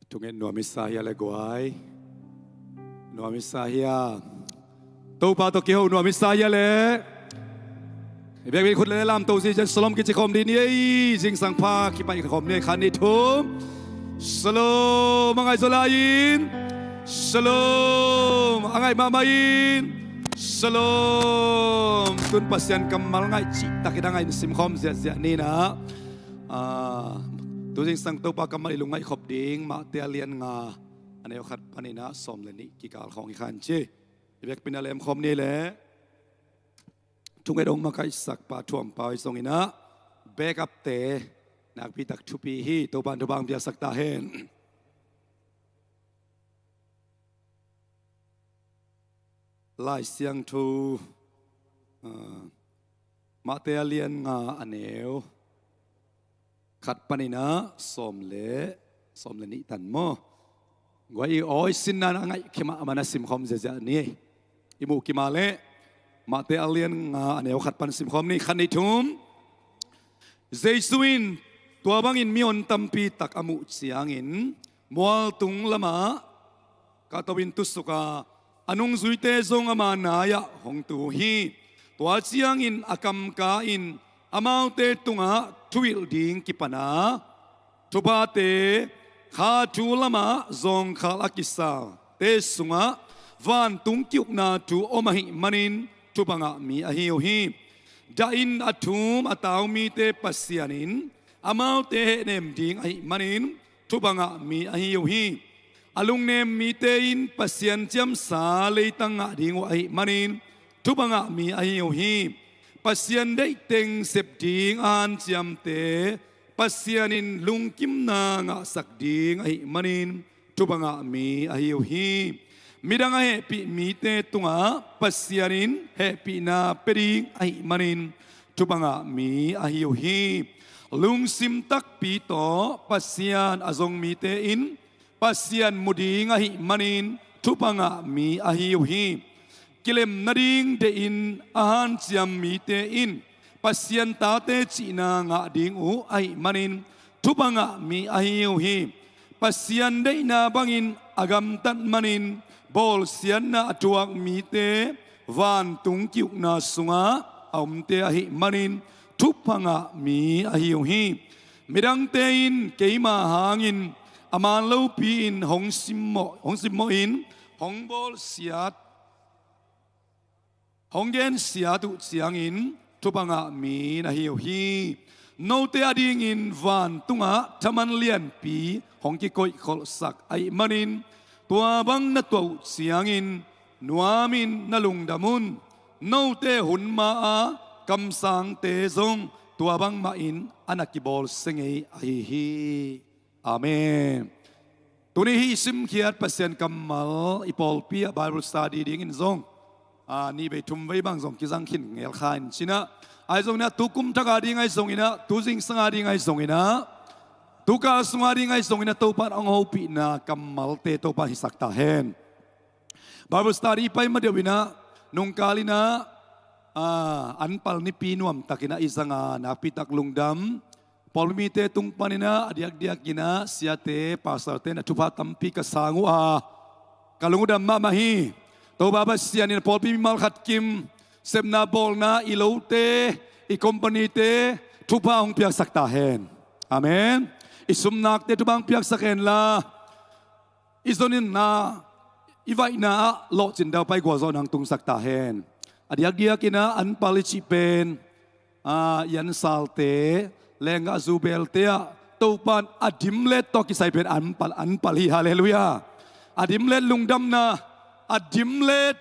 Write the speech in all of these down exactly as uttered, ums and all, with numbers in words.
Thunget nuam i sa hia le guai? Nuam i sa hia? Topa tawh kiho nuam i sa hia le? I biakbik khut le lamto zizian shalom kici khawm dih ni ei. Zingsang pha kipaih khawm ni ei. Khat, nih, thum. Shalom. A ngaih zaw lai-in shalom. A ngaih mahmah in shalom. Tun Pasian kammal ngaih cihtakin a ngaih in simkhawm ziahziah ni in ah. Ah, tu zingsang Topa kammal i lungngaih khop ding Matthai a lian nga, a neu khat panin ah sawm le nih kikal khawng hi khan ci. I biakpi-in ah lemkhawm ni leh, thunget hong makaihsak pa Thuam Pau ahi zongin ah, backup-te nakpi tak thupi hi. Topa in thupha hong piaksak ta hen. Lai Siangtho, ah, Matthai a lian nga, a neu khat panin ah sawm le, sawm le nih tan maw? Guai, i awi sinna in a ngaih khia mahmah in ah simkhawm ziahziah ni. I muh kima leh, Matthai a lian nga, a neu khat pan simkhawm ni. Khat, nih, thum. Jesu in tua bangin mihon tampi tak a muh ciangin mualtung lamah kahto-in tusuk a, a nungzuite zong ama nai-ah hong tu hi. Tua ciangin a kamka in amaute tungah thuhilh ding kipan a, thuphate, kha thu lamah zawngkhal a kisate sungah vantung ki-ukna thu om ahih manin thupha ngah mi ahi uh hi. Dah in a thum a tau mite Pasian in amaute hehnem ding ahih manin thupha ngah mi ahi uh hi. A lungnem mite in Pasian ciamsa leitang ngah ding uh ahih manin thupha ngah mi ahi uh hi. Pasian deih teng sep ding a hanciamte Pasian in lungkimna ngahsak ding ahih manin thupha ngah mi ahi uh hi. Midang a hehpih mite tungah Pasian in hehpihna pia ding ahih manin thupha ngah mi ahi uh hi. Lungsim takpi tawh Pasian a zong mite in Pasian mu ding ahih manin thupha ngah mi ahi uh hi. Kilem nading deihin a hanciam mite in Pasian tate cihna ngah ding uh ahih manin thupha ngah mi ahi uh hi. Pasian deihna bangin a gamtat manin bawlsiatna a tuak mite vantung ki-ukna sungah a omte ahih manin thupha ngah mi ahi uh hi. Midangte in keima hangin a man lopi-in hong simmawh, hong simmawhin hong bawlsiat, hong gensiat uh ciangin thupha ngah mi na hi uh hi. Note adingin vantungah thaman lianpi hong kikoihkholhsak ahih manin tua bang na tuah uh ciangin nuamin na lungdam un. Note hun ma-a kamsangte zong tua bangmahin a na kibawlsia ngei ahi hi. Amen. Tuni hih i simkhiat Pasian kammal i pawlpi ah Bible study dingin zong, a, nih vei thum vei bang zong kizang khin ngelkha in cinah, ahi zongin ah tu kum thak ading ahi zongin ah, tu zingsang ading ahi zongin ah, tu kal sung ading ahi zongin ah Topa in hong hopihna kammalte Topa in hisak ta hen. Bible study i pai ma deuh inah nungkal inah, a, anpal nipi nuamtak inah i zanga nakpitak lungdam. Pawlpi mite tung paninah a diakdiak inah siate, pastorte na thupha tampi ka sang uh a, ka lung uh dam mahmah hi. Topa Pasian in pawlpi mimal khat kim sepna bawlna i lote, i companyte thupha hong piaksak ta hen. Amen. I sumnakte thupha hong piaksak hen la, i zoninna, i vaihna ah lawhcin daupai gualzawhna hong tungsak ta hen. A diakdiak inah anpal i cih pen, a, i ansalte, lenggah zu belte ah Topa in a dimlet tawh kisai pen anpal, anpal hi. Halleluiah. A dimlet lungdamna, a dimlet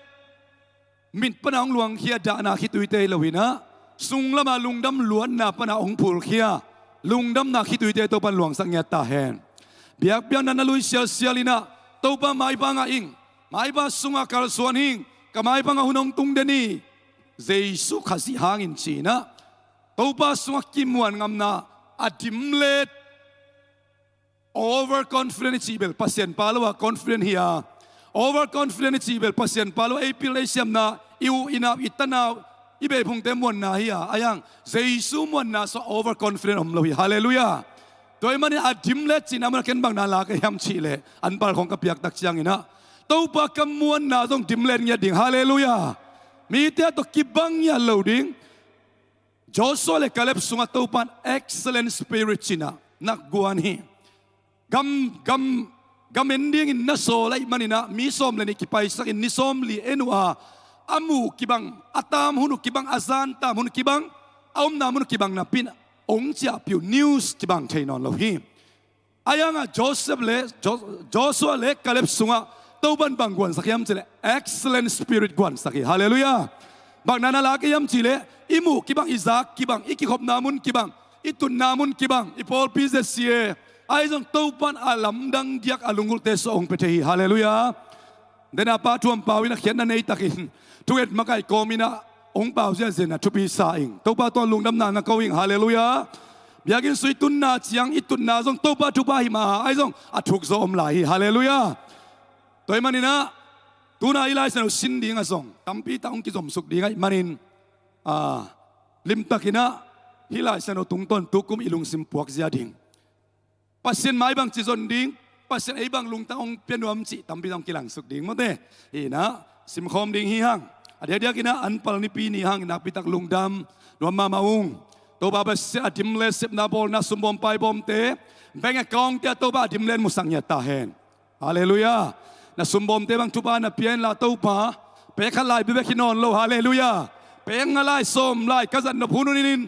mit pana hong luangkhia dahna khituite hi lo inah, sunglamah lungdam luatna pana hong phulkhia lungdamna khituite Topa in luangsak ngiat ta hen. Biakpiakna na lui sialsial inah Topa maipa ngah ing, maipa sungah kalsuan hing, ka maipangah hun hong tung den hi. Jesu Khazih hangin ci inah Topa sungah kimuan ngamna, a dimlet, overconfident i cih bel Pasian pa lo a confident hi a, overconfident i cih bel Pasian pa lo a, ei pil ei siamna, i u i nau i tanau, i beiphungte muanna hi a, a yang Jesu muanna sungah overconfident om lo hi. Halleluiah. Tua ahih manin a dim let cihna munah ken bang na la ka hiam cih leh, an pal khawng ka piak tak ciangin ah Topa ka muanna zong dim let ngiat ding. Halleluiah. Mite tawh kibang ngiat lo ding. Joshua le Caleb sungah Topa in excellent spirit cih in ah na guan hi. Gam, gam, gam en dingin na sawl ahih manin ah mi sawm le nih kipaisakin ni sawmli en uh a, a muh kibang, a tam hun uh kibang, a zan tam hun uh kibang, a omna mun uh kibang napi in hong ciahpih uh, news kibang thei nawn lo hi. Ahi hangah Joseph le, Jo-, Joshua le Caleb sungah Topa in bang guansak hiam cih leh excellent spirit guansak hi. Halleluiah. Bang na na la ka hiam cih leh i muh kibang, i zak kibang, i kikhopna mun kibang, i tutna mun kibang, i pawlpi Z C A ahi zong Topa in a lamdang diak a lunggulhte sungah hong pia thei hi. Halleluiah. Dena Pa Thuam Pau in a khiatna nei takin thunget makai kawmin ah hong pau ziahziah in ah thupi sa ing. Topa tungah lungdamna na ko ing. Halleluiah. Biakinn sung i tunna ciang i tutna zong Topa thupha hi mah a, ahi zong a thuk zaw om lai hi. Halleluiah. Tua ahih manin ah tuna i Lai Siangtho sin dingah zong tampi tak hong kizomsuk ding ahih manin, a, limtakin ah hih Lai Siangtho tungtawn tukum i lungsim puakzia ding, Pasian mai bangci zon ding, Pasian ei bang lungtang hong pia nuam cih tampi tak hong kilangsuk ding mawte. Hi in ah simkhawm ding hi hang. A diakdiakin ah an pal Nipi ni hang in nakpi tak lungdam nuam mahmah ung. Topa Pasian a dim le sepna bawlna, sumbawm paibawmte, bank account-te ah Topa a dim le musak ngiat ta hen. Halleluiah. Na sumbawmte bang thupha na pia inla Topa, pek khat lai bekbek hi nawn lo. Halleluiah. Pek nga lai, sawm lai ka zat nop hun hun in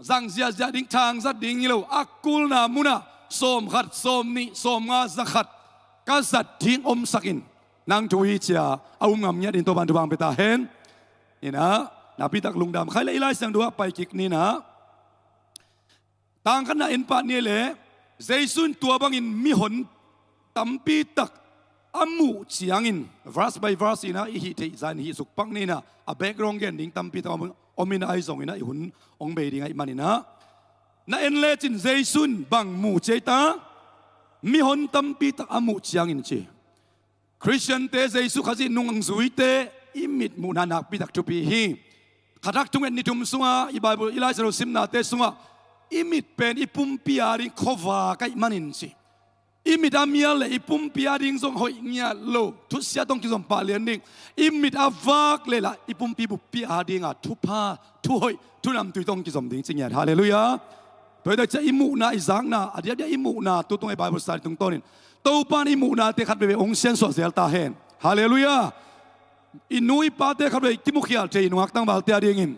zang ziahziah ding, thang zat ding hi lo, a kulna munah sawm khat, sawm nih, sawm nga, za khat ka zat ding omsakin nang thu hi ci-a a um ngam ngiat in Topa in thupha hong pia ta hen. In ah nakpi tak lungdam. Khai le i Lai Siangtho ah pai kik ni in ah, tang khatna en pah ni leh, Jesu in tua bangin mihon tampi tak a muh ciangin, verse by verse in ah i hih theih zah in hih suk pak ni in ah, a background gen ding tampi tak om, om in ah, ahi zongin ah i hun hong bei ding ahih manin ah, na en lecin Jesu in bang mu ci ei ta? Mihon tampi tak a muh ciangin ci. Khristiante, Jesu Khazih nungzuite, i mit muhna nakpi tak thupi hi. Khathak thunget ni thum sungah i Bible, i Lai Siangtho simnate sungah i mit pen i pumpi ading khuavak ahih manin ci. I mit a mial leh i pumpi ading zong hoih ngiat lo, thusia tawh hong kizom pah lian ding. I mit a vak leh lah i pumpi buppi adingah thupha, thuhoih, thunamtui tawh hong kizom ding ci ngiat. Halleluiah. Tua hi tak ciang i muhna, i zakna, a diakdiak i muhna, tu tung i Bible study tungtawnin Topa in i muhnate khat veivei hong siansuah zel ta hen. Halleluiah. I nu i pate khat veivei kimukhial thei hi, nungak tangvalte adingin.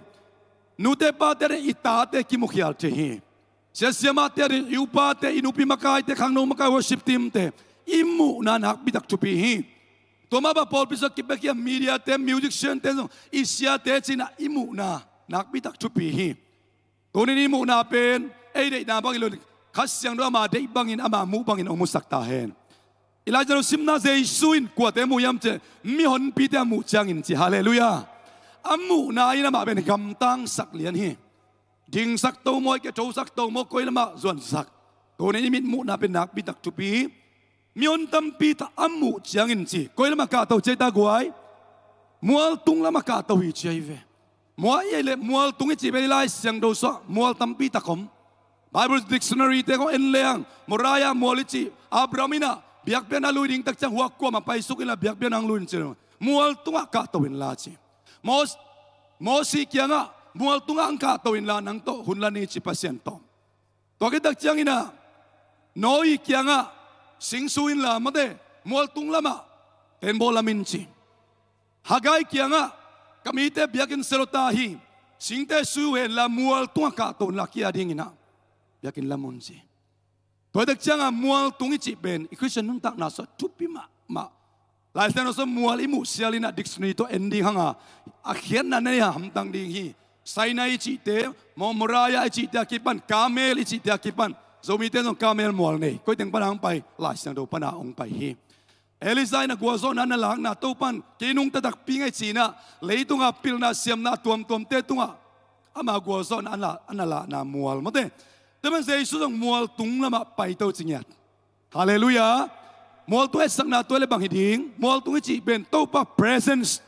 Nute pate adingin i tate kimukhial thei hi. Sia siamahte adingin, i upate, i nupi makaite, khangno makai, worship team-te, i muhna nakpi tak thupi hi. Tua mah bang pawlpi sungah kipia kia mediate, musician-te zong i siate ci-in ah i muhna nakpi tak thupi hi. Tuni-in i muhna pen ei deihna bang hi lo, Kha Siangtho ama deih bangin, ama muh bangin hong musak ta hen. I Lai Siangtho simna, Jesu in kuate muh hiam cih leh mihonpite a muh ciangin ci. Halleluiah. A muhna in amah pen gamtangsak lian hi. Dingsak to maw, ahih kei leh thosak to maw, koi lamah zuansak. Tuni-in i mit muhna pen nakpi tak thupi hi. Mihon tampi tak a muh ciangin ci, koi lamah kahto ci ei ta guai? Mualtung lamah kahto hi ci ei ve. Mual i hih leh mualtung i cih pen i Lai Siangtho sungah mual tampi tak om. Bible dictionary-te khawng en leng, Moriah mual i cih, Abraham in ah biakpiakna lui ding tak ciang huak kuamah paisuk inla biakpiakna hong lui in ci. Mualtungah kahto inla ci. Mos-, Mosi kiangah mualtungah hong kahto inla nang tawh hun la ni ci Pasian tawh. Tua khit tak ciangin ah Noah kiangah sing su inla mate, mualtung lamah tenbaw lam in ci. Haggai kiangah ka mite biakinn sia lua ta hi, singte sui uh henla mualtungah kahto inla kei adingin ah biakinn lam un ci. Tua hi tak ciangah mualtung i cih pen i Khristian nuntakna sungah thupi mahmah. Lai Siangtho sungah mual i muh sialin ah dictionary tawh en ding hang a, a khiatna nei a hamtang ding hi. Sinai i cihte, Mo-, Moriah i cihte a kipan, Karmel i cihte a kipan. Zomite zong Karmel mual nei, koi teng pan a hong pai? Lai Siangtho pan a hong pai hi. Elijah in a gualzawhna na lakna, Topa in kei nungta takpi ing ei ci-in ah, leitunga pilna siamna a tuamtuamte tungah ama gualzawhna a na, a na lakna mual mawte. Tua man Jesu zong mualtung lamah paito ci ngiat. Halleluiah. Mualtung etsakna tua leh bang hi ding? Mualtung i cih pen Topa presence,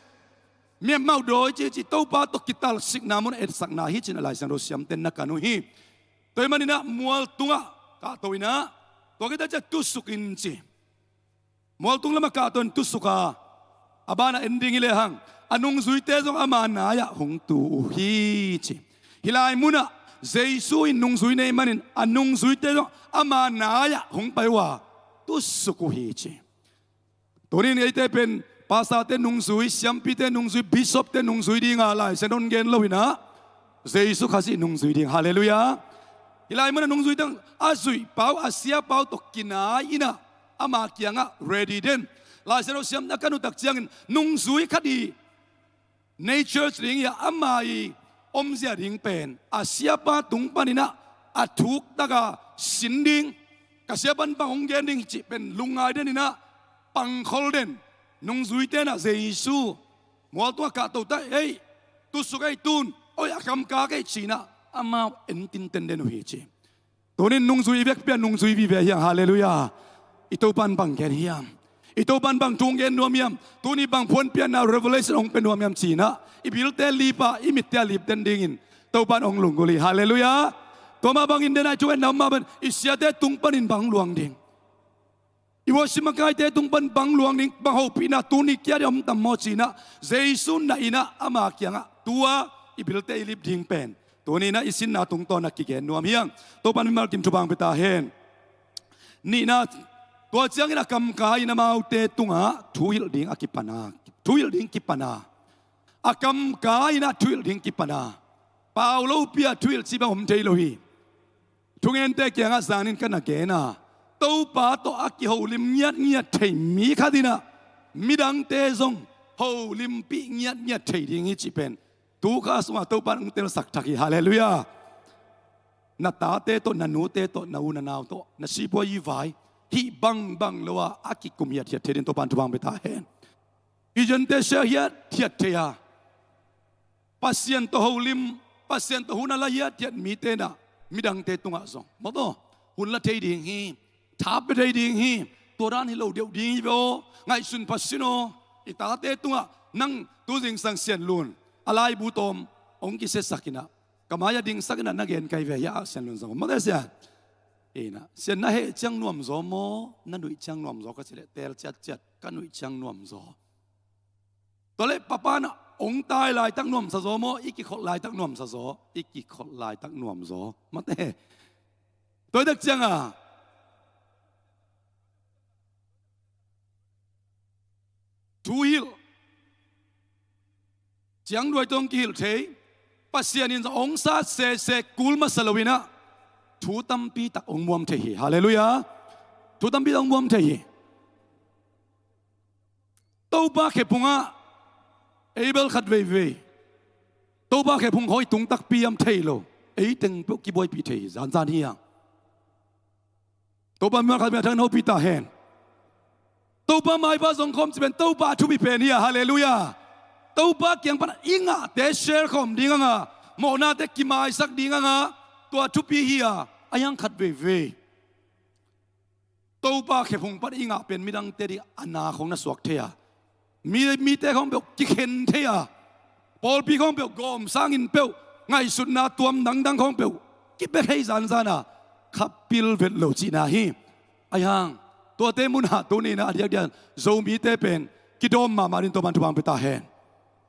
miamau dawi cih, cih Topa tawh kitalsikna mun etsakna hi ci-in a Lai Siangtho siamten na kan uh hi. Tua ahih manin ah mualtungah Kahto in ah, tua khit ciang tusuk in ci. Mualtung lamah kahto in tusuk a, a banah en ding hi lehang, a nungzuite zong ama nai-ah hong tu uh hi ci. Hih lai munah Jesu in nungzui nei manin a nungzuite zong ama nai-ah hong pai uh a, tusuk uh hi ci. Tuni in eite pen pastorte nungzui, siampite nungzui, bishopte nungzui dinga Lai Siangtho hong gen lo in ah, Jesu Khazih nungzui ding. Halleluiah. Hih lai munah nungzuite a zuihpa uh, a siapa uh tawh kinai in ah, ama kiangah ready den. Lai Siangtho siamna ka nuntak ciangin nungzui khat i nei church ding hi a, ama i omzia ding pen a siapa tung panin ah a thuktak a sin ding, ka siapa in bang hong gen ding cih pen lungngai den in ah, pangkhol den. Nungzuite in ah Jesu mualtung ah kahto ta, ei, tusuk ei tun, oi, a kam ka kei ci in ah, amau en tinten den uh hi ci. Tuni in nungzui i vekpi a nungzui vive hiam? Halleluiah. I Topa in bang gen hiam? I Topa in bang thu hong gen nuam hiam? Tuni bang phuanpiakna, revelation hong pia nuam hiam ci in ah, i bilte lip a, i mitte a lip den dingin Topa in hong lunggulh hi. Halleluiah. Tua mah bangin den a i thungetna om mah bangin i siate tung panin bang luang ding, i worship makaite tung pan bang luang ding, bang hopihna tuni kia ding om tam maw ci in ah, Jesu na in ah ama kiangah tu a, i bilte i lip ding pen tuni in ah i sinna tungtawn ah kigen nuam hi hang. Topa in mimal kim thupha hong pia ta hen. Nihna, tua ciangin a kam ka in amaute tungah thuhilh ding a kipan a, thuhilh ding kipan a, a kam ka in ah thuhilh ding kipan a, pau lopi a thuhilh cih bang om thei lo hi. Thungente kiangah zanin ka na gen a, Topa tawh a kiholim ngiatngiat thei mi khat in ah midangte zong holimpih ngiatngiat thei ding hi cih pen tu kha sungah Topa in hong telsak thak hi. Halleluiah. Na tate tawh, na nute tawh, na u na nau tawh, na sipuazi vai, hih bangbang lo a a kikum hiathiat thei ding Topa in thupha hong pia ta hen. Vision-te share hiathiat thei a, Pasian tawh holim, Pasian tawh hun a la hiathiat mite in ah midangte tungah zong, mawtaw, hun la thei ding hi, tha pia thei ding hi. Tua dan hi lo deuh ding hi ve aw, ngaihsun pha sin aw. I tate tungah nang tu zingsang Sian Lun a laibu tawm hong kisiasak in ah, ka mai-ah dingsak in ah na gen kai ve hi a, Sian Lun zong, mawtaw, Sian. Ina, Sian, na heh ciang nuamzaw maw, na nuih ciang nuamzaw ka cih leh, teel ciatciat, ka nuih ciang nuamzaw. Tua leh papa in ah hong tai laitak nuamsa zaw maw, i kikholh laitak nuamsa zaw? I kikholh laitak nuamzaw. Mate. Tua hi tak ciang a, thuhilh ciangduai tawh hong kihilh thei, Pasian in zong hong sat sese kul masa lo in ah thu tampi tak hong muam thei hi. Halleluiah. Thu tampi tak hong muam thei hi. Topa khephungah ei bel khat veivei Topa khephung khawi tung takpi hiam thei lo, ei teng peuh kibuaipih thei hi, zanzan hi hang. Topa mimal khat mimal thang in hopih ta hen. Topa maipa zong khawm cih pen Topa thupi pen hi a, halleluiah. Topa kiang pan i ngahte share khawm ding hang a, mawhnate kimaisak ding hang a, tua thupi hi a, a hiang khat veivei Topa khephung pan i ngah pen midangte ding a na khong na suak thei a, mi, mite khong peuh kikhen thei a, pawlpi khong peuh gawm sangin peuh ngaihsutna tuam dangdang khong peuh kipia thei zanzan a, khapil vet lo cihna hi. Ahi hang tuate munah tuni in ah a diakdiak Zomite pen kidawm mahmah ding Topa'n thupha hong pia ta hen.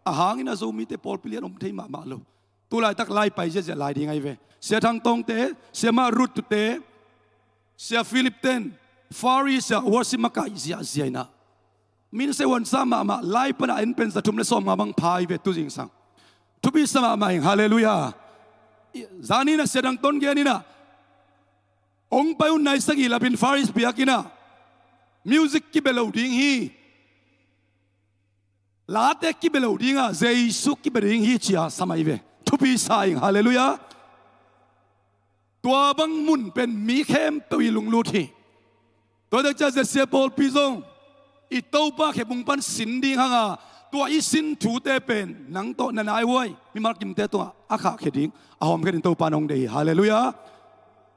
A hang in ah Zomite pawlpi lian om thei mahmah lo. Tu laitak lai pai ziahziah lai ding ahi ve. Sia Thang Tawngte, Siamah Ruth-te, Sia Philip ten Far East ah worship makaih ziahziah in ah, min se huan sa mahmah, lai pan a en pen za thum le sawmnga bang pha hi ve tu zingsang. Thupi sa mahmah ing, halleluiah. Zani in ah Sia Thang Tawn gen in ah, hong pai hun nai sagih lapin Far East piak in ah, music kibia lo ding hi, late kibia lo ding a, Jesu kibia ding hi ci a sa mai ve. Thupi sa ing, halleluiah. Tua bang mun pen mi khempeuh i lunglut hi. Tua tak ciang ZCA pawlpi zong i Topa khephung pan sin ding hang a, tua i sin thute pen nang tawh na nai huai mimal kimte tungah a khahkhia ding, a hawmkhia ding Topa'n hong deih hi, halleluiah.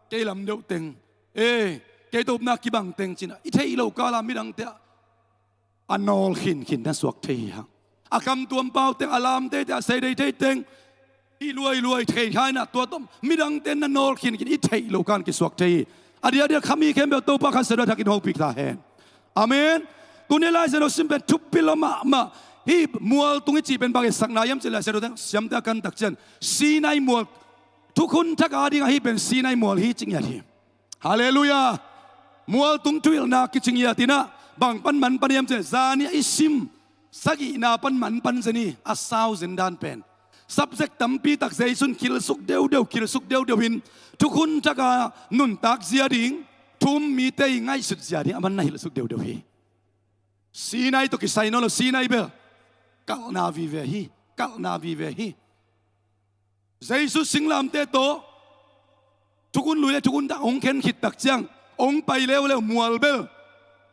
Kei lam deuh teng, e, kei tawpna kibang teng ci in ah i theih loh kal a midangte ah a nawl khinkhin na suak thei hi hang. A kamtuam pau teng, a lam teitei, a sei teitei teng i luailuai thei kha in ah, tua tawh midangte na nawl khinkhin i theih loh kal kisuak thei hi. A diakdiak khami khempeuh Topa Kha Siangtho thakin hopih ta hen. Amen. Tuni Lai Siangtho sim pen thupi lua mahmah. Hih mualtung i cih pen bang etsakna hiam cih Lai Siangtho siamte a kan tak ciang Sinai mual, thukhun thak a dingah hih pen Sinai mual hi ci ngiat hi. Halleluiah. Mualtung thuhilhna kici ngiat inah bang pan man pan hiam cih zani a i sim sagihna pan man pan zen hi. A sau zen dan pen subject tampi tak Jesu in khilsuk deudeu, khilsuk deudeu in thukhun thak a nuntak zia ding, thu-um mite i ngaihsut zia ding a man na hilh suk deudeu hi. Sinai tawh kisai nawn lo, Sinai bel kalhna vive hi, kalhna vive hi. Jesu singlamteh tawh thukhun lui le thukhun thak hong khen khit tak ciang hong pai leuleu mual bel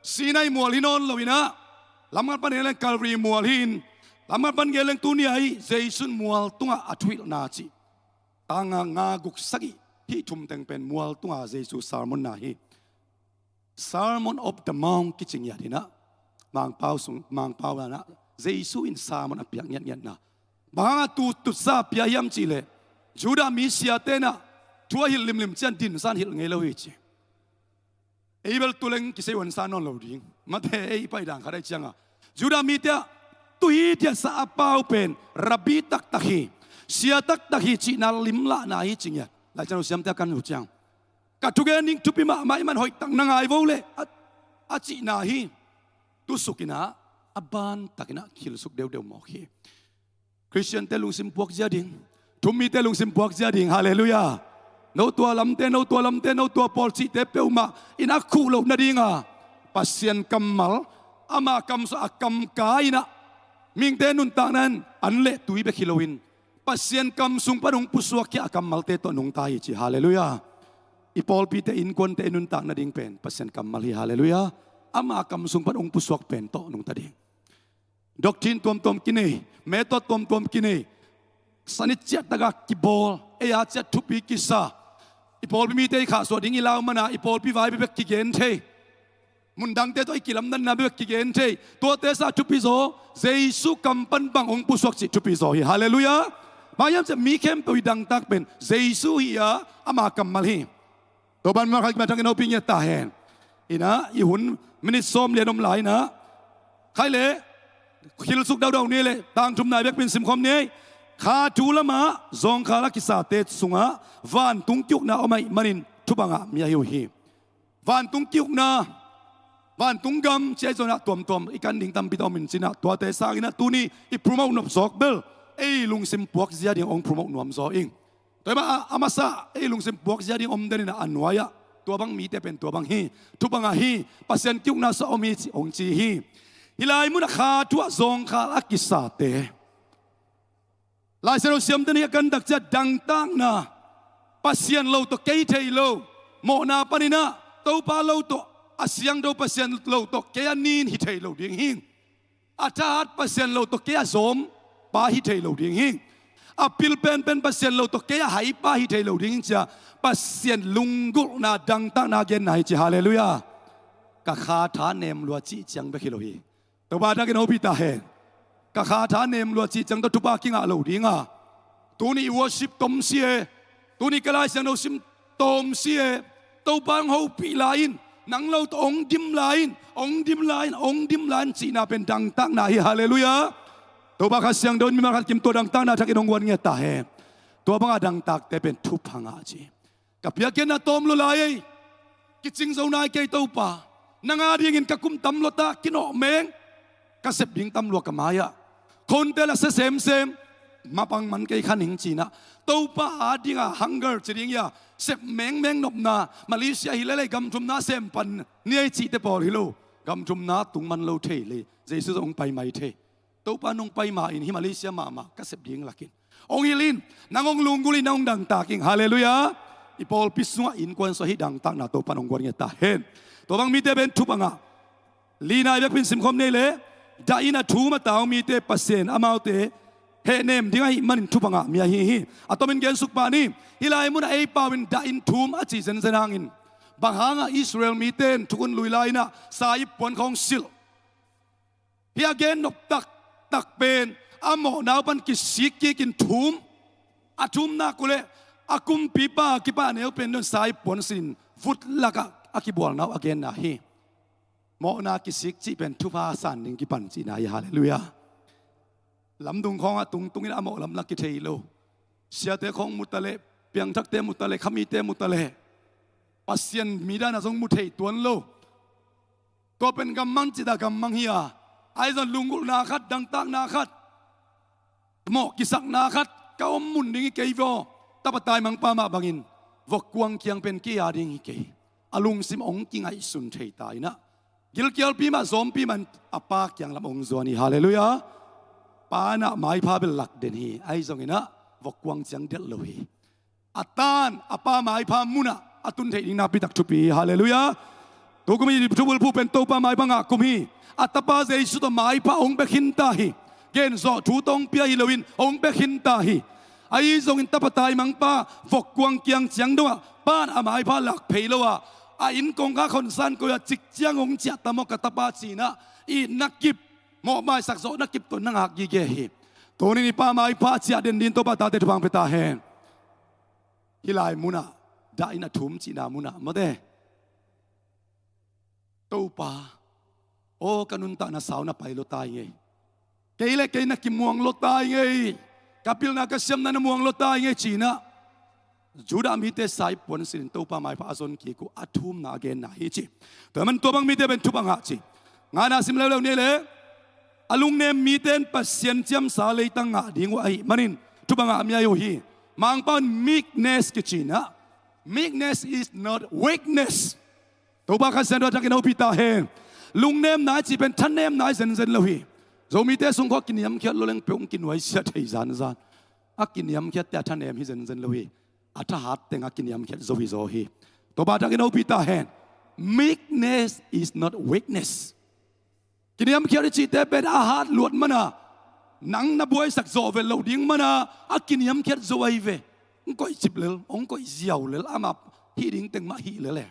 Sinai mual hi nawn lo inah lamkhat pan gen leng Calvary mual hi-in, lamkhat pan gen leng tuni a i Jesu in mual tungah a thuhilhna cih tanga nga guk sagih hih thum teng pen mual tunga Jesu sermon na hi. Sermon of the Mount kici ngiat inah Mangpau sung, Mangpau inah Jesu in sermon a piak ngiatngiatna. Bang hanga tu tutsa pia hiam cihleh Judah mi siate inah thu a hilh limlim ciang dinsan hilh ngei lo hi ci. Ei bel tuleng kisei huansa nawn lo ding. Mate ei paidang khat ahi cianga Judah mite ah tuhi diasa a pau pen rabbi taktak hi, sia taktak hi cihna limlahna hi ci ngiat. Lai Siangtho siamte a kan uh ciang ka thugen ding thupi mahmah i man hoihtak na ngai vo leh a, a cihna hi. Tusuk inah a ban tak inah khilsuk deudeu mawk hi. Khristiante lungsim puak zia ding, thu-um mite lungsim puak zia ding. Halleluiah. No tua lamte, no tua lamte, no tua pawl cihte peuhmah in a khuh loh nadinga Pasian kammal, ama kam sung a kam ka inah mihingte nuntakna in an leh tui bek hi loin Pasian kam sung pan hong pusuakkhia a kammalte tawh nungta hi ci. Halleluiah. I pawlpite innkuante i nuntak nading pen Pasian kammal hi. Halleluiah. Ama kam sung pan hong pusuak pen tawh nungta ding. Doctrine tuamtuam kinei, method tuamtuam kinei, sanit ciahtaka kibawl, ei a ciat thupi kisa. I pawlpi mite i khahsuah ding i lau mana i pawlpi vai bekbek kigen thei, mundangte tawh i kilamdanna bekbek kigen thei. Tuate sa thupi zaw Jesu kam pan bang hong pusuak cih thupi zaw hi. Halleluiah. Bang hiam ciah mi khempeuh i dangtak pen Jesu hi-a ama kammal hi. Topan mimal khat kimathakin hopih ngiat ta hen. Inah i hun minit sawm lian om lai inah khaih leh khilsuk daudau ni leh tangthumna i biakpin simkhawm ni. Kha thu lamah zawngkhal a kisate sungah vantung ki-ukna om ahih manin thupha ngah mi ahi uh hi. Vantung ki-ukna, vantung gam ci-a i zawnah tuamtuam i kan ding tampi tak om in cinah tuate sanginah tuni i promote nop zawk bel ei lungsim puak zia ding hong promote nuam zaw ing. Tua hi mah a, a masa ei lungsim puak zia ding om den inah a nuai-ah tua bang mite pen tua bang hi, thupha ngah hi, Pasian ki-ukna sua om hi ci hong ci hi. Hih lai munah kha thu ah zawngkhal a kisate Lai Siangtho siamte nih a kan takciat dangtakna Pasian lo tawh kei thei lo, mawhna paninah Topa lo tawh a siangtho Pasian lo tawh kei a nin hi thei lo ding hi. A thahat Pasian lo tawh kei a zawm pa hi thei lo ding hi. A pil penpen Pasian lo tawh kei a hai pa hi thei lo ding hi cia Pasian lunggulhna dangtakna genna hi ci. Halleluiah. Ka kha tha nem lua cih ciang bek hi lo hi. Topa takin hopih ta hen. Ka kha tha nem lua cih ciang tawh thupha kingah lo dinga tuni i worship tom si e. Tuni ka Lai Siangtho sim tom si e. Topa hong hopih lai in, nang lo tawh hong dim lai in, hong dim lai in, hong dim lai in cihna pen dangtakna hi. Halleluiah. Topa Kha Siangtho in mimal khat kim tua dangtakna thakin hong guan ngiat ta hen. Tua banga dangtakte pen thupha ngah ci. Ka piakkhiatna tawm lua lai ei. Kicing zo nai kei Topa. Nang a dingin ka kum tam lua ta, kinawh meng. Ka sep ding tam lua ka mai-ah. Khonte la sia semsem. Mapang man kei kha ning cinah Topa a dinga hunger ci ding ia sep mengmeng nopna, Malaysia hi lelei gam thumna sem pan ni ei cihte pawl hi lo. Gam thumna tung man lo thei lei. Jesu zong hong pai mai thei. Topa nong pai ma in hih Malaysia mahmah ka sep ding lakin hong hilh in, nang hong lunggulh in, nang hong dangtak in. Halleluiah. I pawlpi sungah innkuan sungah hih dangtakna Topa nong guan ngiat ta hen. Tua bang mite pen thupha ngah. Lina i biakpin simkhawm nei leh, dah in a thum a tau mite Pasian amaute hehnem ding ahih manin thupha ngah mi ahi hi. A tomin gensuk pah ni. Hih lai munah ei pau in dah in thum a cih zenzen hangin bang hangah Israel mite in thukhun lui lai-inah saip puan khawng silh hi a gen nop taktak pen a mawhnau pan kisik kikin thum. A thum nak uh leh a kumpipa kipah neu pen don saip puan sin vut lakah a kibualna uh a genna hi. Mawhna kisik cih pen thupha san ding kipan cihna hi. Halleluiah. Lamdung khawngah tungtungin a mawh lamlam kithei lo. Siate khawng mu ta leh, piangthakte mu ta leh, khamite mu ta leh, Pasian mi danah zong mu thei tuan lo. Tua pen gammang cih dah gammang hi a, ahi zong lunggulhna khat, dangtakna khat, mawh kisakna khat ka om mun ding hi kei vaw. Tapa taimangpa mah bangin vokkuang kiang pen kei-a ding hi kei. A lungsim hong kingaihsun thei ta inah, gilkialpi mah zawmpi man a pa kiang lam hong zuan hi. Halleluiah. Pa inah maipha bel lak den hi. Ahi zong inah vokkuang ciang delh lo hi. A tan a pa maipha munah a tun theih ding nakpi tak thupi hi. Halleluiah. Tukum i thubulphuh pen Topa maipha ngah kum hi. A tapa Jesu tawh maipha hong bia khinta hi. Genzawh thu tawh hong pia hi loin hong bia khinta hi. Ahi zongin tapa taimangpa vokkuang kiang ciang dongah pan a maipha lak phei lo a, a inn kongkhak honsan koi a cik ciang hong ciah ta maw ka tapa ci-inah itna kip, mawhmaisak zawhna kip tawh na ngak gige hi. Tunin i pa maipha a ciah den dingin Topa tate thupha hong pia ta hen. Hih lai munah dah in a thum cihna munah mawte, Topa aw, ka nuntakna sau na pai lua ta hi ngei. Kei le kei na kimuang lua ta hi ngei. Ka pilna ka siamna na muang lua ta hi ngei ci-inah Judah mite sai puan sinin Topa maipha a zon kik uh a thumna a genna hi ci. Tua man tua bang mite pen thupha ngah ci. Ngana sim leuleu ni le, a lungnem mite in Pasian ciamsa leitang ngah ding uh ahih manin thupha ngah mi ahi uh hi. Mangpau in meekness kici inah, meekness is not weakness. Topa Kha Siangtho a thakin hopih ta hen. Lungnemna i cih pen thanemna hi zenzen lo hi. Zomite sung khawng a kiniamkhiat lo leng peuh hong kinuaisiah thei zanzan. A kiniamkhiatte a thanem hi zenzen lo hi. A thahat teng a kiniamkhiat zo hi zaw hi. Topa a thakin hopih ta hen. Meekness is not weakness. Kiniamkhiat i cihte pen a hat luat mana, nang na buaisak zawh vel loh ding mana a kiniamkhiat zo ahi ve. Hong koih cip lel, hong koih ziau lel, amah hih ding teng mah hih lel e.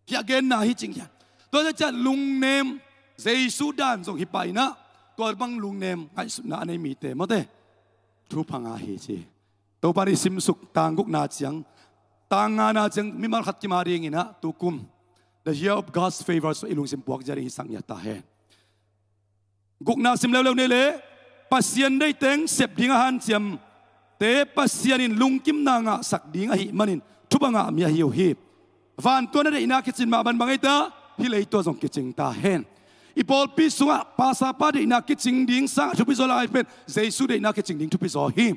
Hih a genna hi cing hian. Tua ciah lungnem, Jesu dan zong hi pah inah, tua bang lungnem ngaihsutna a nei mite mawte thupha ngah hi ci. Topa in i simsuk tang gukna ciang, tang ngana ciang mimal khat kim a dinginah tukum The Year of God's Favor i lungsim puak zia ding hi sak ngiat ta hen. Gukna sim leuleu ni le, Pasian deih teng sep ding a hanciamte Pasian in lungkimna ngahsak ding ahih manin thupha ngah mi ahi uh hi. Vantuan a deihna kicin mah bangbang ei ta, hih leitung zong kicing ta hen. I pawlpi sungah pastor pa deihna kicing ding sang a thupi zaw lai pen Jesu deihna kicing ding thupi zaw hi.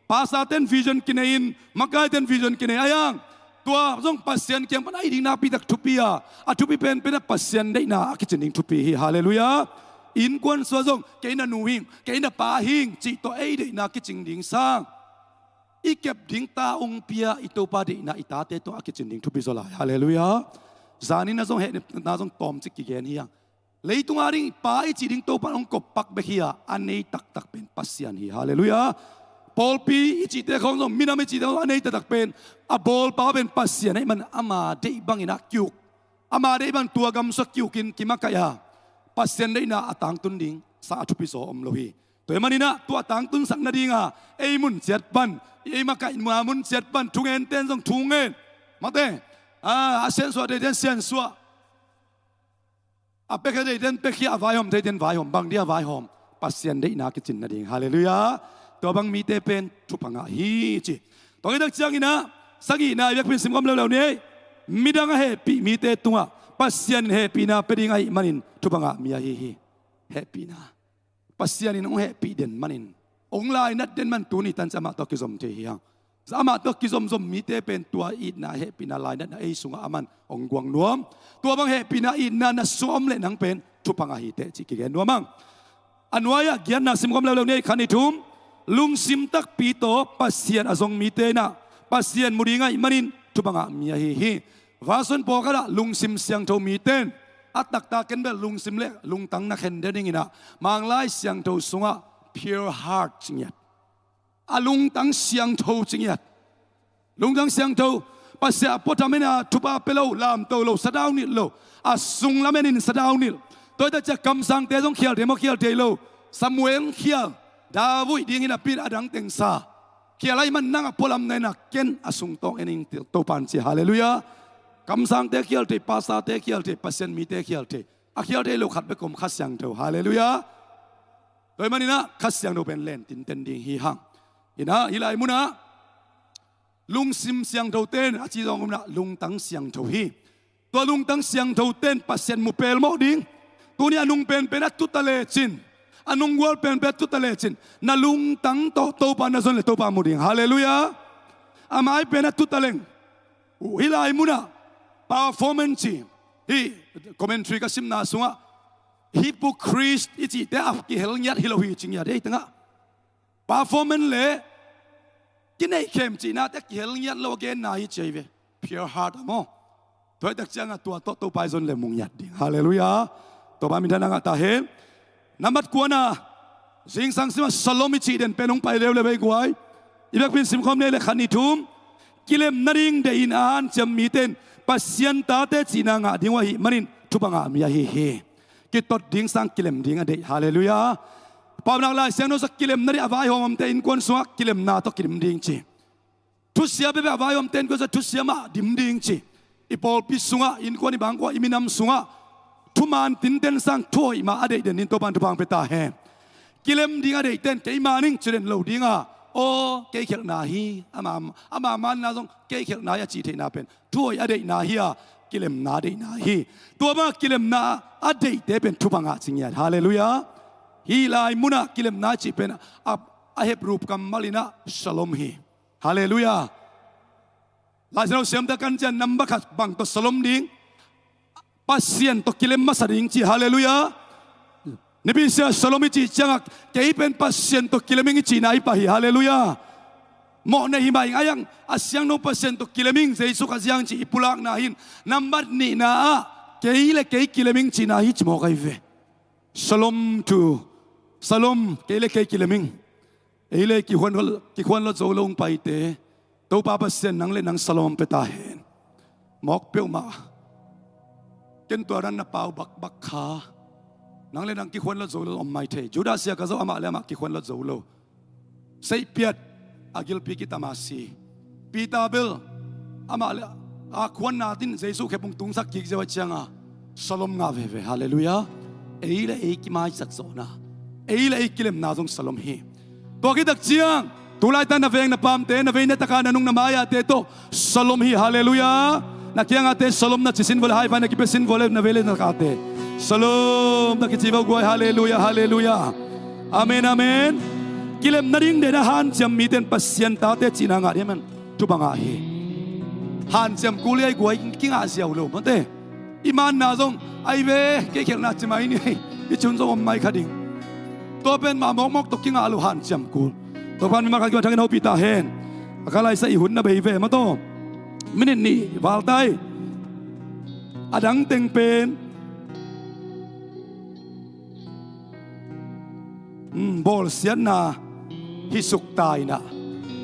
Pastor ten vision kinei in, makai ten vision kinei a hiang, tua zong Pasian kiang pan a hi ding nakpi tak thupi a, a thupi penpen a Pasian deihna a kicin ding thupi hi. Halleluiah. Innkuan sua zong kei na nu hing, kei na pa hing cih tawh ei deihna kicing ding sang, i kep ding ta hong pia i Topa deihna i tate tawh a kicin ding thupi zaw lai. Halleluiah. Zanin a zong hehna zong tawmcik kigen hi hang. Leitung a ding pa i cih ding Topa hong koppak bek hi a, a nei taktak pen Pasian hi. Halleluiah. Pawlpi i cihte khawng zong, minam i cihte khawng a nei taktak pen, a bawlpa pen Pasian ahih man ama deih bangin a kiuk, ama deih bang tua gamsua kiukin kimakaih a, Pasian deihna a tangtun ding sang a thupi zaw om lo hi. Tua ahih maninah tua a tangtunsak nadinga ei mun ciat pan, ei makaih mun ciat pan thungen ten zong thungen, mate, a siansuah te ten siansuah, a pekkhia thei ten pekkhia, a vaihawm thei ten vaihawm, bang dia vaihawm, Pasian deihna kicin nading. Halleluiah. Tua bang mite pen thupha ngah hi ci. Tua kitak cianginah sagihna i biakpin simkhawm leuleu ni. Midang a hehpih mite tungah Pasian in hehpihna pia ding ahih manin thupha ngah mi ahi hi. Hehpihna, Pasian in hong hehpih den manin, hong lainat den man tuni tancia amah tawh kizom thei hi hang. Amah tawh kizomzom mite pen tua itna hehpihna lainatna ei sungah aman hong guang nuam. Tua bang hehpihna itna na sungah om leh nang pen thupha ngah hi teh cih kigen nuam ang. A nuai-ah giatna simkhawm leuleu ni, khan i thum. Lungsim takpi tawh Pasian a zong mite inah Pasian mu ding ahih manin thupha ngah mi ahi hi. Version pawlkhatah lungsim siangtho mite in, a taktak ken bel lungsim le lungtang na khen den dinginah Manglai Siangtho sungah pure heart ci ngiat, a lungtang siangtho ci ngiat. Lungtang siangtho, Pasian a puatham ina thupha pia lo, lamto lo, sadaunilh lo, a sunglam enin sadaunilh. Tua hi ta ciah kamsangte zong khial thei maw, khial thei lo. Samuel khial, David dingin a pin a dang tengsa. Khial ahih man nang a pualam na ina ken a sungtawng enin, Topan ci. Halleluiah. Kamsangte khial thei, pastorte khial thei, Pasian mite khial thei. A khial thei lo khat bek om, Kha Siangtho. Halleluiah. Tua ahih manin ah Kha Siangtho pen len tinten ding hi hang. Inah hih lai munah lungsim siangthote in a ci zong om inah lungtang siangtho hi. Tua lungtang siangthote in Pasian mu pelmawh ding. Tuni a nung penpen a tuta lecin, a nunggual penpen a tuta lecin, na lungtang tawh Topa na zon le Topa mu ding. Halleluiah. A mai pen a tuta leng, hih lai munah performance ci, hih commentary ka simna sungah hypocrite i cihte a kihel ngiat hi lo hi ci ngiat ei tengah. Performance le kineihkhem cihnate a kihel ngiat lo a genna hi ci ahi ve. Pure heart a maw. Tua hi tak ciangah tua tawh Topa i zon le mu ngiat ding. Halleluiah. Topa minthanna ngah ta hen. Nambat kuana, zingsang simah shalom i cih den pen hong pai leuleu ei guai. I biakpiin simkhawm ni ei le khat nih thum. Kilem nading deihin a hanciam mite in Pasian tate cihna ngah ding uh ahih manin thupha ngah mi ahi hi. Kitot ding sang kilem ding a deih. Halleluiah. Paunak Lai Siangtho sungah kilem nading a vaihawm omte innkuan sungah kilemna tawh kidim ding ci. Thusia bekbek a vaihawmte innkuan sungah thusia mah dim ding ci. I pawlpi sungah, innkuan i bangkua, i minam sungah thuman tinten sang thuhoih mah a deih den in Topan thupha hong pia ta hen. Kilem ding a deihte in kei man ing ci den lo dinga, aw kei khelhna hi, ama, ama manna zong kei khelhna hi a cih theihna pen thuhoih a deihna hi a, kilemna a deihna hi. Tua banga kilemna a deihte pen thupha ngah ci ngiat. Halleluiah. Hih lai munah kilemna cih pen a, a hep rup kammal inah shalom hi. Halleluiah. Lai Siangtho siamte kan cian nambat khat bang tawh shalom ding, Pasian tawh kilem masa ding ci. Halleluiah. Nipi sia shalom i cih ciangah kei pen Pasian tawh kilem ing i cihna hi pah hi. Halleluiah. Mawhnei hi mah ing a, a siangtho Pasian tawh kilem ing, Jesu Khazih hang cih i pulakna hi in, nambat nihna ah kei le kei kilem ing cihna hi ci mawk ahi ve. Shalom to, shalom, kei le kei kilem ing. Ei le kikhuan, kikhuan lot zo lo hong paite, Topa Pasian nang le nang shalom pia ta hen. Mawk peuhmah. Ken tua dan na pau bakbak kha. Nang le nang kikhuan lot zo lo om mai thei. Judas Iskariot amah le amah kikhuan lot zo lo. Seihpiat a gilpi kitam a si. Peter bel amah le a khuanna din Jesu khepung tungsak kik ziau a cianga shalom ngah veve. Halleluiah. Ei le ei kimaisak zawhna, ei le ei kilemna zong shalom hi. Tua khit tak ciang tulaitak na veng na pamte, na vei na taka na nung na mai-ate tawh shalom hi. Halleluiah. Na kiangate shalom na ci sin vawle, high five na kipia sin vawle, na vei le na takate shalom na kici vo guai. Halleluiah, halleluiah. Amen, amen. Kilem nading deihin a hanciam mite in Pasian tate cihna ngah ding man thupha ngah hi. Hanciam kul hi a, i guai kingah ziau lo mate. I manna zong ahi ve, kei khelhna ci mai ni, i cih zong om mai kha ding. Tua pen mah mawkmawk tawh kingah lo hanciam kul. Topan mimal khat kipan thangin hopih ta hen. A kha laisa i hun na bei ve maw taw. Minit nih val ta hi. A dang teng pen bawlsiatna hi suk ta inah.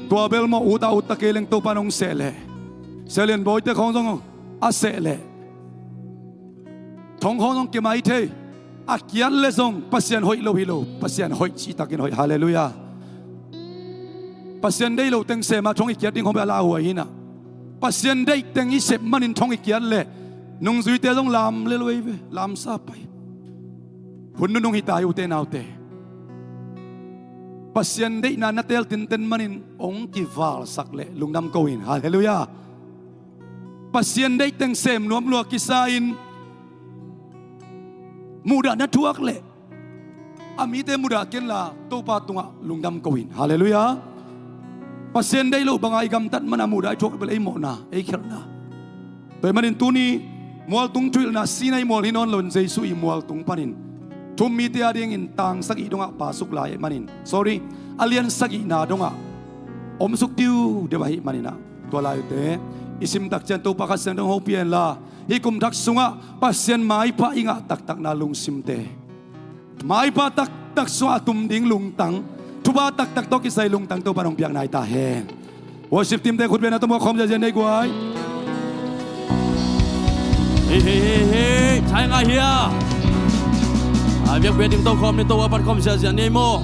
Tua bel maw, ut a ut ta kei leng Topan hong seh leh, Sia Lian Bawi te khawng zong a seh leh, thong khawng zong kia mai thei. A kiat leh zong Pasian hoih lo hi lo, Pasian hoih cihtakin hoih. Halleluiah. Pasian deih lo teng sem a thong i kiat ding khawng bel a lauhuai hi inah. Pasian deih teng i sep manin thong i kiat leh nungzuite zong lam lel uh ei ve, lamsa pai. Hun nunung hi ta hi ute naute. Pasian deihna na teel tinten manin hong kivalsak leh lungdam ko in. Halleluiah. Pasian deih teng sem nuam lua kisa-in muhdahna thuak leh a mite mudah kenla Topa tungah lungdam ko in. Halleluiah. Pasian deih loh banga i gamtat mana mudah i thuak bel ei mawhna, ei khelhna. Tua ahih manin tuni mualtung thuhilhna, Sinai mual hi nawn loin Jesu i mualtung panin thu-um mite adingin tang sagih dongah pasuk lai ahih manin, sorry, a lian sagihna dongah omsuk diudeu ahih maninah, tua lai ute i simtak ciang Topa Kha Siangtho hong hopih henla, hih kum thak sungah Pasian maipha i ngah taktakna lungsimte, maipha taktak sungah a tum ding lungtang, thupha taktak tawh kisai lungtang Topa hong piak nai ta hen. Worship team te khut bengna tawh muak khawm ziazia nei guai. Hei, hei, hei, hei. Thai ngai hia. A biak bia ding to khawm ni, to a pat khawm ziazia nei maw.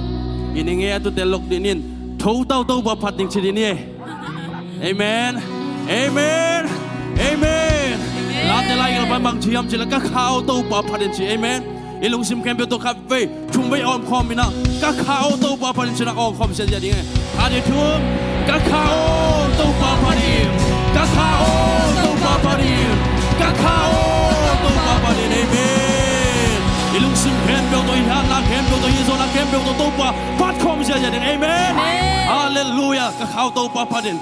I ning e a tute lok dinin tho tau to ba phat ding ci dini e. Amen. Amen. Amen. Ate lai gel pan bang ci hiam cih leh, "Ka kha aw Topa phat in," ci. Amen. I lungsim khempeuh tawh khat vei, thum vei awm khawm in ah, "Ka kha aw Topa phat in," ci-in ah awm khawm sia ziau ding e. Khat, nih, thum. Ka kha aw Topa phat in, ka kha aw Topa phat in, ka kha aw Topa phat in. Amen. I lungsim khempeuh tawh, i hatna khempeuh tawh, i zawhna khempeuh tawh Topa phat khawm sia ziau ding. Amen. Amen. Halleluiah. Ka kha aw Topa phat in.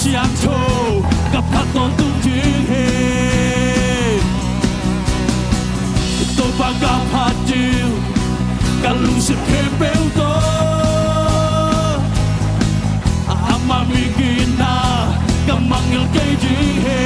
Siangtho ka phat tawntung ding hi. Topa ka phat ding, ka lungsim khempeuh tawh ama min gitna ka mangngilh kei ding hi.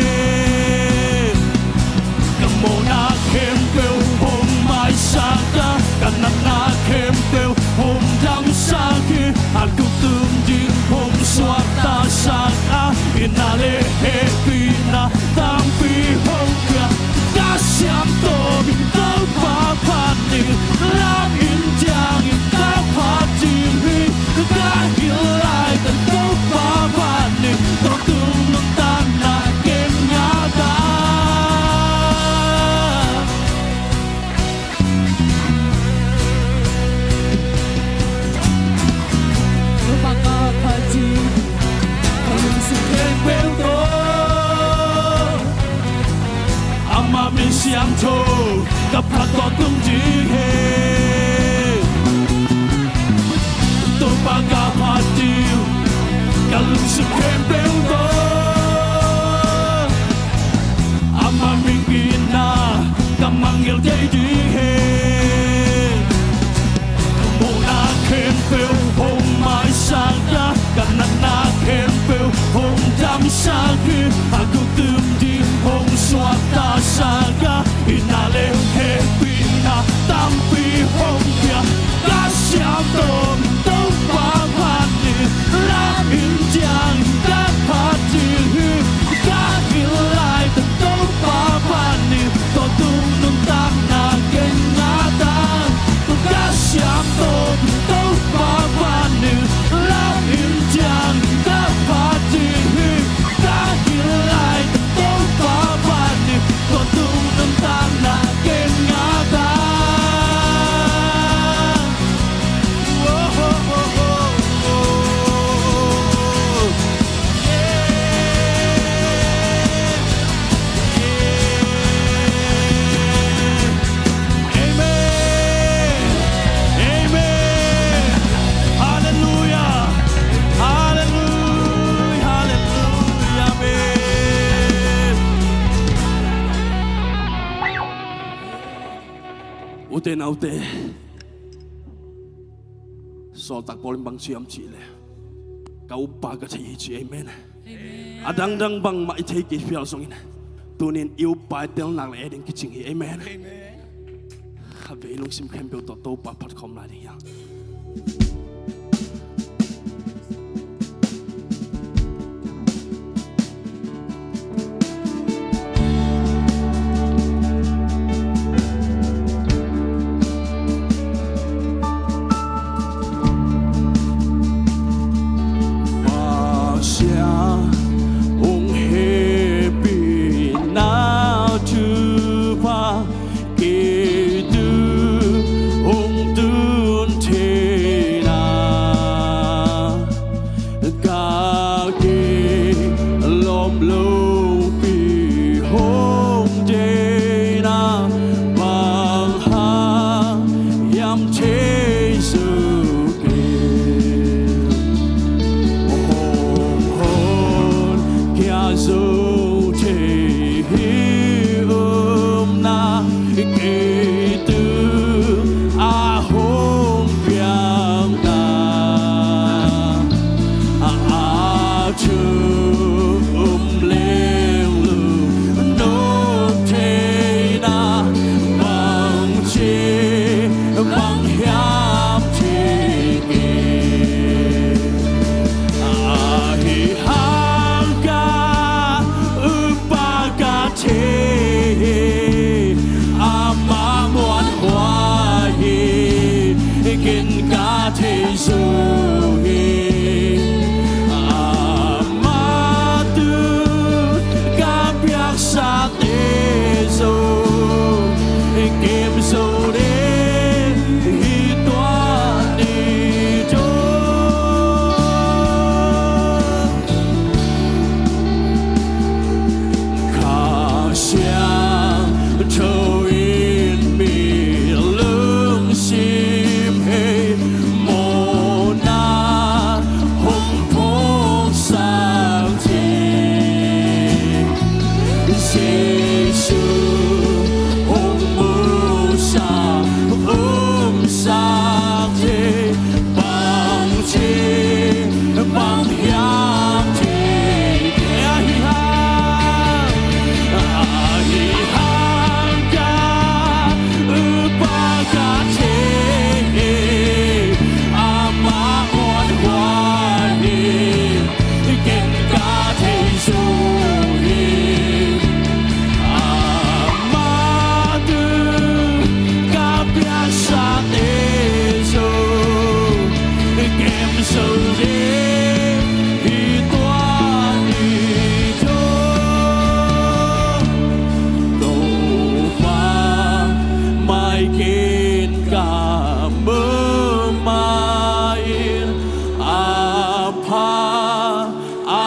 Ka mawhna khempeuh hong maisak a, ka natna khempeuh hong damsak hi. A guk tung ding hong suaktasak a, inn ah le hehpihna tampi hong pia. Ka siangtho in Topa phat ding, lam in ciangin ka phat ding hi. Ka hilh laitak Topa phat ding, tawntung nuntakna ken ngah ta. Topa ka phat ding, ka lungsim khempeuh tawh ama min siangtho ka phat tawntung ding hi. Topa ka phat ding, ka lungsim khempeuh tawh ama min gitna ka mangngilh kei ding hi. Ka mawhna khempeuh hong maisak a, ka natna khempeuh hong damsak hi. A guk tung ding hong suaktasak a, inn ah le hehpihna tampi hong pia. Ka siangtho in Topa phat ding, lam in ciangin ka phat ding hi. Ka hilh laitak Topa phat ding, tawntung nuntakna ken ngah ta. Ka siangtho in Topa phat ding, lam in ciangin ka phat ding hi. Ka hilh laitak Topa phat ding, tawntung nuntakna ken ngah ta. Oh, oh, oh, oh, oh. Amen. Amen. Halleluia. Halleluia. Halleluia. Amen. Ute naute, Sawltak Paul in bang ci hiam cih leh, ka uppa ka thei hi ci. Amen. Amen. A dangdang bangmah i thei kei phial zongin, tuni-in i uppa i tel nak leh ei ding kicing hi. Amen. Amen. Khatvei i lungsim khempeuh tawh Topa phat khawm lai ding hi hang. Pasian hong hehpihna thupha kei tung hong tun thei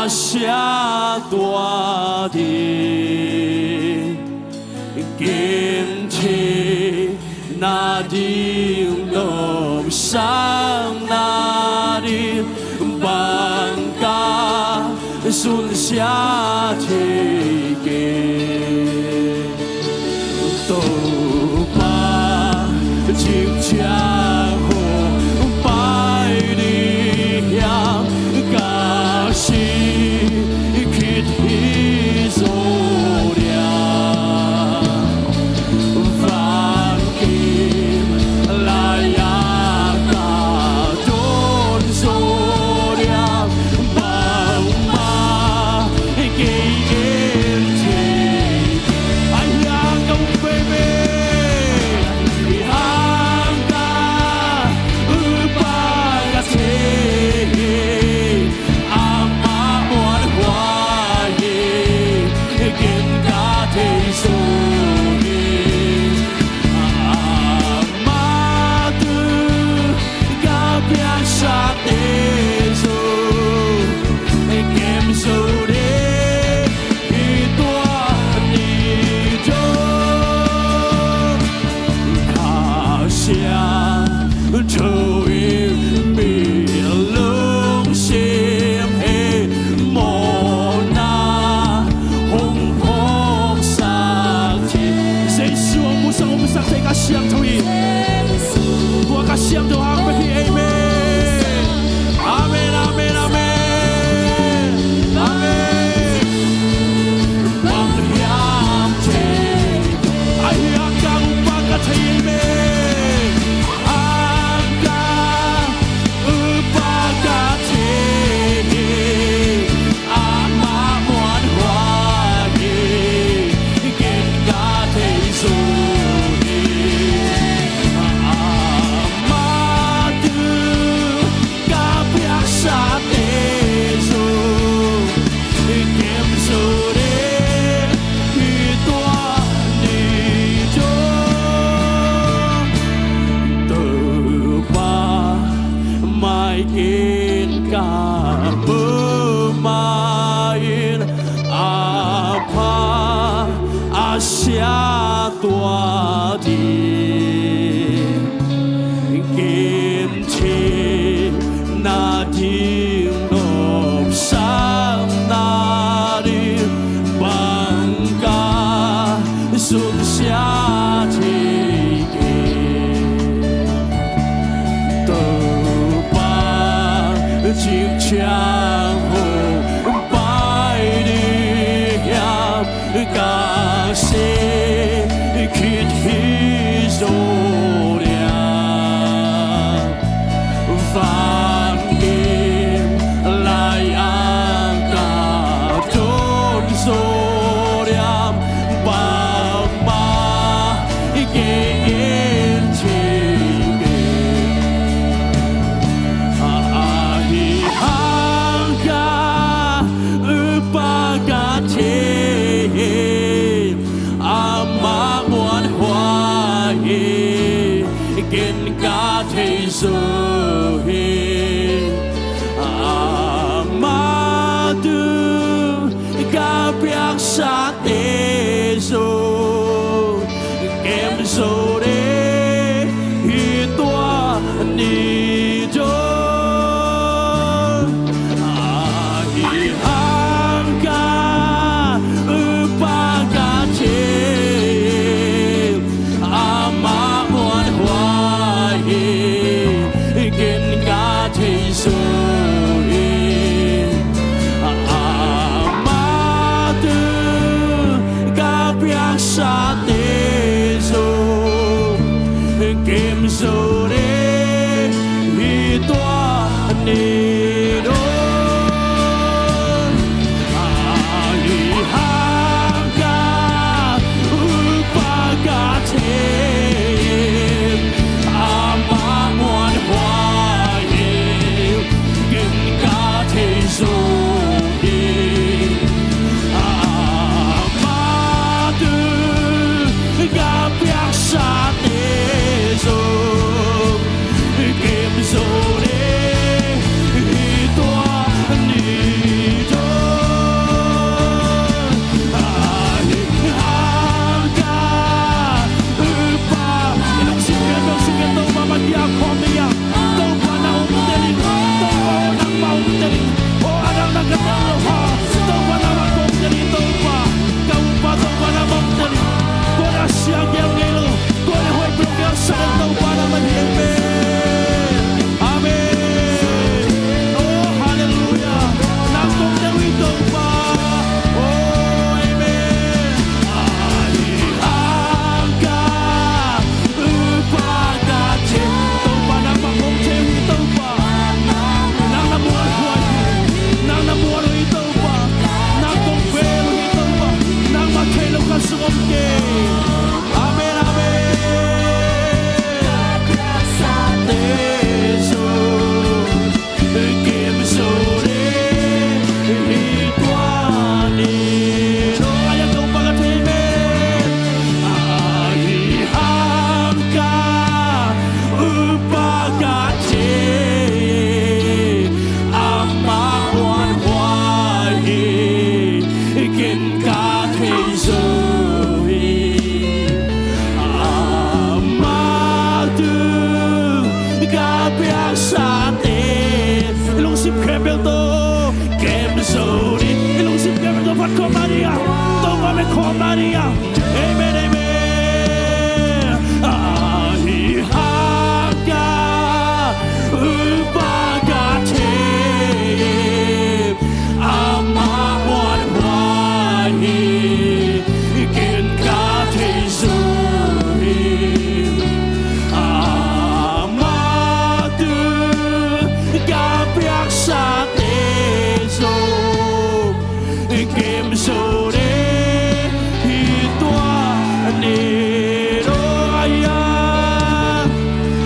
Sia tua ding, kin thei nading, nopsak nading, bang ka sunsia thei kei. Topa, cik ciang hong pai ding hiam, ka si khit hi zaw diam. Van kim lai-a ka dawn zaw diam. Bangmah kei en thei. Ahi hang ka um veve. Ahi hang ka upa ka thei hi. Amah muanhuai hi. Ken ka thei zaw hi. Amah tu ka piaksate zong kem zo ding hi tua ni zong. Kha Siangtho in mi lungsim hehmawhna hong phawksak thei. Jesu hong musak, hong musak thei Kha Siangtho hi. Tua Kha Siangtho hang bek hi. Amen. Amen, amen, amen. Amen. Bang hiam thei. Ahi hang ka upa ka thei hi. Hang ka upa ka thei hi. Amah muanhuai hi. Ken ka thei zaw hi. Amah tu ka piaksate zong kem zo ding hi tua ni zong. Topa mai ken ka puma in, a pha a sia tua ding, ken thei nading, nopsak nading, bang ka sunsia thei kei. Topa, cik ciang hong pai ding hiam, ka si khit hi Zo ding i lungsim kei bek tawh phat khawm lai ding a, Topa min khawm lai ding a. Amen, amen. Ahi hang ka upa ka thei, amah muanhuai hi, ken ka thei zo hi. Amah tu ka piaksate zong kem zo ding hi tua ni. Tua ai a,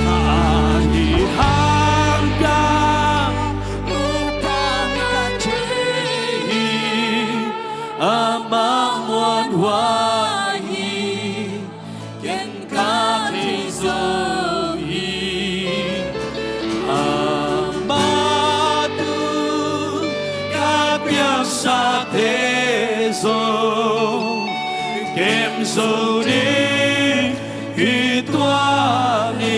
ahi hang ka upa ka thei hi, amah muanhuai hi, ken ka thei zo hi. Amah tu ka piaksate zong kem zo ding hi tua ni.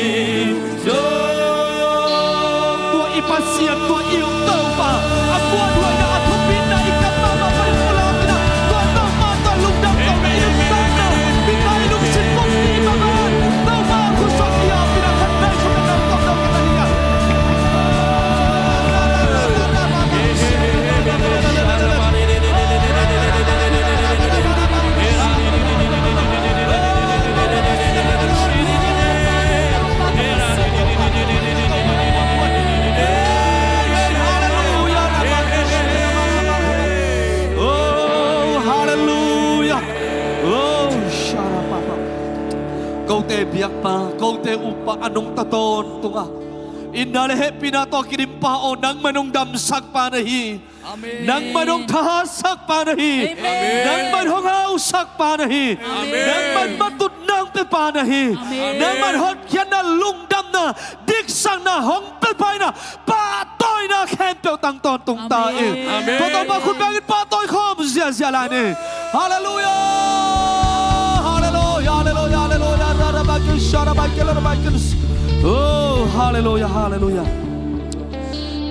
Tua i Pasian, tua i Topa, a muanhuaina, a thupina i kam mahmah panin pulak in a, tua Topa tawh lungdam kohna, i lungdamna, i tai lungsim pumpi bangin Topa khut sawm i hau pi na khat nai sawm na dam tawh dam ka ta hi a. Oh, hallelujah. Oh, sharapapa. Kote biakpa, kote upa a nungta tawntunga, itna le hehpihna tawh kidimpa aw, nangmah in hong damsakpa na hi. Amen. Nangmah in hong thahatsakpa na hi. Amen. Nangmah in hong hausakpa na hi. Amen. Nangmah in matutna hong pepa na hi. Amen. Nangmah in hotkhiatna, lungdamna, diksakna hong pepa in a, pahtawina khempeuh tang tawntung ta in. Amen. Amen. Tua Topa khut bengin pahtawi khawm ziahziah lai ni. Hallelujah! Hallelujah! Hallelujah! Hallelujah! Rarabakin, sharabakin, larabakin. Oh, hallelujah! Hallelujah!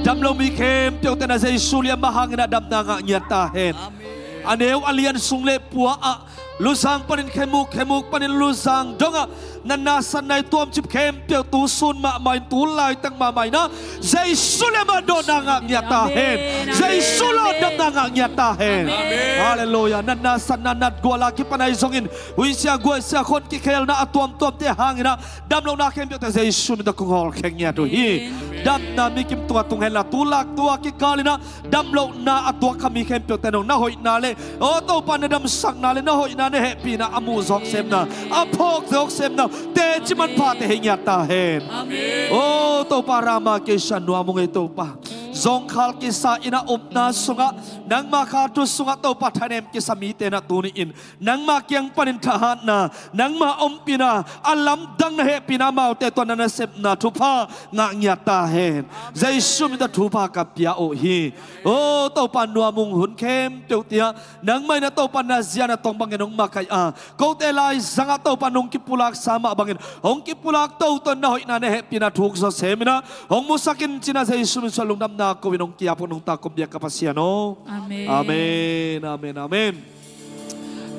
Damlo mi khempeuh tena Jesu liamma hangin a damna ngah ngiat ta hen. Amen. A neu a lian sung le pua ah, Luzang panin Khemuk, Khemuk panin Luzang dongah natna satna i tuamcip khempeuh tu sun mahmah in, tu laitak mahmah in a, Jesu liamma dawnna ngah ngiat ta hen. Amen. Jesu lawndamna ngah ngiat ta hen. Amen. Hallelujah. Natna satna natgual a kipan ahi zongin, huihsia guaihsia khon kikhelna a tuamtuamte hangin a, damlohna khempeuhte Jesu min tawh kong hawlkhia ngiat uh hi. Amen. Damna mikim tungah tung henla, tulak tua kikal in a, damlohna a tuak kha mi khempeuhte nong na hoihna le, aw Topa na damsakna le na hoihna, na hehpihna a muh zawk semna, a phawk zawk semna, teci manphate hei ngiat ta hen. Amen. Aw Topa, rama kisa nuam ung ei Topa. Zawngkhal kisa in a upna sungah, nangma kha thu sungah Topa thanem kisa mite na tuni in nangma kiang panin thahatna, nangma ompihna, a lamdang na hehpihna amaute tawh na nasepna thupha ngah ngiat ta hen. Jesu min tawh thupha ka pia uh hi. Aw Topa, nuam ung, hun khempeuh tiah nangmah in a Topa na zia na tong bangin hong makaih a, kote laizangah Topa nong kipulaksa mah bangin hong kipulak toto in na hoihna, na hehpihna thuk zawsem in a hong musak in ci-in a, Jesu min suang lungdamna ko-in hong ki-ap uh nungta kum biak ka Pasian aw. Amen. Amen, amen, amen.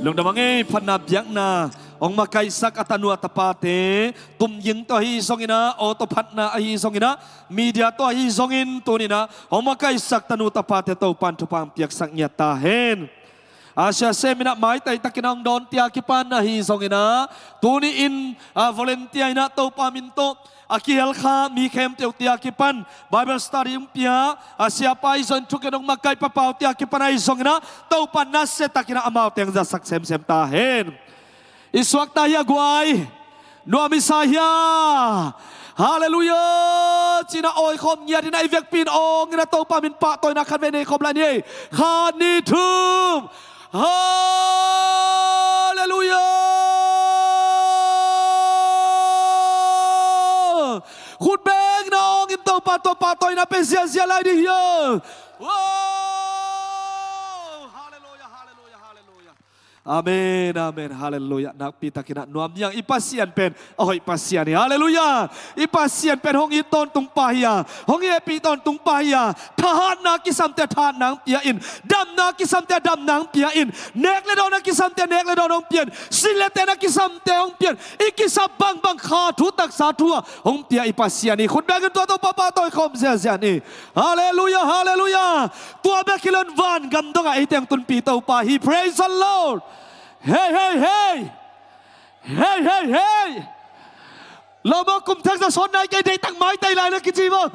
Lungdam a ngei, phatna biakna hong makaihsak a tanu a tapate, tumging tawh ahi zongin a, aw tawh phatna ahi zongin a, media tawh ahi zongin tuni in a hong makaihsak tanu tapate Topa'n thupha hong piaksak ngiat ta hen. A sia sem in a maitai takin a hong dawnte a kipan ahi zongin a, tuni in a volunteer in a Topa min tawh a kihel kha mi khempeuhte a kipan Bible study hong pia a siapa ahi zongin, thugen hong makaih papaute a kipan ahi zongin a, Topa nasia takin a amaute hong zatsak semsem ta hen. I suakta hia guai? Nuam i sa hia? Hallelujah! Ci-in a awikhawm ngiat in a, i vekpi in awng in a Topa min pahtawina khatvei nei khawm lai ni. Khat, nih, thum. Hallelujah! Khut bengna awng in Topa tawh pahtawina pe ziahziah lai ding hi a. Wow! Hallelujah, hallelujah, hallelujah. Amen, amen, halleluiah. Nakpi takin ah nuam ni ang. I Pasian pen a hoih Pasian hi, halleluiah. I Pasian pen hong it tawntung pa hi a, hong hehpih tawntung pa hi a, thahatna kisamte thahatna hong pia in, damna kisamte damna hong pia in, nek le dawn a kisamte nek le dawn hong pia in, sin le ten a kisamte hong pia in, i kisap bangbang kha thu taksa thu a hong pia i Pasian hi. Khut bengin tua Topa pahtawi khawm ziahziah ni. Halleluiah, halleluiah. Tua bek hi lo in vangam dongah eite hong tunpi Topa hi. Praise the Lord. Hei, hei, hei. Hei, hei, hei. Lo maw, kum thak za sawn nai kei, deihtak maitai lai na kici maw.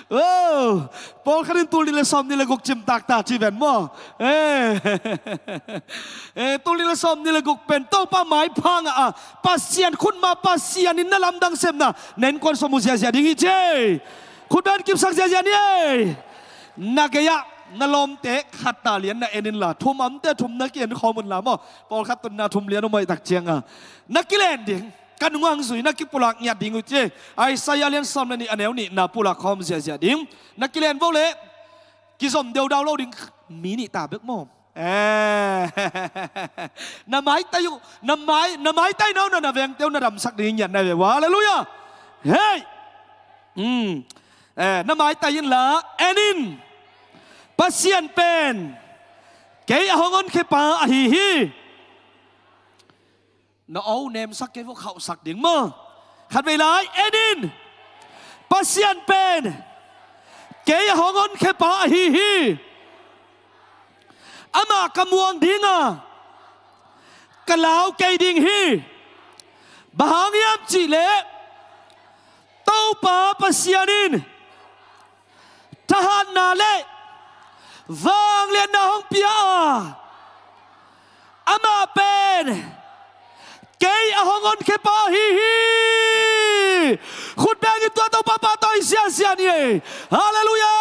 Oh, pawlkhat in tul nih le sawm nih le guk cimtak ta ci ven maw. Eh. Eh, tul nih le sawm nih le guk pen Topa maipha ngah a, Pasian khutma Pasian in na lamdang sepna na innkuan sawm uh ziahziah ding hi ci. Khut beng kipsak ziahziah ni ei. Na gei-ah na lawmte khat ta lian na en inla, thum amte thum na ki-en khawm unla maw. Pawlkhat tun na thum lian uh maihtak cianga na kilen ding, ka nungah zui na kipulak ngiat ding uh ci. Isaiah lian sawm le nih a neu nih na pulak khawm ziahziah ding. Na kilen vo leh kizom deudau lo ding, mi nih ta bek maw. Eh. Na maitai uh, na mai, na maitai na uh na, na vengte uh na damsak ding ngiat na ve uh. Halleluiah. Hei. Hmm. Eh, na maitai inla en in. Pasian pen kei a hong honkhia pa ahi hi. Na aw nemsak kei vo, khauhsak ding maw. Khatvei lai en in. Pasian pen kei a hong honkhia pa ahi hi. Amah ka muang dinga ka lau kei ding hi. Bang hang hiam cihleh Topa Pasian in thahatna le vangliatna hong pia a, amah pen kei a hong honkhia pa ahi hi. Khut bengin tua Topa pahtawi ziahziah ni ei. Halleluiah.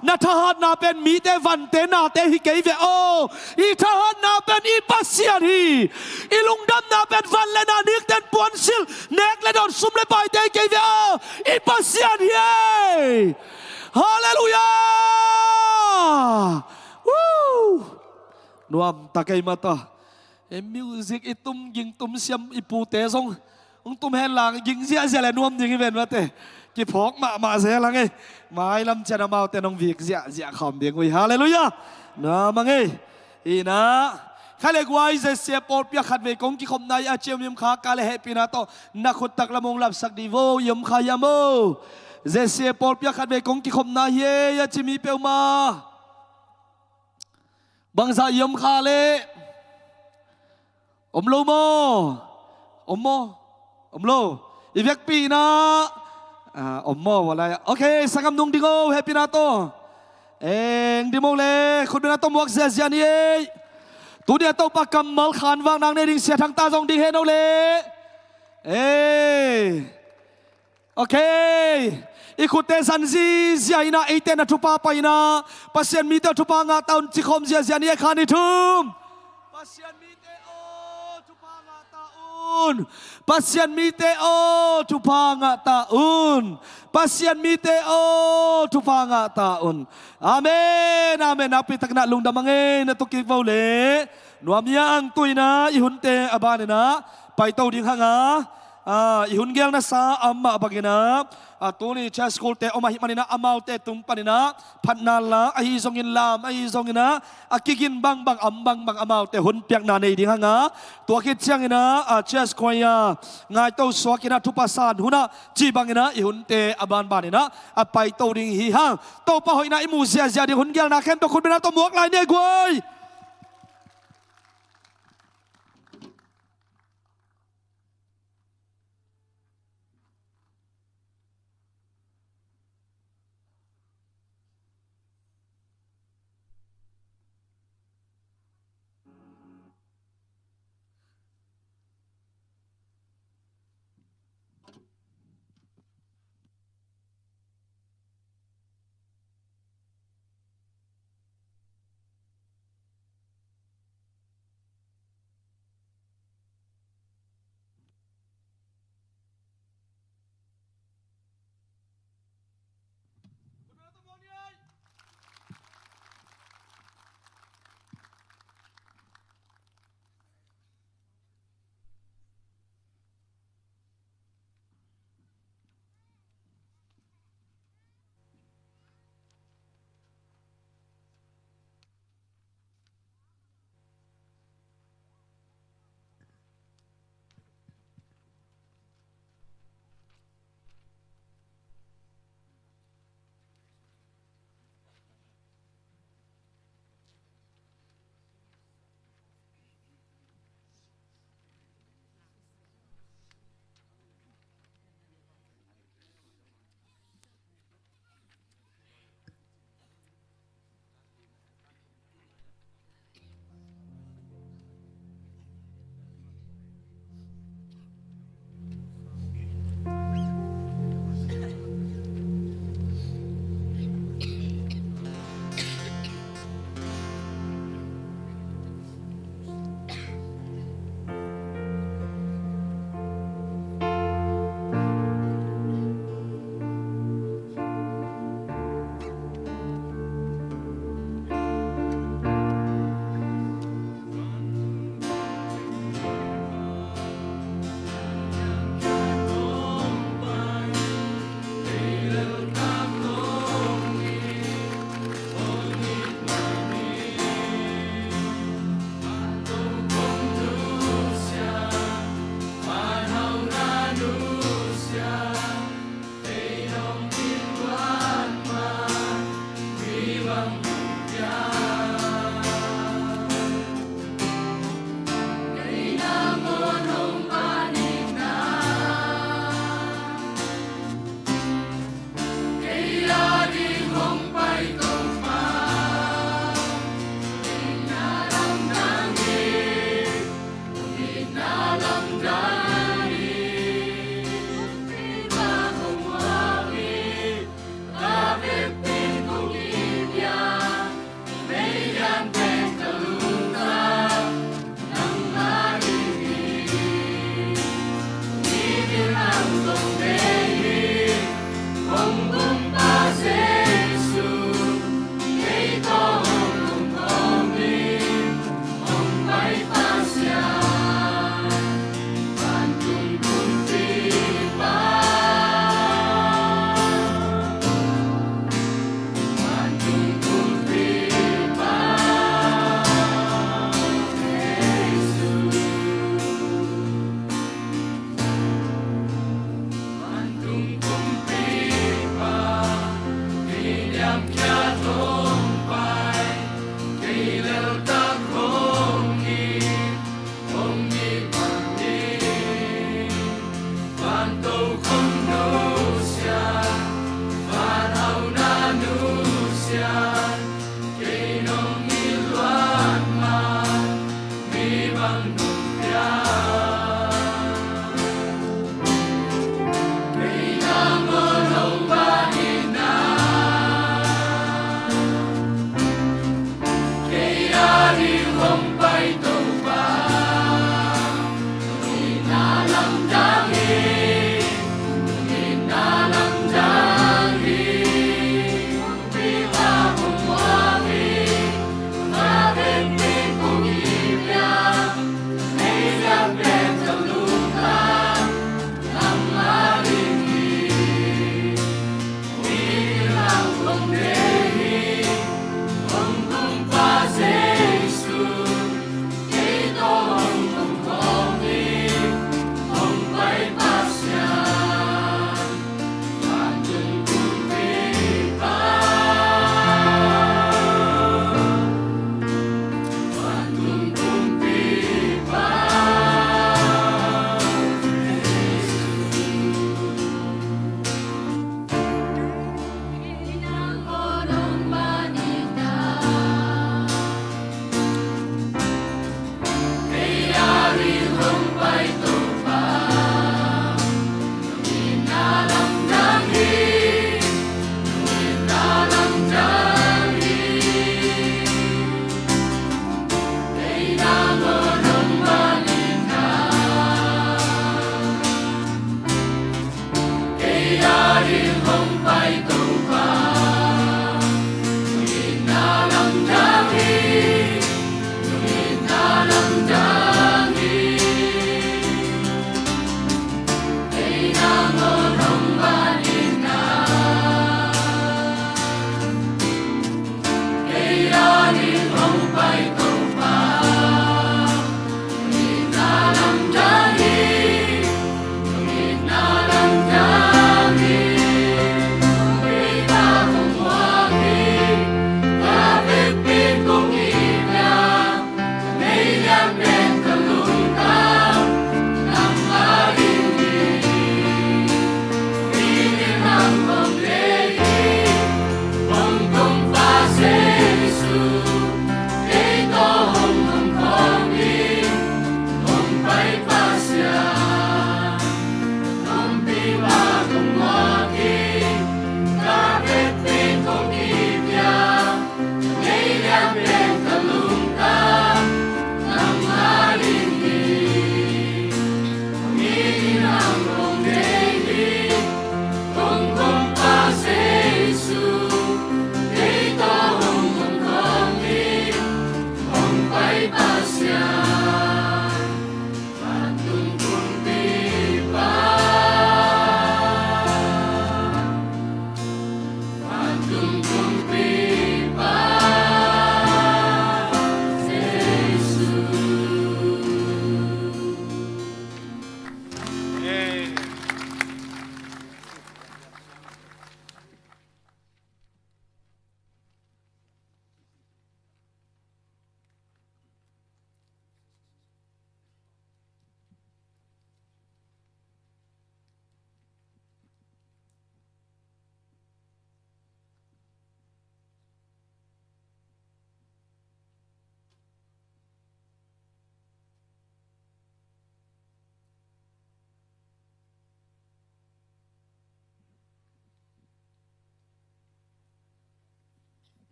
Na thahatna pen mite vante nate hi kei ve aw. I thahatna pen i Pasian hi. I lungdamna pen van le na, nikten puansilh, nek le dawn, sum le paite hi kei ve aw. I Pasian hi ei. Halleluiah. Woo. Nuam ta kei mata. E, music i tum ging tum siam i pute zong hong tum hen lang, ging ziahziah le nuam ding hi ven mate. Kiphawk mahmah zel ang e. Mailam ciang amaute nong vik ziahziah khawm ding uh hi. Halleluiah. Nuam ang e. Hi na. Kha le guai, Z C A pawlpi ah khatvei kong kikhopna hi a, ciam yom kha ka le hehpihna tawh na khut taklam hong lapsak dih vo, yom kha hiam aw. Z C A pawlpi ah khatvei kong kikhopna hi e a ci mi peuhmah. Bangzah i om kha leh om lo maw? Om maw? Om lo. I vekpi inah, ah, om maw? Walai. Ok, sanggam nung ding o, hehpihna tawh. Eng dim o le, khutbetna tawh muak ziahziah ni ei. Tuni a Topa kammal khanvak nang nei ding Sia Thang ta zong ding hen o le. Ei. Ok. I khutte zan zizia inah, eite na thupha pai inah, Pasian mite aw thupha ngah ta un, ci khawm ziahziah ni ei, khan i thum. Pasian mite aw thupha ngah ta un. Pasian mite aw thupha ngah ta un. Pasian mite aw thupha ngah ta un. Amen, amen. Nakpi takin ah lungdam a ngei na tukik vo le. Nuam ia ang, tu inah i hunte a ban inah paito ding hang a, ah, i hun gelna sa a om mah bang inah, ah, tuni church school te om ahih man inah amaute tung pan inah phatna la ahi zongin, lam ahi zong inah, a kigin bangbang, a om bangbang amaute hun piakna nei ding hang a, tua khit ciang inah, ah, church choir ngaito suak inah thupha san hun ah cih bang inah i hunte a banban inah a paito ding hi hang. Topa hoihna i mu ziahziah ding, hun gelna khempeuh khutbetna tawh muak lai ni ei guai.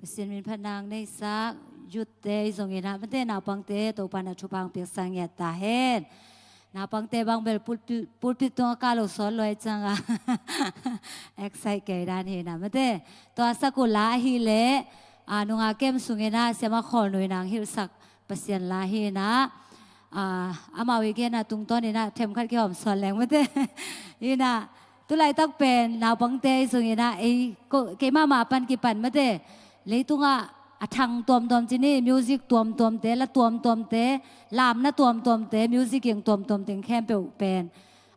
Pasian min phatna ang neisak youth-te i zong inah, mate, naupangte Topa in ah thupha ang piaksak ngiat ta hen. Naupangte bang bel pulpit, pulpit tungah kah lo sawt luai ciangah excite kei dan hi inah, mate. Tua sak uh la ahih leh, a, nunga kem sung inah siamah Khawl Nui in ang hilhsak Pasian la hi inah, a, amau i genna tungtawn inah themkhat kihawm sawt leng, mate. Inah, tu laitak pen naupangte i zong inah, ei, ko, keimah mah pan kipan, mate, leitungah a thang tuamtuam ci ni, music tuamtuamte, la tuamtuamte, lamna tuamtuamte, music ing tuamtuamte khempeuh pen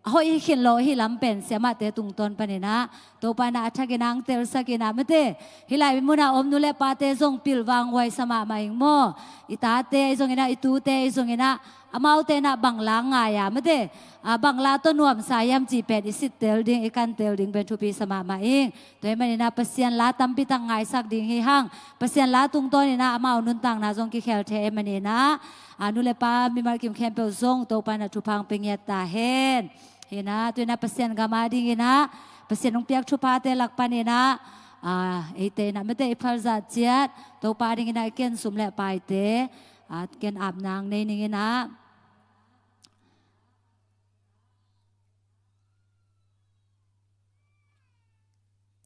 a hoih hi khin lo ahih lam pen siamahte tungtawn pan inah Topa in ah a thak inah ang telsak inah, mate. Hih lai munah om nu le pate zong pilvang huaisa mahmah ing maw. I tate i zong inah, i tute i zong inah, amaute inah bang la ngai a, mate, a, bang la tawh nuamsa hiam cih pen i sittel ding, i kantel ding pen thupi sa mahmah ing. Tua ahih man inah Pasian la tampi tak ngaisak ding hi hang. Pasian la tungtawn inah amau nuntakna zong kikhel thei ahih man inah, a, nu le pa mimal kim khempeuh zong Topa in ah thupha ang pia ngiat ta hen. Hi inah, tu inah Pasian gam ading inah, Pasian hong piak thuphate lak pan inah, a, eite inah, mate, i phalzah ciat Topa ading inah i ken sum le paite, a, ken apna ang nei ning inah.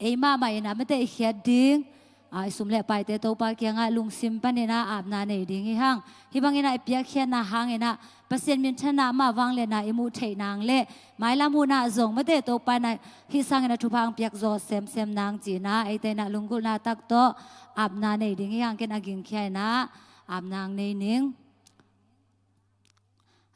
Ei mahmah inah, mate, i khiat ding, a, i sum le paite Topa kiangah lungsim pan inah apna nei ding hi hang. Hih bang inah i piakkhiatna hang inah Pasian minthanna, amah vangliatna i muh theih nang le mailam hun ah zong, mate, Topa in ah hih sang inah thupha ang piak zawh semsem nang ci inah eite inah lunggulhna tak tawh apna nei ding hi hang. Ken a gingkhia inah apna ang nei ning.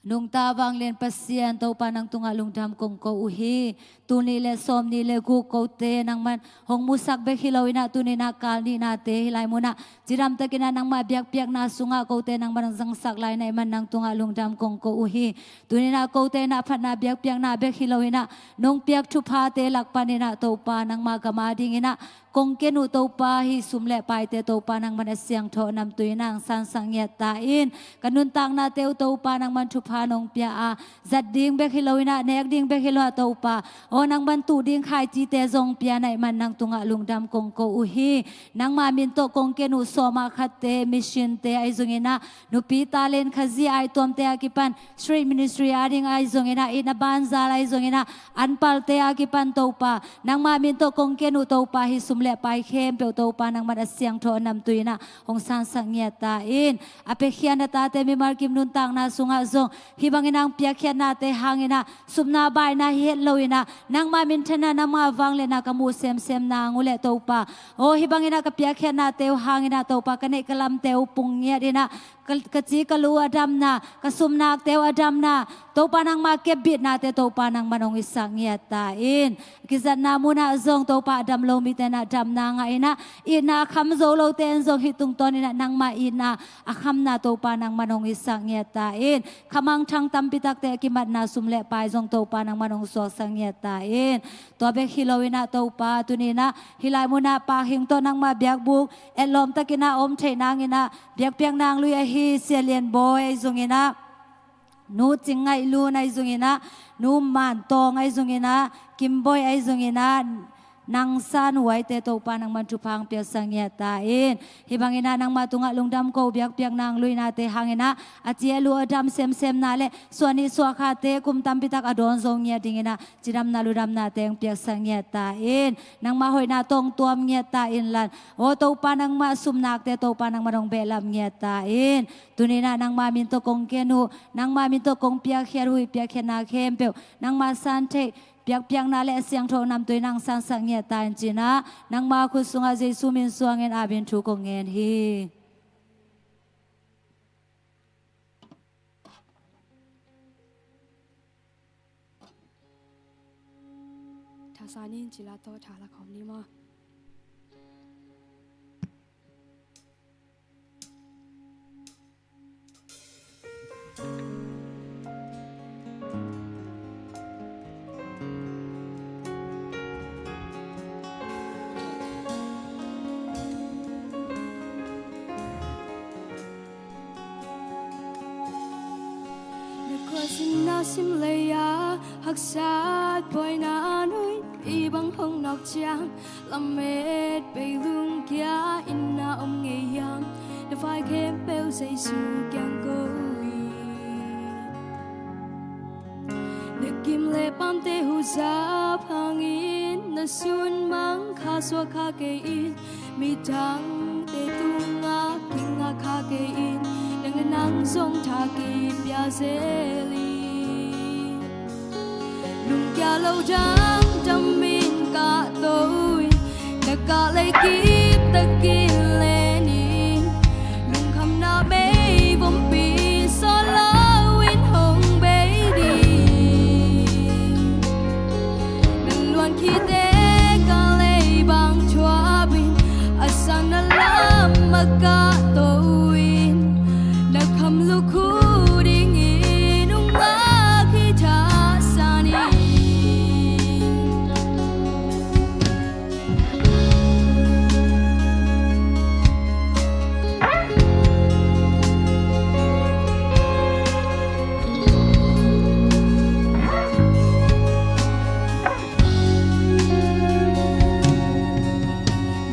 Nungta vanglian Pasian Topa, nang tungah lungdam kong ko uh hi. Tul nih le sawm nih le guk kote nangman hong musak bek hi lo inah, tuni inah kal nihnate hih lai munah cidamtak inah nangmah biakpiakna sungah kote nangman hong zangsak lai na hih man nang tungah lungdam kong ko uh hi. Tuni inah kote inah phatna biakpiakna bek hi lo inah nong piak thuphate lak pan inah Topa nangmah gam ading inah kong ken uh Topa, hih sum le paite Topa nangman a siangtho namtui inah ang sansak ngiat ta in. Ka nuntaknate uh Topa nangman thupha nong pia a, zat ding bek hi lo inah, nek ding bek hi lo a Topa, aw, nangman tuh ding khaicite zong pia na hih man nang tungah lungdam kong ko uh hi. Nangmah min tawh kong ken uh sawma khatte, mission-te ahi zong inah, nupi talent, Khazih aituamte a kipan street ministry ading ahi zong inah, itna banzal ahi zong inah, anpalte a kipan Topa, nangmah min tawh kong ken uh Topa, hih sum le pai khempeuh Topa nangman a siangtho namtui inah hong sansak ngiat ta in. A piakhia na tate mimal kim nuntakna sungah zong hih bang inah ang piakkhiatnate hang inah supna baihna hi het lo inah nangmah minthanna, nangmah vangliatna ka muh semsem nang uh leh Topa, aw, hih bang inah ka piakkhiatnate uh hang inah Topa ka neih ka lamte uh pung ngiat inah ka, ka ci ka lu a damna, ka sumnakte uh a damna, Topa nangmah kepbitnate Topa nangman hong hisak ngiat ta in. Kizatna munah zong Topa a dam lo mite inah damna ngah inah, itna a kham zo lote in zong hih tungtawn inah nangmah itna a khamna Topa nangman hong hisak ngiat ta in. Khamangthang tampi takte a kimatna sum le pai zong Topa nangman hong suaksak ngiat ta in. Tua bek hi lo inah Topa, tuni inah hih lai munah Pakhing tawh nangmah biakbuk etlawm tak inah om theih nang inah biakpiakna ang lui ahi Sia Lian Bawi ahi zong inah, Nu Cing Ngaih Lun ahi zong inah, Nu Man Tawng ahi zong inah, Kim Bawi ahi zong inah, Nang San Huaite Topa nangman thupha ang piaksak ngiat ta in. Hih bang inah nangmah tungah lungdam ko, biakpiakna ang luinate hang inah a ci a lu a dam semsemna le suah nih suah khate kum tampi tak a dawn zo ngiat ding inah cidamna ludamnate ang piaksak ngiat ta in. Nangmah hoihna tawh tuam ngiat ta in lan, aw Topa nangmah sumnakte Topa nangman hong behlap ngiat ta in. Tuni inah nangmah min tawh kong ken uh, nangmah min tawh kong piakkhiat uh, hih piakkhiatna khempeuh nangmah san theih biakpiakna le a siangtho namtui inah ang sansak ngiat ta in ci inah nangmah khut sungah Jesu min suangin apin thu kong ngen hi. Thasa nin cila tawh tha la khawm ni maw? Na khuazinna sim lei-a haksat buaina nui I bang hong nawk ciang lamet bei lungkia in na om ngei hiam? Na vai khempeuh Jesu kiang ko in. Na gim le pamte huzap hangin na sun mang kha suak kha kei in. Midangte tungah kingak kha kei in. Nang le nang zong tha kipia zel in. Lungkia lo damdam in kahto in. Na kah lei kiptakin len in. Lungkhamna meivompi sawn lo in hong bei ding. Nang luan khite kah lei bang thuap in. A sanna lam a kahto in. Na kham lukhu dingin hong ngak hi thasan in.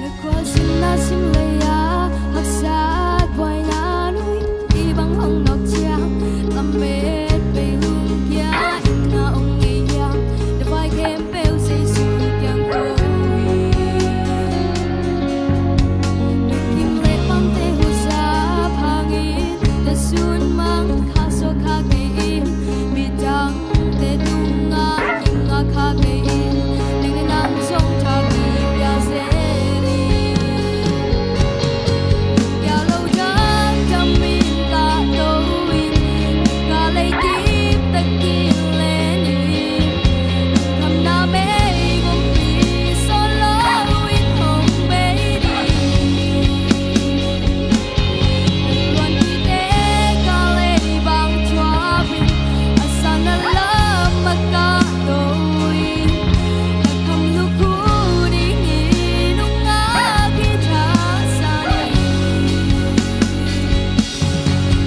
Na khualzinna sim lei-a haksa buaina nuih. I bang hong nawk ciang lamet bei lungkia in na om ngei hiam? Na vai khempeuh Jesu kiang ko in. Na gim le pamte huzap hangin na sun mang kha suak kha kei in. Midang te tungah kingak kha kei in. Nang le nang zong tha kipia zel in. Lungkia lo damdam in kahto in. Kah lei kiptakin len in. Lungkhamna meivompi sawn lo in hong bei ding. Luan khite kah lei bang thuap in. A sanna lam a kahto in. Na kham lukhu dingin hong ngak hi thasan in.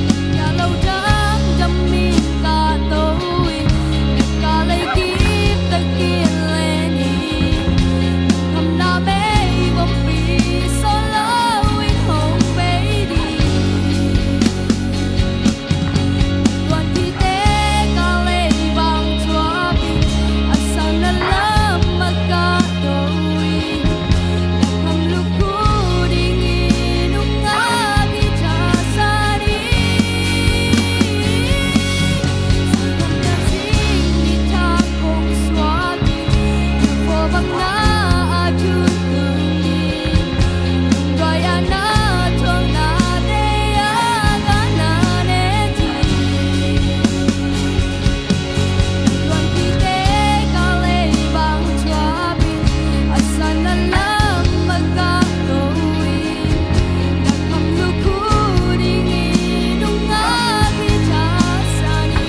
Lungkia lo damdam in kahto in. Na kah lei kiptakin len in. Lungkhamna meivompi sawn lo in hong bei ding. Luan khite kah lei bang thuap in. A sanna lam a kahto in. Na kham lukhu dingin hong ngak hi thasan in. Sanggamna cing nitak hong suak in. Na khuavakna a thuntung in. Lungduai a na thuaknate a gah na ne ding. Luan khite kah lei bang thuap in. A sanna lam a kahto in. Na kham lukhu dingin hong ngak hi thasan in.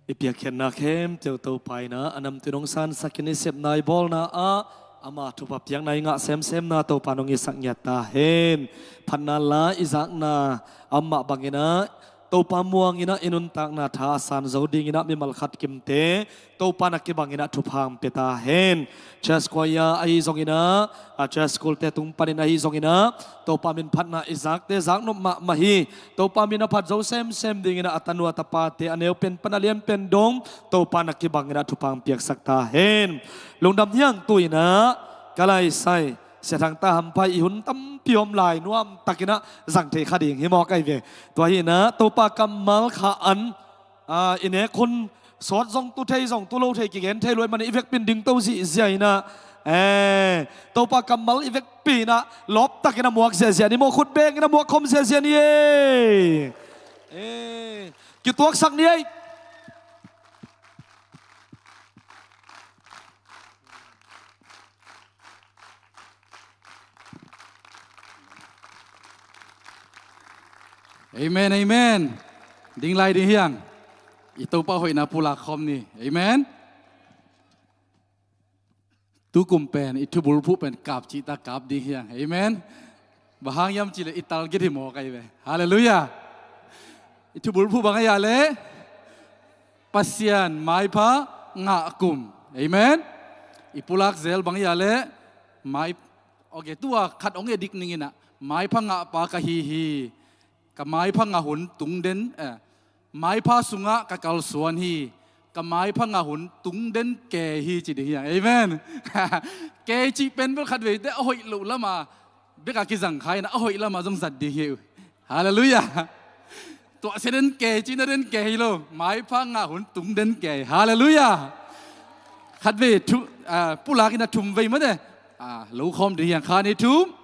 I piakkhiatna khempeuh Topa in a namtui nong sansak in, i sepna i bawlna ah ama thupha piakna i ngah semsemna Topa nong hisak ngiat ta hen. Phatna la i zakna amah bangin a Topa muang in a i nuntakna tha a san zo dingin a mimal khat kimte Topa na kibangin a thupha hong pia ta hen. Church choir ahi zongin a, a church school te tung panin ahi zongin a, Topa min phatna i zakte zaknop mahmah hi. Topa min a phat zo semsem dingin a, a tanu a tapate, a neu pen pan a lian pen dong Topa na kibangin a thupha hong piaksak ta hen. Lungdam hi hang. Tu-in a ka laisai Sia Thang Ta Hamphai i hun tampi om lai, nuam takin a zang thei kha ding hi mawk ahi ve. Tua hi-in a Topa kammal kha an, a, i nek hun Sawt zong tu thei, zong tu lo thei, kigen thei lo ahih manin i vekpi in dingto zihziah in ah, eh, Topa kammal i vekpi in ah lawptak in a muak ziahziah ni maw, khut beng in a muak khawm ziahziah ni ei. Eh, kituaksak ni ei. Amen, amen. Ding lai ding hi hang. I Topa hoihna pulak khawm ni. Amen. Tukum pen i thubulphuh pen kap cihtak kap ding hi hang. Amen. Bang hang hiam cih leh i target hi mawk ahi ve. Halleluiah. I thubulphuh bang hiam cih leh Pasian maipha ngah kum. Amen. I pulak zel bang hiam cih leh mai, okay, tua khat hong et dik ning in ah, maipha ngahpa ka hi hi. Ka maipha ngah hun tung den, eh, maipha sungah ka kalsuan hi. Ka maipha ngah hun tung den kei hi ci ding hi hang. Amen. Kei cih pen bel khat veite a hoih loh lamah bek a kizang kha in ah, a hoih lamah zong zat ding hi uh. Halleluiah. Tuahsia den kei, cihna den kei hi lo. Maipha ngah hun tung den kei. Halleluiah. Khat vei thu, ah, pulak in a thum vei mate. Ah, lo khawm ding hi hang, khat, nih, thum.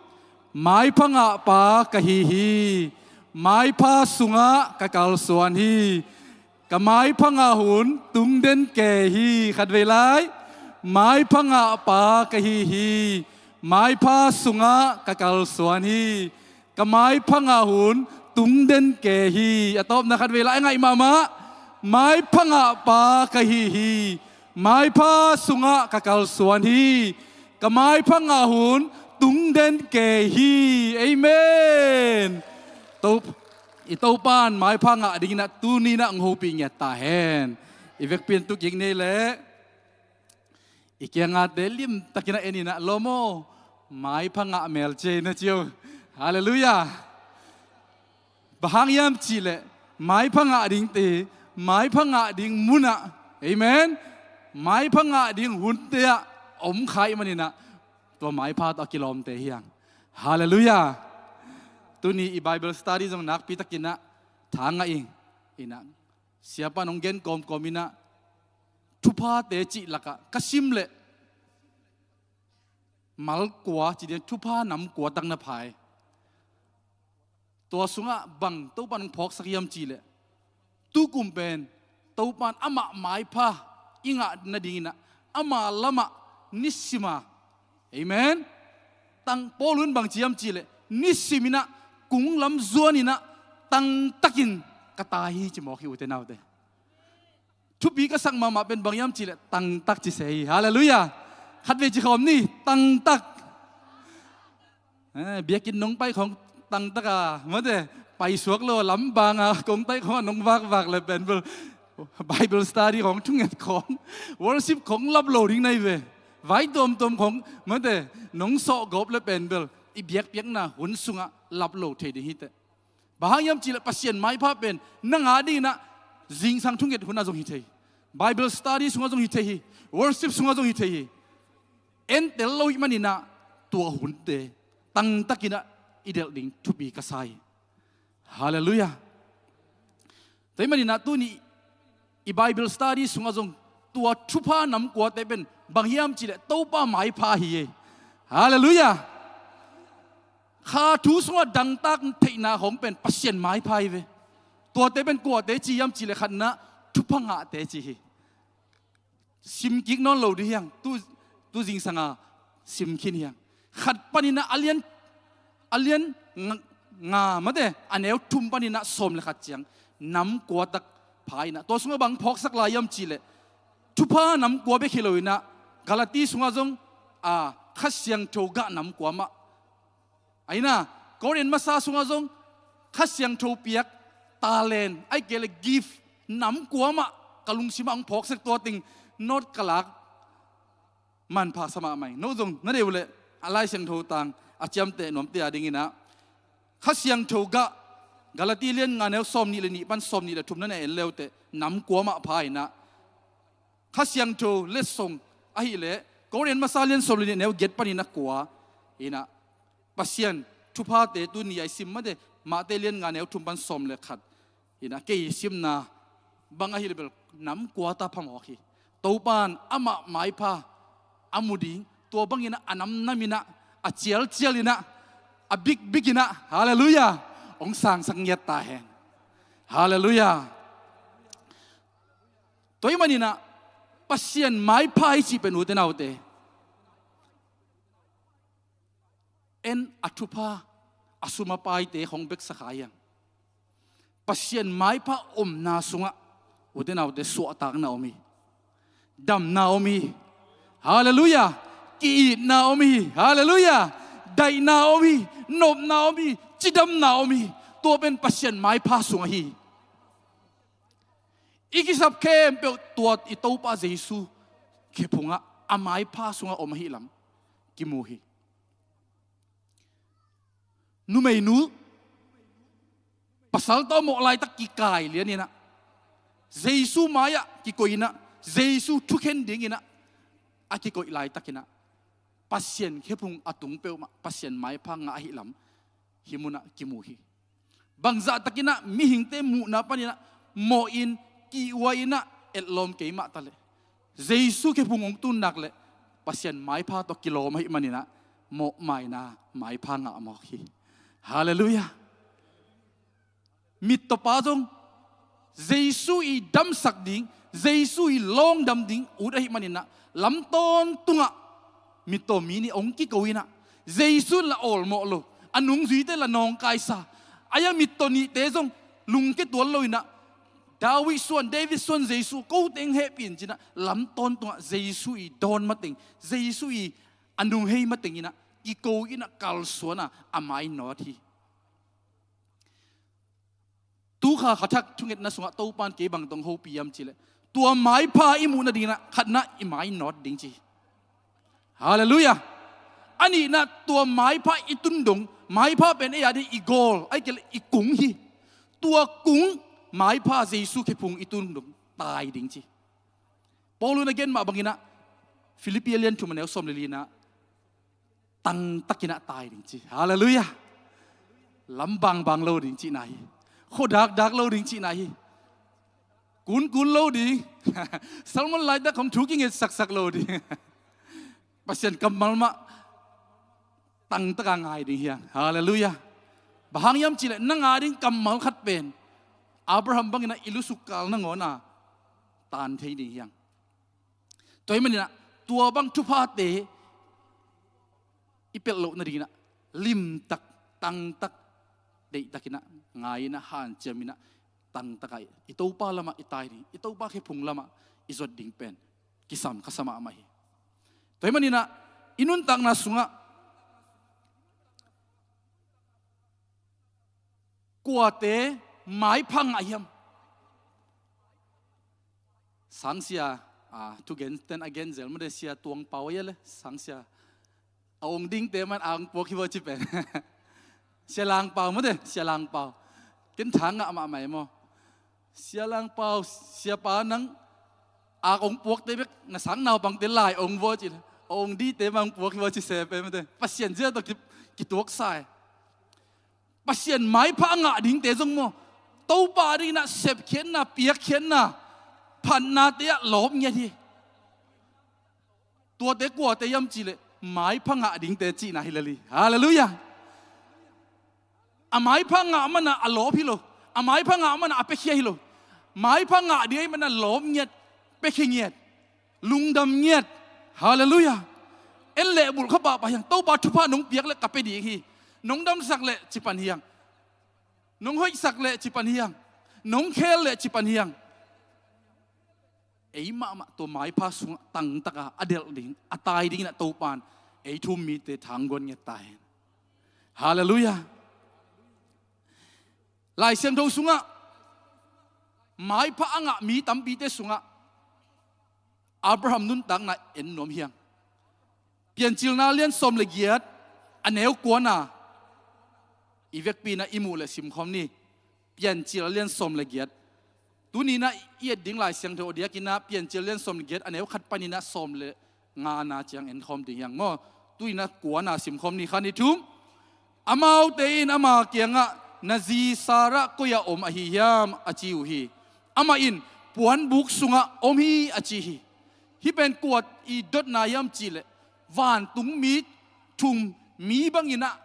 Maipha ngahpa ka hi hi. Maipha sungah ka kalsuan hi. Ka maipha ngah hun tung den kei hi. Khat vei lai. Maipha ngahpa ka hi hi. Maipha sungah ka kalsuan hi. Ka maipha ngah hun tung den kei hi. A tawpna khat vei lai, a ngaih mahmah. Maipha ngahpa ka hi hi. Maipha sungah ka kalsuan hi. Ka maipha ngah hun tung den kei hi. Amen. To, i Topa in maipha ngah ding in ah tuni in ah hong hopih ngiat ta hen. I vekpi in tu kik ni leh i kiangah te limtakin a en in ah, lawm aw, maipha ngah mel ci ei na ci uh. Halleluiah. Bang hang hiam cih leh maipha ngah dingte, maipha ngah ding mun ah, amen, maipha ngah ding hunte ah om kha ahih manin ah, tua maipha tawh a kilawmte hi hang. Halleluiah. Tuni i Bible study zong nakpi takin ah tha ngah ing. In ah, siapa in hong gen kawmkawm in ah, thuphate cih lakah ka sim leh mal kua ci ding, thupha nam kua tak na pha hi. Tua sungah bang Topa in hong phawksak hiam cih leh, tukum pen Topa in amah maipha i ngah nading in ah, ama lamah nisim a, amen, tang, Paul in bang ci hiam cih leh, nisim in ah, kung lam zuan in ah, tangtakin ka tai hi ci mawk hi, ute naute. Thupi ka sak mahmah pen bang hiam cih leh tangtak ci se hi. Halleluiah. Khat vei ci khawm ni, tangtak. Eh, biakinn nong pai khawng tangtak a, mate, paisuak lo, lam bang a kong tai khawng nong vakvak leh pen bel, Bible study khawng, thunget khawng, worship khawng lap lo ding na hi ve. Vai tuamtuam khawng, mate, nong sawhgawp leh pen bel, i biakpiakna hun sungah lap lo thei ding hi teh. Bang hang hiam cih leh Pasian maipha pen na ngah ding in ah, zingsang thunget hun ah zong hi thei hi. Bible study sungah zong hi thei hi. Worship sungah zong hi thei hi. Entel lo ahih manin ah, tua hunte tangtakin ah i delh ding thupi ka sa hi. Halleluiah. Tua ahih manin ah tuni i Bible study sungah zong tua thupha nam kuate pen bang hiam cih leh Topa maipha hi hi. Halleluiah. Kha thu sungah dangtak theihna khawng pen Pasian maipha hi ve. Tuate pen kuate ci hiam cih leh khatna thupha ngahte ci hi. Sim kik nawn lo ding hi hang, tu, tu zingsang a sim khin hi hang. Khat panin ah a lian, a lian nga, nga mate, a neu thum panin ah sawm leh khat ciang nam kua tak pha in ah. Tua sungah bang phawksak lai hiam cih leh, thupha nam kua bek hi lo in ah, Galati sungah zong, a, Kha Siangtho gah nam kua mah. Ahi na, Korin masa sungah zong Kha Siangtho piak talent, ahih kei leh gift nam kua mah ka lungsim ah hong phawk sek, tua teng note ka lak, manpha sa mahmah ing. No zong na deih uh leh a Lai Siangtho tang a ciamteh nuamte a ding in ah, Kha Siangtho gah, Galati lian nga neu sawm nih leh nih pan sawm nih leh thum na na en le uh teh, nam kua mah pha in ah, Kha Siangtho letsong ahih leh Korin masa lian sawm leh nih neu giat panin ah kua in ah, Pasian thuphate tuni a i sim mate, Mate lian nga neu thum pan sawm leh khat in ah, kei simna Bang ahih leh bel nam kuata phamawk hi. Topan amah maipha a mu ding, tua bangin a namnam in ah, a cialcial in ah, a bikbik in ah, halleluiah, hong sangsak ngiat ta hen. Halleluiah. Tua ahih manin ah Pasian maipha i cih pen, ute naute, en a thupha, a sum a paite hong beksa kha hi hang. Pasian maipha omna sungah, ute naute, suahtakna om hi. Damna om hi. Halleluiah. Ki-itna om hi. Halleluiah. Daihna om hi. Nopna om hi. Cidamna om hi. Tua pen Pasian maipha sungah hi. I kisap khempeuh tua i Topa Jesu khephungah, a maipha sungah om ahih lam kimu hi. Numeinu pasal tawh a mawh laitak kikai lian in ah, Jesu mai-ah kikoih in ah, Jesu thukhen dingin ah a kikoih laitak in ah, Pasian khephung a tung peuhmah Pasian maipha ngah ahih lam hih munah kimu hi. Bangzah takin ah mihingte muhna panin ah mawh in, kihhuai in ah, etlawm kei mah ta leh, Jesu khephung hong tun nak leh Pasian maipha tawh kilawm ahih manin ah mawhmaina maipha ngah mawk hi. Halleluiah. Mittawpa zong Jesu i damsak ding, Jesu i lawngdam ding ut ahih manin ah, lam tawntungah mittaw mi nih hong kiko in ah, Jesu in la awlmawh lo, a nungzuite la nawngkaisa, a ia mittaw nihte zong lungkia tuan lo in ah, David suan, David suan Jesu, ko teng hehpih in ci-in ah, lam tawntungah Jesu i dawn mateng, Jesu i a nunghei mateng in ah, kiko in ah, kalsuan a, a mai nawt hi. Tukha kha thak thungetna sungah Topan kei bang tawh hong hopih hiam cih leh, tua maipha i muh nadingin ah khatna, i mai nawt ding ci hi. Halleluiah. A nihna, tua maipha i tun dong, maipha pen ei a ding i goal, ahih kei leh i kung hi. Tua kung, maipha Jesu khephung i tun dong tai ding ci hi. Paul in a gen mah bangin ah, Filippi a lian thum a neu sawm le li-na, tangtakin ah tai ding ci hi. Halleluiah. Lam bangbang lo ding cihna hi. Khua dakdak lo ding cihna hi. Kunkun lo ding. Sermon laitak khawng thu kinget saksak lo ding. Pasian kammal mah tangtaka ngai ding hi hang. Halleluiah. Bang hang hiam cih leh, na ngai ding kammal khat pen Abraham bangin ah i lusuk kal nangawn a taan thei ding hi hang. Tua ahih manin ah, tua bang thuphate i pelh loh nadingin ah, limtak, tangtak, deihtakin ah, ngai in ah, hanciam in ah, tangtaka i Topa lamah i tai ding, i Topa khephung lamah i zuat ding pen kisam kha sa mahmah hi. Tua ahih manin ah, i nuntakna sungah kuate maipha ngah hiam? Sangsia, a, thugenten a gen zel mate, Sia Tuang Pau a hia le, sangsia, a ong dingte man a ong puak hi vaw ci pen. Sia Lang Pau mate, Sia Lang Pau. Ken tha ngah mahmah e maw. Sia Lang Pau, siapa nang a ong puakte bek, na sang naupangte lai ong vaw ci le, a ong dingte man ong puak hi vaw ci se pen mate. Pasian zia tawh ki, kituaksa e. Pasian maipha a ngah dingte zong maw, Topa dingin ah sepkhiatna, piakkhiatna, phatnate ah lawp ngiat hi. Tuate kuate hiam cih leh, maipha ngah dingte cihna hi lel hi. Halleluiah. A maipha ngah man ah a lawp hi lo. A maipha ngah man ah a piakhia hi lo. Maipha ngah ding ahih man ah lawp ngiat, piakhia ngiat, lungdam ngiat. Halleluiah. En leh bulh kha pahpah hi hang. Topa, thupha nong piak leh ka pia ding hi. Nong damsak leh ci pan hi hang. Nong hoihsak leh ci pan hi hang. Nong khel leh ci pan hi hang. Ei mahmah tua maipha sungah tangtaka a delh ding, a tai dingin ah Topan ei thu-um mite thangguan ngiat ta hen. Halleluiah. Lai Siangtho sungah maipha a ngah mi tampite sungah Abraham nuntakna en nuam hi hang. Piancilna lian sawm le giat, a neu kuana i vekpi-in ah i muh leh simkhawm ni. Piancil a lian sawm le giat. Tuni-in ah i et ding Lai Siangtho a diakin ah Piancil a lian sawm le giat, a neu khat panin ah sawm le ngana ciang enkhawm ding hi hang maw. Tuni-in ah kuana simkhawm ni, khat, nih, thum. Amaute in ama kiangah, "Na zi Sarah koi-ah om ahi hiam?" a ci uh hi. Amah in, puanbuk sungah om hi a ci hi. Hih pen kua i dotna hiam cihleh, vantungmi thum, mi bangin ah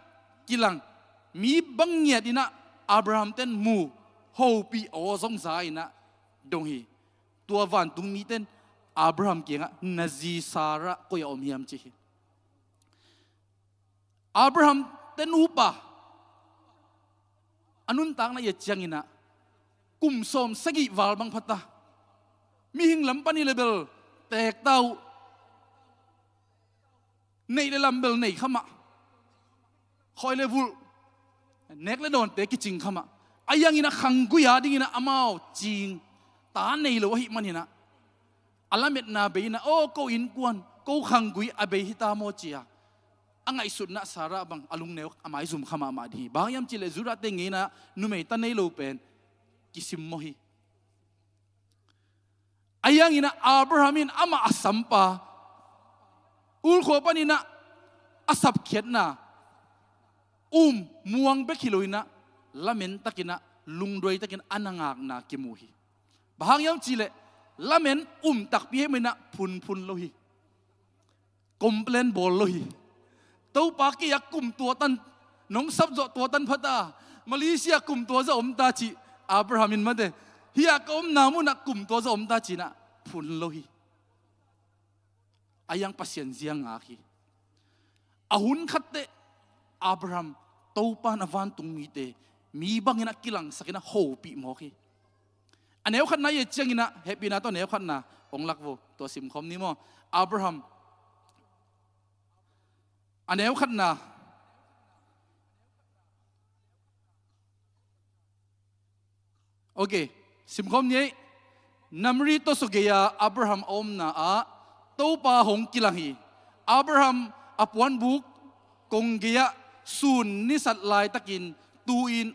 kilang, mi bang ngiatin ah Abraham ten mu, hopih aw zong za in ah dong hi. Tua vantungmi ten Abraham kiangah, "Na zi Sarah koi a om hiam?" ci hi. Abraham te nupa a nuntakna i et ciangin ah, kum sawm sagih val bang pha ta. Mihing lam pan i le bel teek ta uh. Neih le lam bel nei kha mah. Khawi le vulh, nek le dawnte kicing kha mah. Ahi hangin ah khanggui a dingin ah amau cing, ta nei lo ahih manin ah, a lametna bei in ah, "Aw, ko innkuan, ko khanggui a bei hi ta maw?" ci-a a ngaihsutna, Sarah bang a lungneu a maizum kha mahmah ding hi. Bang hang hiam cihleh, Judah te ngeina numei ta nei lo pen kisimmawh hi. Ahi hangin ah Abraham in amah a sampa, ulkhua panin ah a sapkhiatna, um muang bek hi lo in ah, lamen takin ah, lungduai takin a na ngakna kimu hi. Bang hang hiam cihleh, lamen um takpi ahih manin ah phunphun lo hi. Complain bawl lo hi. "Topa, kei a kum tua tan, nong sapzawh tua tan pha ta, Malaysia kum tua zah om ta," ci Abraham in, mate, "Hih a ka omna munah kum tua zah om ta," ci-in ah phun lo hi. Ahi hang Pasian zia ngak hi. A hun khat teh Abraham, Topa in a vantungmite mi bangin ah kilangsakin ah hopih mawk hi. A neu khatna i et ciangin ah, hehpihna tawh a neu khatna hong lak vo, tua simkhawm ni maw? Abraham, a neu khatna. Ok, simkhawm ni ei. Namri tawsaw gei-a Abraham a omna ah Topa hong kilang hi. Abraham a puanbuk kong gei-ah sun nisat laitakin, tu-in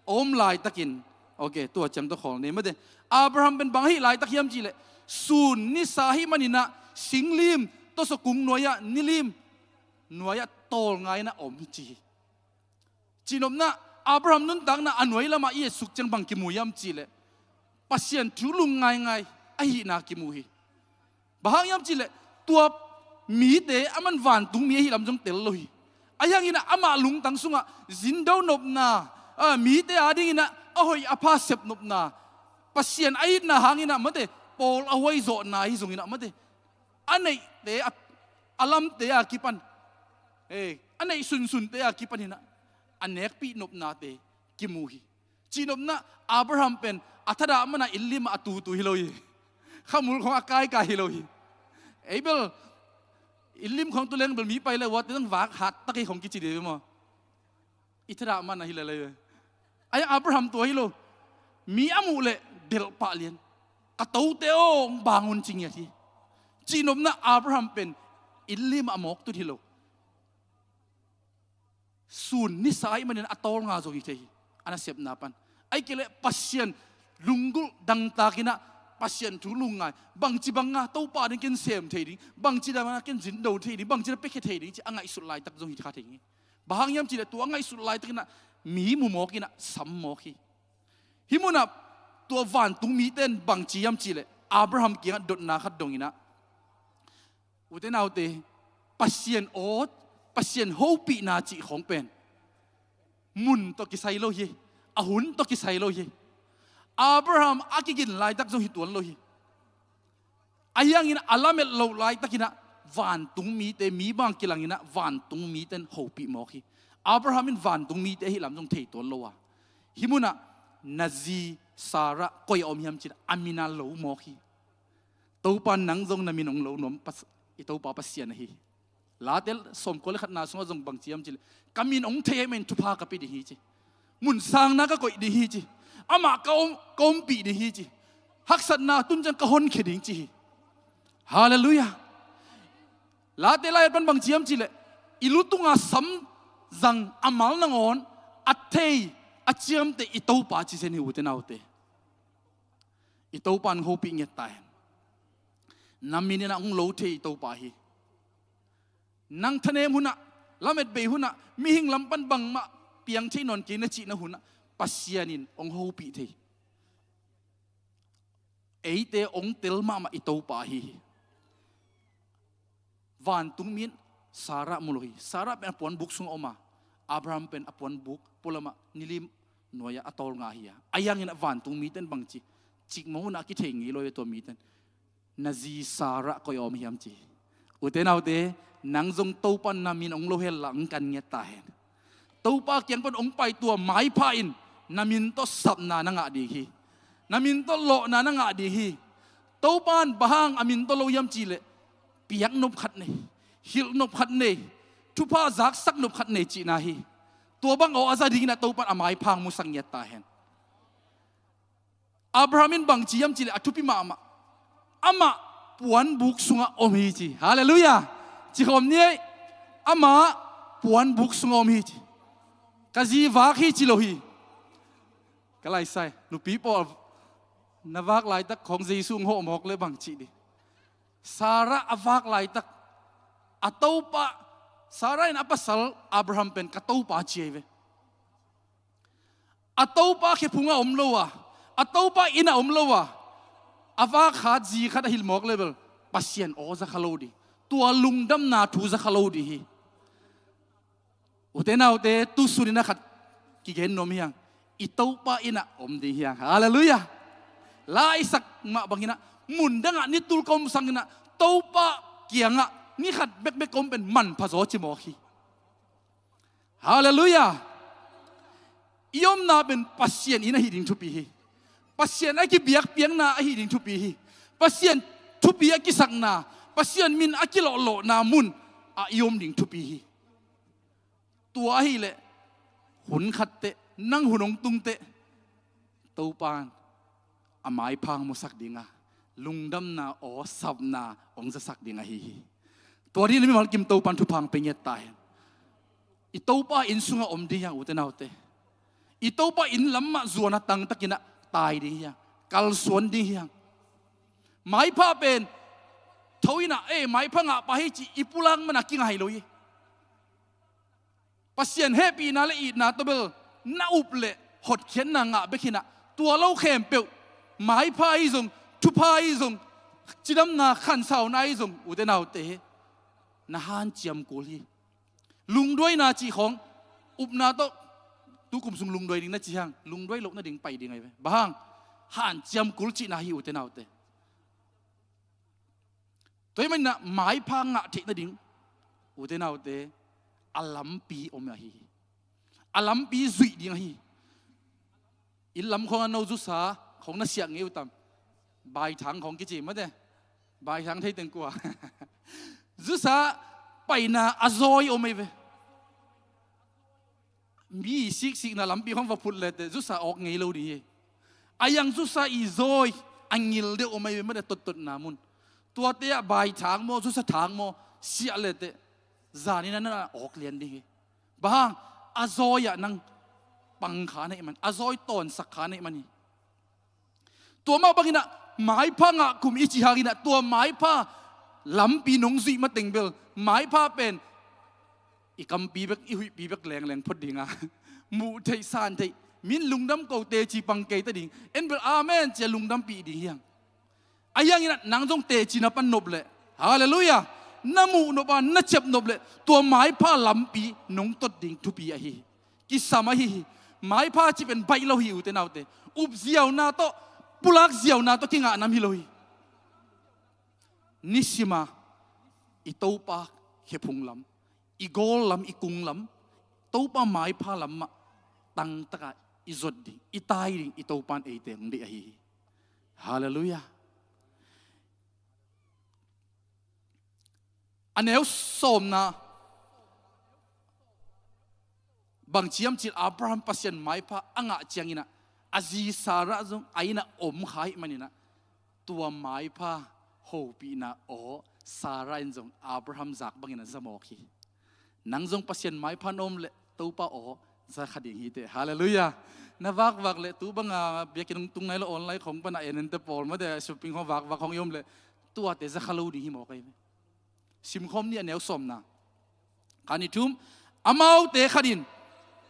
a om laitakin. Ok, tua ciang tawh khawl ni mate. Abraham pen bang ahih laitak hiam cihleh, sun nisa ahih manin ah singlim tawsaw kung nuai-ah, nilim nuai-ah tawlnga-in ah a om hi ci hi. Cihnopna, Abraham nuntakna a nuai lamah i etsuk ciang bang kimu hiam cihleh, Pasian thu lungngaingai ahihna kimu hi. Bang hang hiam cihleh, tua mite aman vantungmi ahih lam zong tel lo hi. Ahi hangin ah amah lungtang sungah zindo nopna, a, mite adingin ah a hoih a pha sep nopna, Pasian a itna hangin ah mate, pawl a huai zawhna hi zongin ah mate, a neihte a, a lamte a kipan, eh, a neih sunsunte a kipanin ah a nekpih nopnate kimu hi. Cihnopna, Abraham pen a thadah man a inn limah a tutu hi lo hi. Khamul khong a kaikai hi lo hi. Ei bel inn lim khong tu leng bel mi pai le uate zong vak hat tak hi khong kici dih maw? I thadah man ahi lel hi ve. Ahi Abraham tua hi lo. Mi a muh leh delh pah lian. Ka tote aw, hong bang un ci ngiat hi. Cihnopna, Abraham pen inn limah a mawk tut hi lo. Sun nisa ahih manin a tawlnga zong hi thei hi, a nasepna pan. Ahih kei leh Pasian lunggulh dangtakin ah, Pasian thu lungngai, bangci banga Topa ding ken sem thei ding, bangci dama ken zindo thei ding, bangci na piakhia thei ding ci a ngaihsut laitak zong hi kha thei hi. Bang hang hiam cihleh tua a ngaihsut laitakin ah mi mu mawkin ah sam mawk hi. Hih munah tua vantungmite in bangci hiam cihleh, Abraham kiangah dotna khat dongin ah, ute naute, Pasian aw, Pasian hopihna cih khawng pen mun tawh kisai lo hi. A hun tawh kisai lo hi. Abraham a kigin laitak zong hi tuan lo hi. Ahi hangin a lamet loh laitakin ah vantungmite, mi bang kilangin ah vantungmite in hopih mawk hi. Abraham in vantungmite ahih lam zong thei tuan lo a, hih munah na zi Sarah koi a om hiam ci-in a min a lo mawk hi. Topa, nang zong na min hong lo nuam, Pas-, i Topa Pasian ahi. Late sawmkua le khatna sungah zong bangci hiam cihleh, ka min hong thei ahih manin thupha ka pia ding hi ci. Mun sangna ka koih ding hi ci. Amah ka om, ka ompih ding hi ci. Haksatna tun ciang ka honkhia ding ci hi. Halleluiah. Late lai-at pan bangci hiam cihleh, i lutunga sam zang a mal nangawn a thei, a ciamteh i Topa ci zen hi, ute naute. I Topa in hong hopih ngiat ta hen. Na min in ah hong lo thei i Topa hi. Nang thanem hunah, lamet bei hunah, mihing lam pan bangmah piang thei nawn kei na cihna hunah Pasian in hong hopih thei. eite hong tel mahmah i Topa ahi hi. Vantungmi in Sarah mu lo hi. Sarah pen a puanbuk sungah om a, Abraham pen a puanbuk pualamah nilim nuai-ah a tawlnga hi a. Ahi hangin a vantungmite in bangci, cikmah hunah a kithei ngei lo hi tua mite in, na zi Sarah koi a om hiam ci hi. Ute naute, nang zong Topa in na min hong lo hel la hong kan ngiat ta hen. Topa kiang pan hong pai tua maipha in na min tawh sapna na ngah ding hi. Na min tawh lawhna na ngah ding hi. Topa in bang hang a min tawh lo hiam cihleh, piak nop khat nei, hilh nop khat nei, thupha zaksak nop khat nei cihna hi. Tua bang aw a za dingin ah Topa in a maipha hong musak ngiat ta hen. Abraham in bang ci hiam cihleh a thupi mahmah, amah puanbuk sungah om hi ci. Halleluiah. Ci khawm ni ei. Amah puanbuk sungah om hi ci. Ka zi vak hi ci lo hi. Ka laisai nupi pawl, na vak laitak khawng Jesu hong hawh mawk le bang cih ding. Sarah a vak laitak, a Topa, Sarah in a pasal Abraham pen ka Topa ci ahi ve. A Topa khephungah om lo a, a Topa innah om lo a, a vak khat zi khat a hilh mawk le bel Pasian aw za kha lo ding. Tua lungdamna thu za kha lo ding hi. Ute naute, tu sunin a khat kigen nuam hi hang. I Topa innah om ding hi hang. Halleluiah. La i sak mah banginah, mun dangah ni tul ka om sanginah, Topa kiangah ni khat bekbek ka om pen manpha zaw ci mawk hi. Halleluiah. I omna pen Pasian inn ahi ding thupi hi. Pasian a kibiakpiakna ahi ding thupi hi. Pasian thupi a kisakna, Pasian min a kilawhlawhna mun ah i om ding thupi hi. Tua ahileh hun khat teh, nang hun hong tung teh, Topa in a maipha hong musak ding a, lungdamna aw sapna hong zasak ding ahi hi. Tua dingin mimal kim Topa in thupha hong pia ngiat ta hen. I Topa inn sungah om ding hi hang, ute naute. I Topa inn lam mah zuan a tangtakinah tai ding hi hang, kalsuan ding hi hang. Maipha pen tho inah, ei, maipha ngahpa hi ci i pulak man a kingai lo hi. Pasian hehpihna le itna tawh bel na up leh hotkhiatna ngah bek hinah, tua lo khempeuh, maipha ahi zong, thupha ahi zong, cidamna khansauna ahi zong, ute naute, na hanciam kul hi. Lungduaina cih khawng upna tawh tukum sung lungduai ding na ci hang, lungduai loh nading pai ding ahi ve. Bang hang? Hanciam kul cihna hi, ute naute. Tua ahih maninah maipha ngah theih nading, ute naute, a lampi om ahi hi. A lampi zuih ding ahi hi. Inn lam khawng a no zusa khawng na siak ngei uh tam? Baithang khawng kici mate. Baithang thei teng kua? Zusa paina a zawi om ahi ve. Mi siksikna lampi khawng va phut leteh zusa awk ngei lo ding hi. A yang zusa i zawi a ngil deuh om ahi ve, mate, tottotna mun. Tuate ah baithang maw, zusa thang maw siah leteh zanin a na awk lian ding hi. Bang hang? A zawi ah nang pang kha na hih man, a zawi tawnsak kha na hih man hi. Tua mah banginah maipha ngah kum i cih hanginah tua maipha lampi nong zuih mateng bel maipha pen i kampi bek, i huihpi bek lengleng phot dinga, muh theih san theih, min lungdam ko, teci pang kei ta ding, en bel amen cia lungdampih ding hi hang. Ahi hanginah nang zong teci na pan nop leh, halleluiah, na muh nop a, na ciap nop leh tua maipha lampi nong tot ding thupi ahi hi. Kisam ahi hi. Maipha cih pen baih lo hi, ute naute. Up ziauna tawh, pulak ziauna tawh kingah nam hi lo hi. Nisima i Topa khephung lam, i gawl lam, i kung lam, Topa maipha lam mah tangtaka i zot ding, i tai ding, i Topa in eite hong deih ahi hi. Halleluiah. A neu sawmna, bang ciam cil Abraham Pasian maipha a ngah cianginah a zi Sarah zong a innah om kha ahih maninah tua maipha hopihna aw Sarah in zong Abraham zak bangin a za mawk hi. Nang zong Pasian maipha na om leh Topa aw za kha ding hi teh. Halleluiah. Na vakvak leh tu banga biakinn hong tung nai lo online khong pana en ente pawl mate, shopping khong vakvak khong i om leh tuate za kha lo ding hi mawk ahi ve. Simkhawm ni, a neu sawmna. Khan i thum, amaute khat in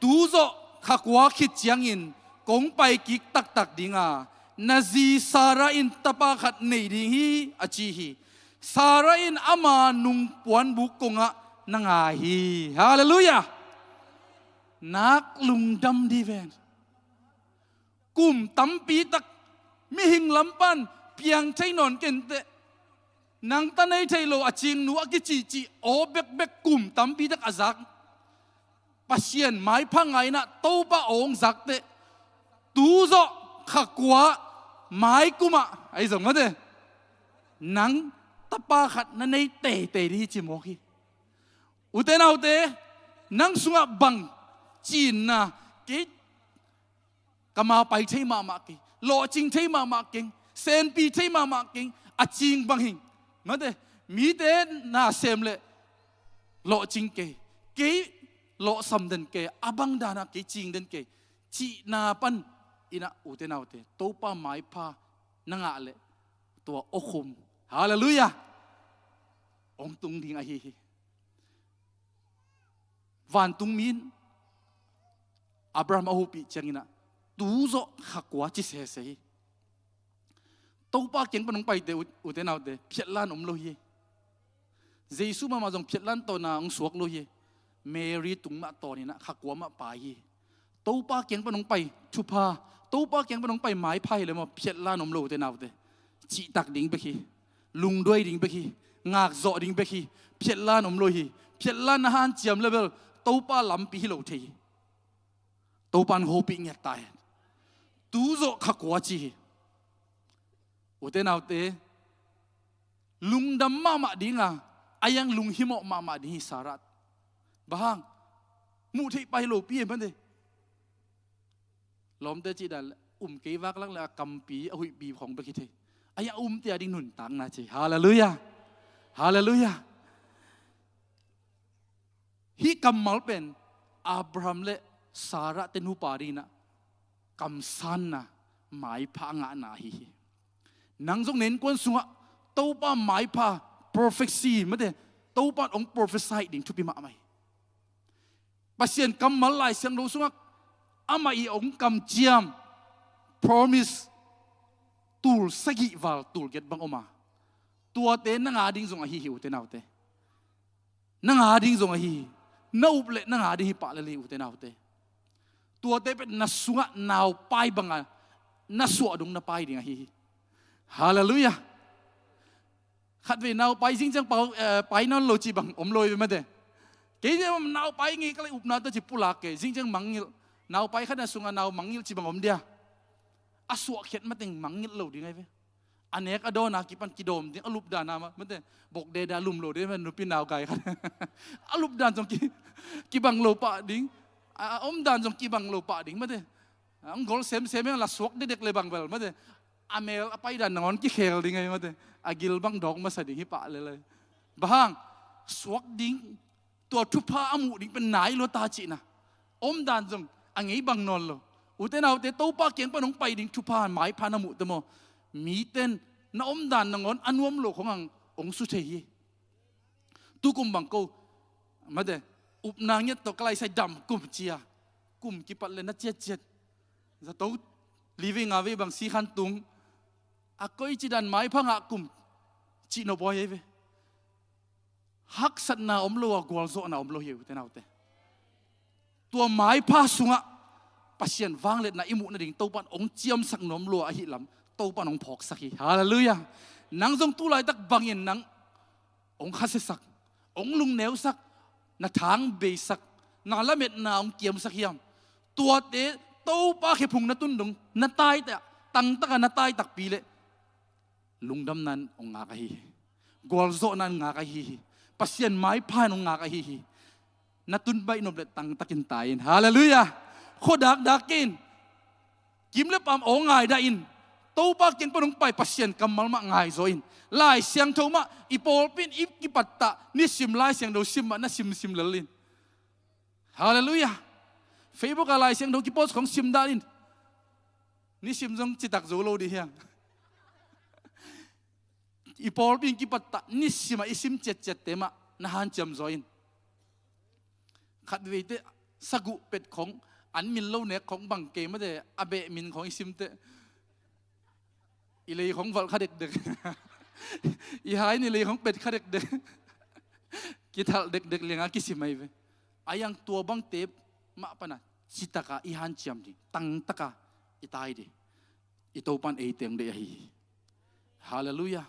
tu zawh kha kua khit ciangin kong pai kik taktak dinga, Na zi Sarah in tapa khat nei ding hi, a ci hi. Sarah in ama nungpuan buk kongah na ngai hi. Halleluiah. Nak lungdam dih ven. Kum tampi tak mihing lam pan piang thei nawn kei inteh. Nang ta nei thei lo a cingnu a kicihcih aw bekbek kum tampi tak a zak. Pasian maipha ngai in ah Topa aw hong zakteh, tu zawh kha kua mai kumah ahi zong mate, nang tapa khat na nei teitei dih hi ci mawk hi. Ute naute, nang sungah bang cinna, kei ka mau pai thei mahmah keng, lawhcing thei mahmah keng, senpi thei mahmah keng, a cing bang hing. Mate, mite na sem leh lawhcing kei, kei lawhsam den kei, a bang danah kei cing den kei, cihna pan in ah ute naute, Topa maipha na ngah leh tua awkhum, halleluiah, hong tung ding ahi hi. Vantung mi in Abraham a hopih ciangin ah tu zawh kha kua ci sese hi. Topa kiang pan hong paite, ut-, ute naute, phiatlan om lo hi. Jesu mahmah zong phiatlan tawna hong suak lo hi. Mary tung mah tawn in ah kha kua mah pai hi. Topa kiang pan hong pai thupha, Topa kiang pan hong pai maipha hi le maw, phiatlan om lo ute naute. Cihtak ding bek hi. Lungduai ding bek hi. Ngakzawh ding bek hi. Phiatlan om lo hi. Phiatlan na hanciam le bel Topa lampi hi lo thei hi. Topa in hopih ngiat ta hen. Tu zawh kha kua ci hi. Ute naute, lungdam mahmah ding a, a yang lunghimawh mahmah ding hi Sarah. Bang hang? Muh theih pai lopi e mate. Lawmte cih dan um kei vaklak le a kampi a huihpi khong bek hi thei. A yang umte a ding nuntakna ci. Halleluiah. Halleluiah. Hih kammal pen Abraham le Sarah te nupa ding in ah kamsanna, maipha a ngahna ahi hi. Nang zong na innkuan sungah Topa maipha, prophecy mate, Topa in hong prophesy ding thupi mahmah hi. Pasian kammal Lai Siangtho sungah amah i hong kamciam, promise, tul sagih val tul giat bang om a, tuate nang a ding zong ahi hi ute naute. Nang a ding zong ahi hi. Na up leh nang a ding hi pah lel hi ute naute. Tuate pen na sungah naupai banga na suah dong na pai ding ahi hi. Halleluiah. Khatvei naupai zingciang pau, eh, pai nawn lo ci bang om lo hi ve mate. Kei zia naupai ngei ka lei upna tawh ci pulak kei zingciang mangngilh. Naupai khat na sungah nau mangngilh ci bang om dia. A suahkhiat mateng mangngilh lo ding ahi ve. A nek a dawn a kipan kidawm ding, a lupdan a mah mate, bok deda lum lo ding mah, nupi nau gai khat. A lupdan zong ki, kibang lo pah ding, a, a omdan zong kibang lo pah ding mate. A, hong gol semsem heng la suak dedek le bang bel mate. A mel a paidan nangawn kikhel ding ahi mate. A gil bang dawk masa ding hi pah lel ahi. Bang hang? Suak ding, tua thupha a muh ding pen nai lua ta cihna. Omdan zong a ngei bang nawn lo. Ute naute, Topa kiang pan hong pai ding thupha maipha na muh te maw, miten na omdan nangawn a nuam lo khong ang hong su thei hi. Tukum bang ko mate, upna ngiat tawh ka laisai dam kum cia, kum kipat le na ciatciat. Zato living a vei bang si khan tung. A koici dan maipha ngah kum cih nop ahi ve. Haksatna om lo a gualzawhna om lo hi ute naute. Tua maipha sungah Pasian vangliatna i muh nading Topa in hong ciamsak nuam lua ahih lam Topa in hong phawksak hi. Halleluiah. Nang zong tu laitak bangin nang hong khasiasak, hong lungneusak, na thang beisak, na lametna hong kiamsak hiam? Tuate Topa khephung na tun dong na taitak, tangtaka na taitakpi leh lungdamna in hong ngak ahi hi. Gualzawhna in ngak ahi hi. Pasian maipha in hong ngak ahi hi. Na tun baih nop le tangtakin tai in. Halleluiah. Khuadakdak in. Kim le pam aw ngaidah in. Topa kiang pan hong pai Pasian kammal mah ngaizaw in. Lai Siangtho mah i pawlpi in i kipattah nisim Lai Siangtho sim mah na simsim lel in. Halleluiah. Facebook ah Lai Siangtho kipost khong sim dah in. Nisim zong citak zo lo dih hiang. I pawlpi in kipattah nisimah i sim ciatciatte mah na hanciam zaw in. Khatveite saguh pet khong, an min lo nek khong bang kei mate, a beh min khong i simte. I lei khong valh kha dekdek. I hai in i lei khong pet kha dekdek. Kithalh dekdek lianga kisim ahi ve. A iang tua bangte mah pana citaka i hanciam ding, tangtaka i tai ding, i Topan ei teng deih ahi hi. Halleluiah.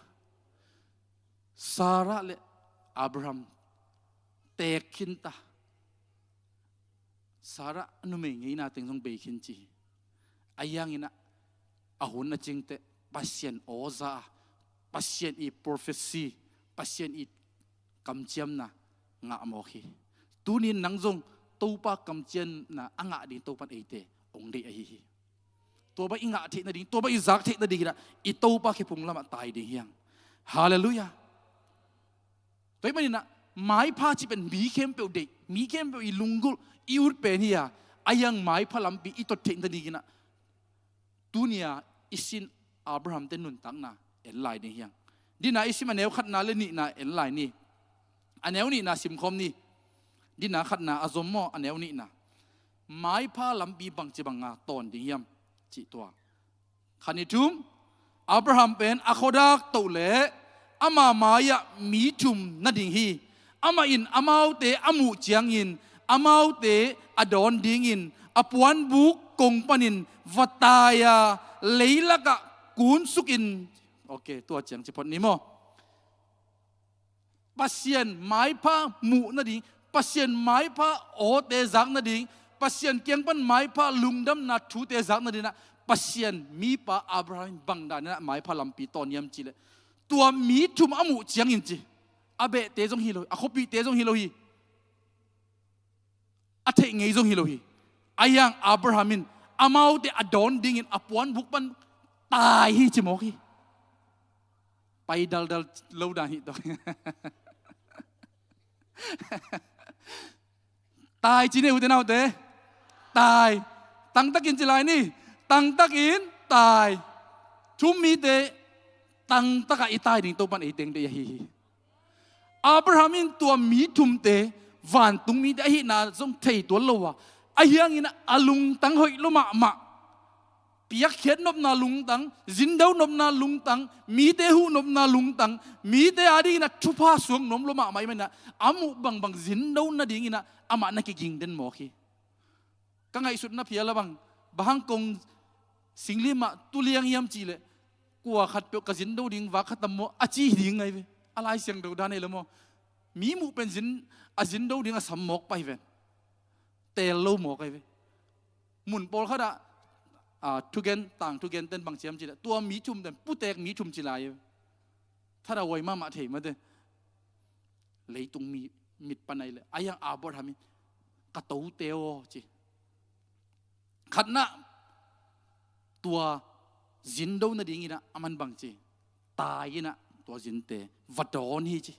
Sarah le Abraham teek khinta. Sarah a numei ngeina teng zong bei khin ci hi. A ianginah a hun a cingteh Pasian awza a, Pasian i prophecy, Pasian i kamciamna ngah mawk hi. Tunin nang zong Topa kamciamna a ngah ding Topan eite ong deih ahi hi. Tua bang i ngah theih nading, tua bang i zak theih nading inah i Topa khephung lamah tai ding hiang. Halleluiah. Tua ahih maninah maipha cih pen mi khempeuh deih, mi khempeuh i lunggulh, i ut pen hi a, a iang maipha lampi i tot theih nading inah tunia i sin Abraham te nuntakna en lai ding hiang. Dina i sim a neu khatna le nihna en lai ni. A neu nihna simkhawm ni. Dina khatna a zom maw, a neu nihna. Maipha lampi bangci banga tawn ding hiam cih tua. Khat ni thum, Abraham pen a khuadak toh le ama mai-ah mi thum nading hi. Amah in amaute a muh ciangin amaute a dawn dingin a puanbuk kong panin va tai-a leilakah kunsukin. Ok, tua ciang ci phot ni maw? Pasian maipha muh nading, Pasian maipha awte zak nading, Pasian kiang pan maipha lungdamna thute zak nadinah Pasian mipa Abraham in bangdaninah maipha lampi tawn hiam cihleh, tua mi thum a muh ciangin ci, a behte zong hi lo hi, a khuapihte zong hi lo hi, a theih ngei zong hi lo hi. A iang Abraham in amaute a dawn dingin a puanbuk pan tai hi ci mawk hi. Pai daldal lo dan hi tawh. Tai ci ni ute naute. Tai. Tangtakin ci lai ni. Tangtakin tai. Thum mite tangtaka i tai ding Topan ei teng deih ahi hi. Abraham in tua mi thumte vantung mite ahihna zong thei tuan lo a, a hiangin a lungtang hoih lo mahmah. Piakkhiat nopna lungtang, zindo nopna lungtang, mite huh nopna lungtang, mite adingin a thupha suak nuam lo mahmah ahih maninah a muh bangbang zindo nadinginah amah na kiging den mawk hi. Ka ngaihsutna phial a bang, bang hang kong singlimah tuliang hiam cihleh, kua khatpeuh ka zindo ding vak khatam maw a ci hi ding ngai ve. A Lai Siangtho dan ei lo maw? Mi muh pen zin, a zindo ding a sam mawk pai ven. Teel lo mawk ai ve. Mun pawlkhatah, a, thugen, tang thugen ten bang ciam cihleh, tua mi thum ten putek mi thum ci lai ve. Thadau huai mahmah thei mate. Leitung mi mit pan ai le a iang Abraham in ka tote aw ci. Khatna tua zindo nadinginah a man bang ci, tai inah tua zinte va dawn hi ci.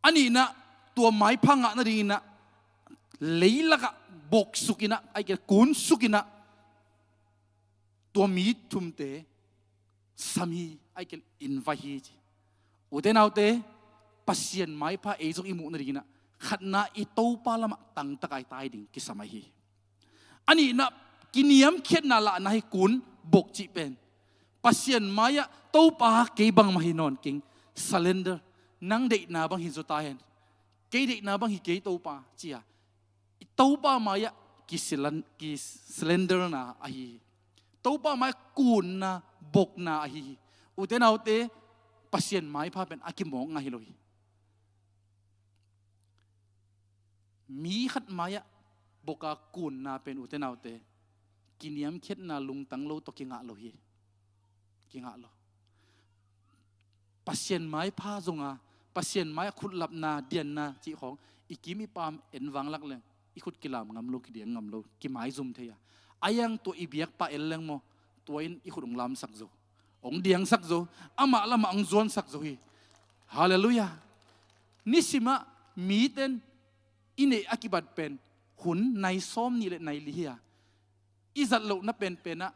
A nihna tua maipha ngah nadinginah leilakah boksukinah, ai kei kunsukinah tua mi thumte sam hi, ai kei invite hi ci. Ute naute, Pasian maipha ei zong i muh nadinginah khatna i Topa lamah tangtaka i tai ding kisam ahi hi. A nihna kiniamkhiatna lahna hi kun bok cih pen Pasian mai-ah Topa kei bangmah hi nawn keng, surrender, nang deihna bang hi zaw ta hen. Kei deihna bang hi kei Topa ci-a i Topa mai-ah kisilan, kisurrenderna ahi hi. Topa mai-ah kunna bokna ahi hi. Ute naute, Pasian maipha pen a kimawk ngah hi lo hi. Mi khat mai-ah boka kunna pen ute naute, kiniamkhiatna lungtang lo tawh kingah lo hi. Kingah lo. Pasian maipha zonga, Pasian mai-ah khutlapna, dianna cih khawng i kim i pam en vanglak leng i khut kilam ngam lo, kidiang ngam lo, kimaizum thei a. A iang tua i biakpa en leng maw, tua in i khut hong lamsak zo, hong diangsak zo, amah lamah hong zuansak zo hi. Halleluiah. Nisimah miten i neih a kibat pen hun nai sawm nih le nai li hi a, i zat lohna penpenah,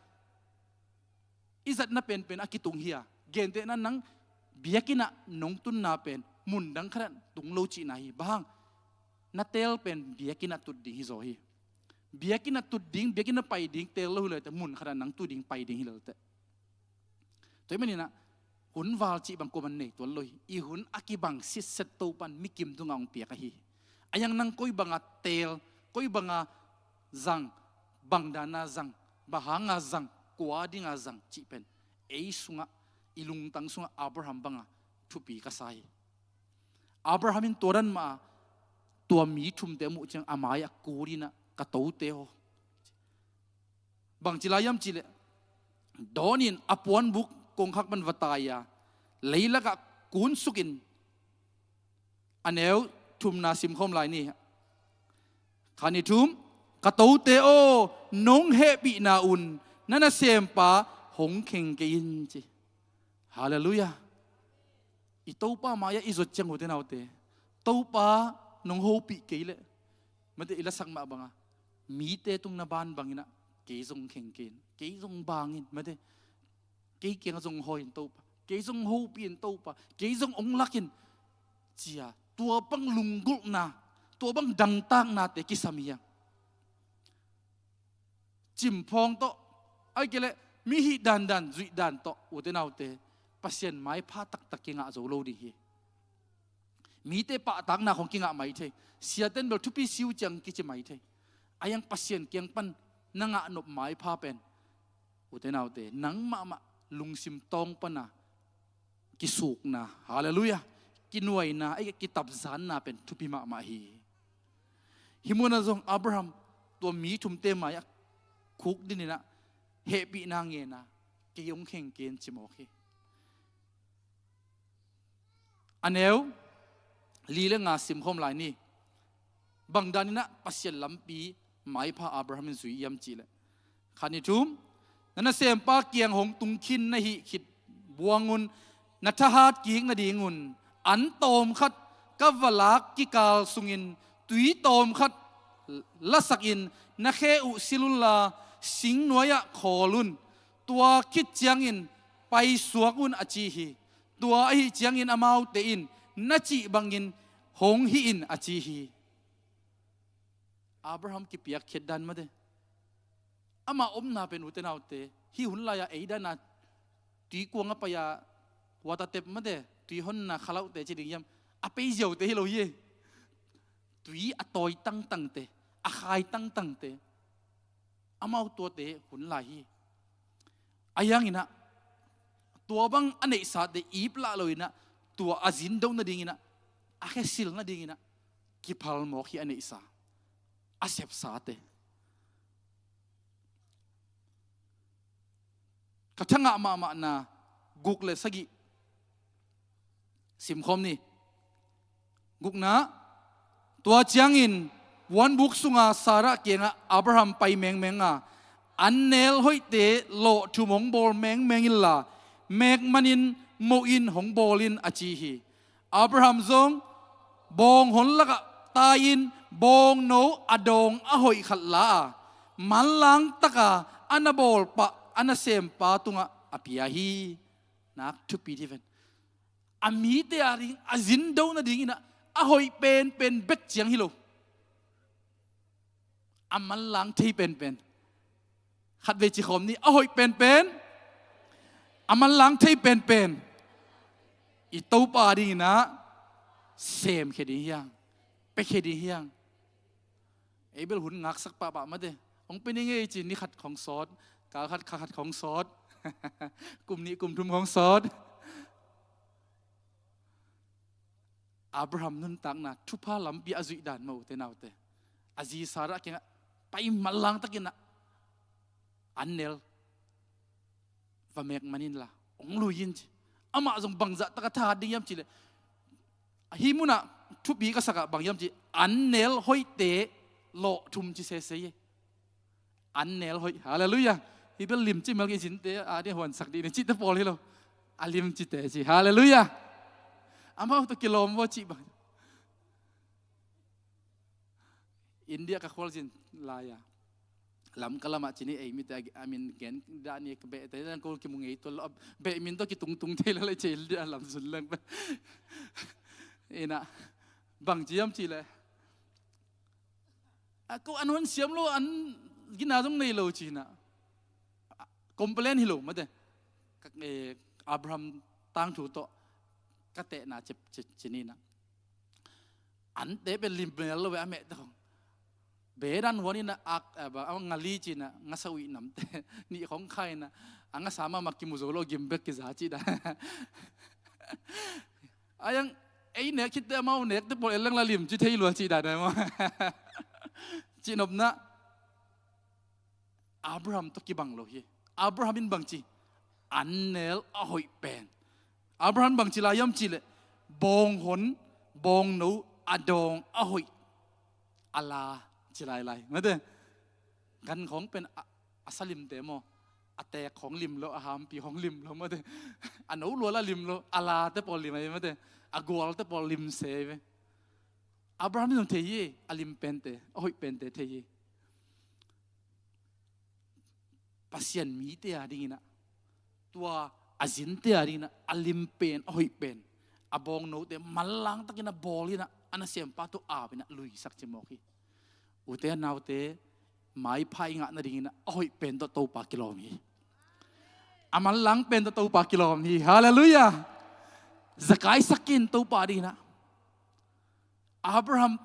i zatna penpen a kitung hi a, gentehna nang biakinnah nong tunna pen mundang khatah tung lo cihna hi. Bang hang, na teel pen biakinnah tut ding hi zaw hi. Biakinnah tut ding, biakinnah pai ding teel lo hi lo teh, mun khatah nang tu ding pai ding hi lo teh. Tua ahih maninah hun val cih bang kuaman nei tuan lo hi. I hun a kibang sitset Topan mikim tungah hong piak ahi hi. A yang nang koi banga teel, koi banga zang, bang dana zang, bang hanga zang, kua dinga zang cih pen ei sungah, i lungtang sungah Abraham banga thupi ka sa hi. Abraham in tua dan mah a, tua mi thumte a muh ciang a mai-ah kut inah, "Ka tote aw," bangci lai hiam cihleh, dawnin a puanbuk kongkhak pan va tai a, leilakah kunsukin, a neu thumna simkhawm lai ni. Khat, nih, thum. "Ka tote aw, nong hehpihna un na nasempa hong kheng kei in," ci. Halleluiah. I Topa mai-ah i zot ciang, ute naute, Topa nong hopih kei leh, mate, i lasak mah banga, mite tung na ban banginah kei zong kheng kei in, kei zong bang in, mate, kei kiangah zong hawi in Topa, kei zong hopih in Topa, kei zong hong lak in, ci-a tua bang lunggulhna, tua bang dangtaknate kisam hi hang. Cimphawng tawh, ahih kei leh mi hih dandan, zuih dan tawh, ute naute, Pasian maipha taktak kingah zo lo ding hi. Mite pahtakna khong kingah mai thei, siaten bel thupi si uh ciang kici mai thei. A yang Pasian kiang pan na ngah nop maipha pen, ute naute, nang mahmah lungsim tawng pana kisukna, halleluiah, kinuaina, ei, kitapzanna pen thupi mahmah hi. Hih munah zong Abraham tua mi thumte mai-ah khukdin inah, hehpihna ngen a, "Kei hong kheng kei in," ci mawk hi. A neu li le nga simkhawm lai ni. Bang daninah Pasian lampi maipha Abraham in zui hiam cihleh, khat, nih, thum. "Na nasempa kiang hong tung khin na hih khit buangun, na thahat kik nadingun an tawmkhat ka va lak kikal sungin tui tawmkhat lasakin na khe uh silh unla, singnuai-ah khawl un. Tua khit ciangin paisuak un," a ci hi. Tua ahih ciangin amaute in na cih bangin hong hi in, a ci hi. Abraham kipiakkhiat dan mate. Ama omna pen, ute naute, hih hun lai-a ei dana tuikuang a pai-a water tap mate, tui honna khalauhte ci ding hiam, a pei ziaute hi lo hi. Tui a tawi tangtangte, a khai tangtangte, amau tuate hun lai hi. A hianginah tua bang a neihsate ip lah loinah, tua a zindo nadinginah, a khesil nadinginah kiphalmawk hi a neihsa, a sepsate. Ka thangah mahmahna guk le sagih simkhawm ni. Gukna, tua ciangin puanbuk sunga Sarah kiangah Abraham pai mengmeng a, "An nel hoihte lawhthum hong bawl mengmeng inla, mek manin moh in hong bawl in," a ci hi. Abraham zong bawng hon lakah tai-in bawngno a dawng a hoih khat la a, manlang taka a na bawlpah a nasempa tungah a pia hi. Nak thupi dih ven. A mite a ding a zindo nadinginah a hoih penpen bek ciang hi lo, a manlang thei penpen. Khatvei ci khawm ni, a hoih penpen, a manlang thei penpen i Topa dinginah semkhia ding hi hang, piakhia ding hi hang. Ei bel hun ngaksak pahpah mate. Hong pia ning ei ci, ni khat khong sawt, kal khat, kha khat khong sawt, kum nih kum thum khong sawt. Abraham nuntakna thupha lampi a zuih dan mah, ute naute. A zi Sarah kiangah pai manlang takinah, "An nel va mek manin la hong lui in," ci. Amah zong bangzah taka thahat ding hiam cihleh, hih munah thupi ka sakah bang hiam cih, "An nel hoihte lawhthum," ci sese hi. An nel hoih. Halleluiah. Hih bel limci mel kei, zinte a ding huansak dih ni cihte pawl hi lo. A limcite ci. Halleluiah. Amau tawh kilawm vua cih bang. India ka khualzin lai-a, Lamka lamah ci ni, ei mite a min gen dah ni, ka behte dan ko kimu ngei tuan lo, beh min tawh kitungtung thei lo le ci, India lam zun leng pe. Inah bang ci hiam cihleh, "A ko an hon siam lo, an gina zong nei lo," ci-inah complain hi lo mate. Ka, eh, Abraham tangthu tawh ka tehna cep cin inah, ante pen lim mel lo ve, a mehte khong. Bedan huan inah, ak, a, ba, a, nga li cinah, nga sa uih namte nih khong kha inah, a nga sa mahmah kimu zo lo, gim bek kiza cih dan. A yang ei nek khitte amau nekte pawl en leng la lim ci thei lua cih dan a maw? Cihnopna, Abraham tawh kibang lo hi. Abraham in bangci, an nel a hoih pen. Abraham bangci lai hiam cihleh, bawnghon, bawngno a dawng a hoih a la ci lailai. Mate, gan khawng pen a, a sa limte maw, a teek khawng lim lo, a hampi khawng lim lo, mate, a no lual a lim lo, a late pawl lim ahi, mate, a gualte pawl lim se ahi ve. Abraham in zong thei hi, a lim pente, a hoih pente thei hi. Pasian mite a dinginah, tua a zinte a dinginah, a lim pen, a hoih pen, a bawngnote manlang takinah bawl inah, a nasempa tawh au inah luisak cimawk hi. Ute naute, maipha i ngah nadinginah a hoih pen tawh Topa kilawm hi. A manlang pen tawh Topa kilawm hi. Halleluiah. Zakai sakin Topa dinginah. Abraham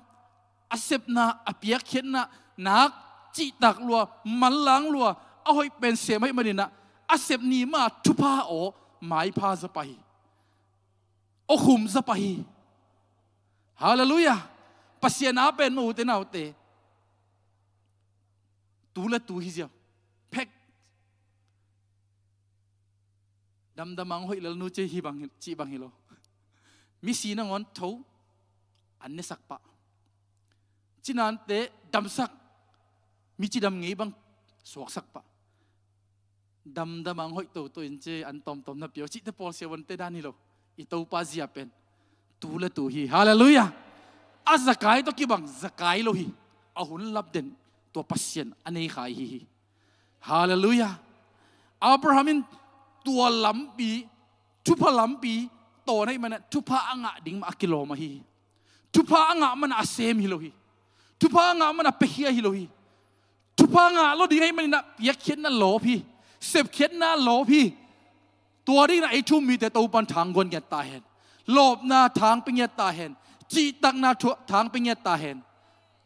a sepna, a piakkhiatna, nak cihtak lua, manlang lua, a hoih pen sem ahih maninah, a sep ni mah thupha aw maipha zaw pah hi. Aw khum zaw pah hi. Halleluiah. Pasian a pen mah, ute naute, tu le tu hi ziau. Phek. Damdam ang hoih lel nu cih hi bang, cih bang hi lo. Misi nangawn tho an nesak pah. Cinante damsak, mi cidam ngei bang suaksak pah. Damdam ang hoih toto in ci an tawmtawm na pia uh cihte pawl siavuante dan hi lo. I Topa zia pen tu le tu hi. Halleluiah. A Zakai tawh kibang Zakai lo hi. A hun lapden tua Pasian a nei kha i hi hi. Halleluiah. Abraham in tua lampi, thupha lampi tawn ahih manin thupha a ngah ding mah a kilawm ahi hi. Thupha a ngah manin a sem hi lo hi. Thupha a ngah manin a piakhia hi lo hi. Thupha ngah lo ding ahih maninah piakkhiatna lawp hi. Sepkhiatna lawp hi. Tua dinginah ei thu-um mite Topan thangguan ngiat ta hen. Lawpna thangpi ngiat ta hen. Cihtakna thu-, thangpi ngiat ta hen.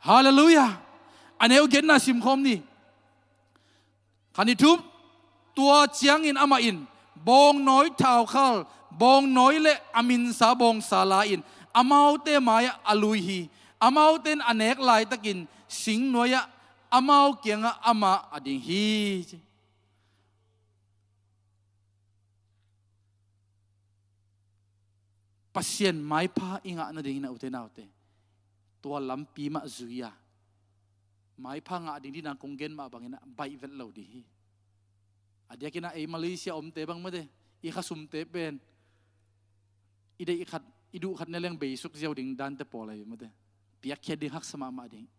Halleluiah. A neu genna simkhawm ni. Khat, nih, thum. Tua ciangin amah in bawngnawi thaukhal, bawngnawi le a minsa bawngsa la-in amaute mai-ah a lui hi. Amaute in a nek laitakin singnuai-ah amau kiangah amah a ding hi. Pasian maipha i ngah nadingin, a ute naute, tua lampi mah zui-a, maipha ngah ding dina kong gen mah bangin a baih vet lo ding hi. A diakin a ei Malaysia omte bang mate, i khasumte pen i deih khat, i duh khat ne leng beisuk ziau ding dante pawl ahi mate. Piakkhiat ding haksa mahmah ding.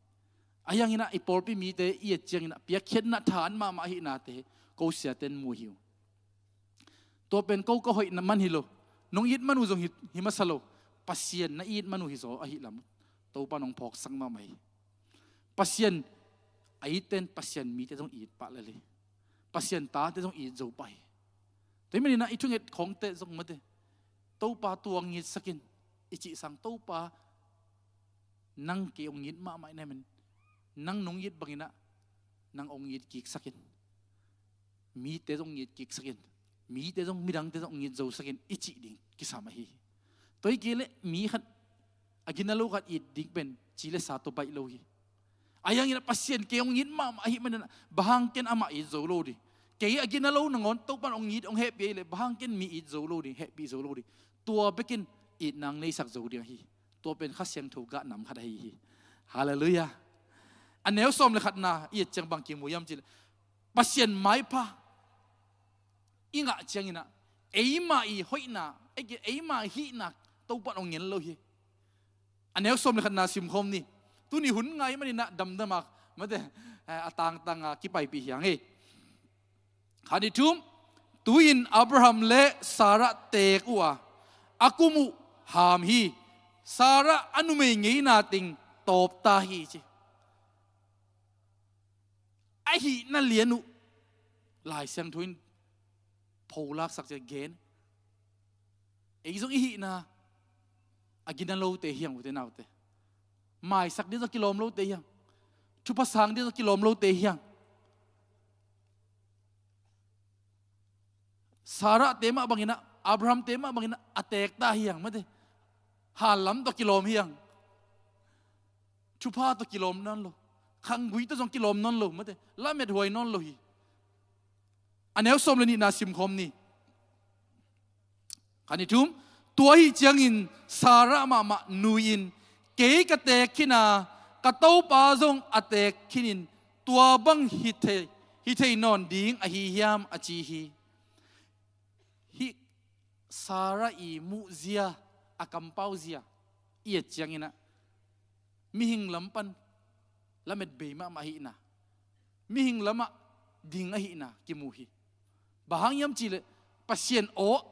A hiangin a i pawlpi mite i et ciangin a piakkhiatna tha an mahmah ahihnate ko siaten mu hi uh. Tua pen ko ka hoih man hi lo, nong it man uh zong hi, hi masa lo. Pasian na it man uh hi zaw ahi lam Topa nong phawksak mahmah hi. Pasian a itte in Pasian mite zong it pah lel hi. Pasian tate zong it zo pah hi. Tua hi manin a i thunget khawngte zong mate, Topa tua ngitsak in i cih sang, Topa nang kei hong it mahmah in a hi manin, nang nong it bangin a nang hong it kiksak in. Mite zong ngit kiksak in, mite zong, midangte zong ngit zosak in i cih ding kisam ahi hi. Tua hi kei leh mi khat, a gina lo khat it ding pen ci le sa tawh baih lo hi. A hiangin a Pasian kei hong it mahmah ahi manin a bang hang ken amah it zo lo ding. Kei a gina lo nangawn Topan hong it, hong hehpih ahi leh bang hang ken mi it zo lo ding, hehpih zo lo ding. Tua bekin itna hong neisak zo ding ahi hi. Tua pen Kha Siangtho gah nam khat ahi hi. Halleluiah. A neu sawm le khatna i et ciang bang kimu hiam cih leh, Pasian maipha i ngah ciangin a, eima i hoihna, ei, eima hihna Topan hong ngen lo hi. A neu sawm le khatna simkhawm ni. Tuni hun ngai manin a damdam a mate, eh, a tangtang a kipaipih hi hang ei. Khat, nih, thum. Tu-in Abraham le Sarah teek uh a, a kum uh ham hi. Sarah a numei ngeina teng tawp ta hi ci. A hihna lian uh Lai Siangtho in pholaksak ci a gen. Ei zong i hihna a gina lote hi hang, ute naute. Maisak ding zong kilawm lote hi hang. Thupha sang ding zong kilawm lote hi hang. Sarahte mah bangin ah, Abrahamte mah bangin ah a teek ta hi hang, mate. Hanlam tawh kilawm hi hang. Thupha tawh kilawm nawn lo. Khanggui tawh zong kilawm nawn lo, mate. Lamethuai nawn lo hi. A neu sawm le nihna simkhawm ni. Khat, nih, thum. Tua ahih ciangin Sarah mahmah nui-in, "Kei ka teek khin a, ka topa zong a teek khinin, tua bang hi thei, hi thei nawn ding ahi hiam?" a ci hi. Hih Sarah i muhzia, a kampauzia i et ciangin ah, mihing lam pan lamet bei mahmah ahihna, mihing lamah ding ahihna kimu hi. Bang hang hiam cihleh Pasian aw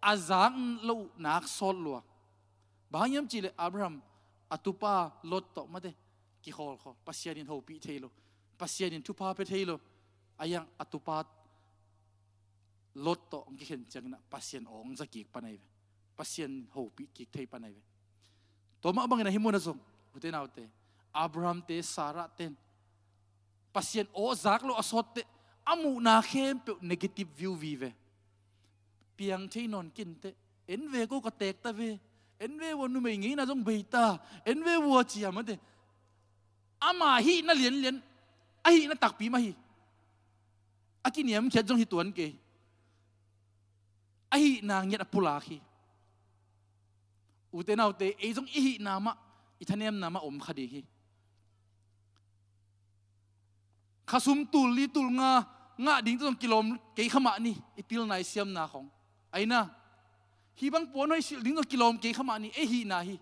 a zak loh nak sawt lua. Bang hang hiam cihleh Abraham a tupa Lot tawh, mate, kikhawlkhawl, Pasian in hopih thei lo, Pasian in thupha pia thei lo. A hiang a tupa Lot tawh hong kikhen ciangin ah Pasian aw hong za kik pan ahi ve. Pasian hopih kik thei pan ahi ve. Tua mah bangin ah hih munah zong, ute naute, Abrahamte, Sarahte in Pasian aw zak loh a sawt teh, a muhna khempeuh negative view vive. Piang thei nawn kei inteh, en ve, ko ka teek ta ve, en ve vua, numei ngeina zong bei ta, en ve vua, ci a, mate. Ama hihna lianlian, a hihna takpi mah hi. A kiniamkhiat zong hi tuan kei. A hihna ngiat a pulak hi. Ute naute, ei zong i hihna mah, i thanemna mah om kha ding hi. Khasum tul li tul nga ngah ding tawh zong kilawm kei kha mah ni, i pilna i siamna khong. Aina, hih bang puan hoih silh ding tawh kilawm kei kha mah ni, ei hihna hi.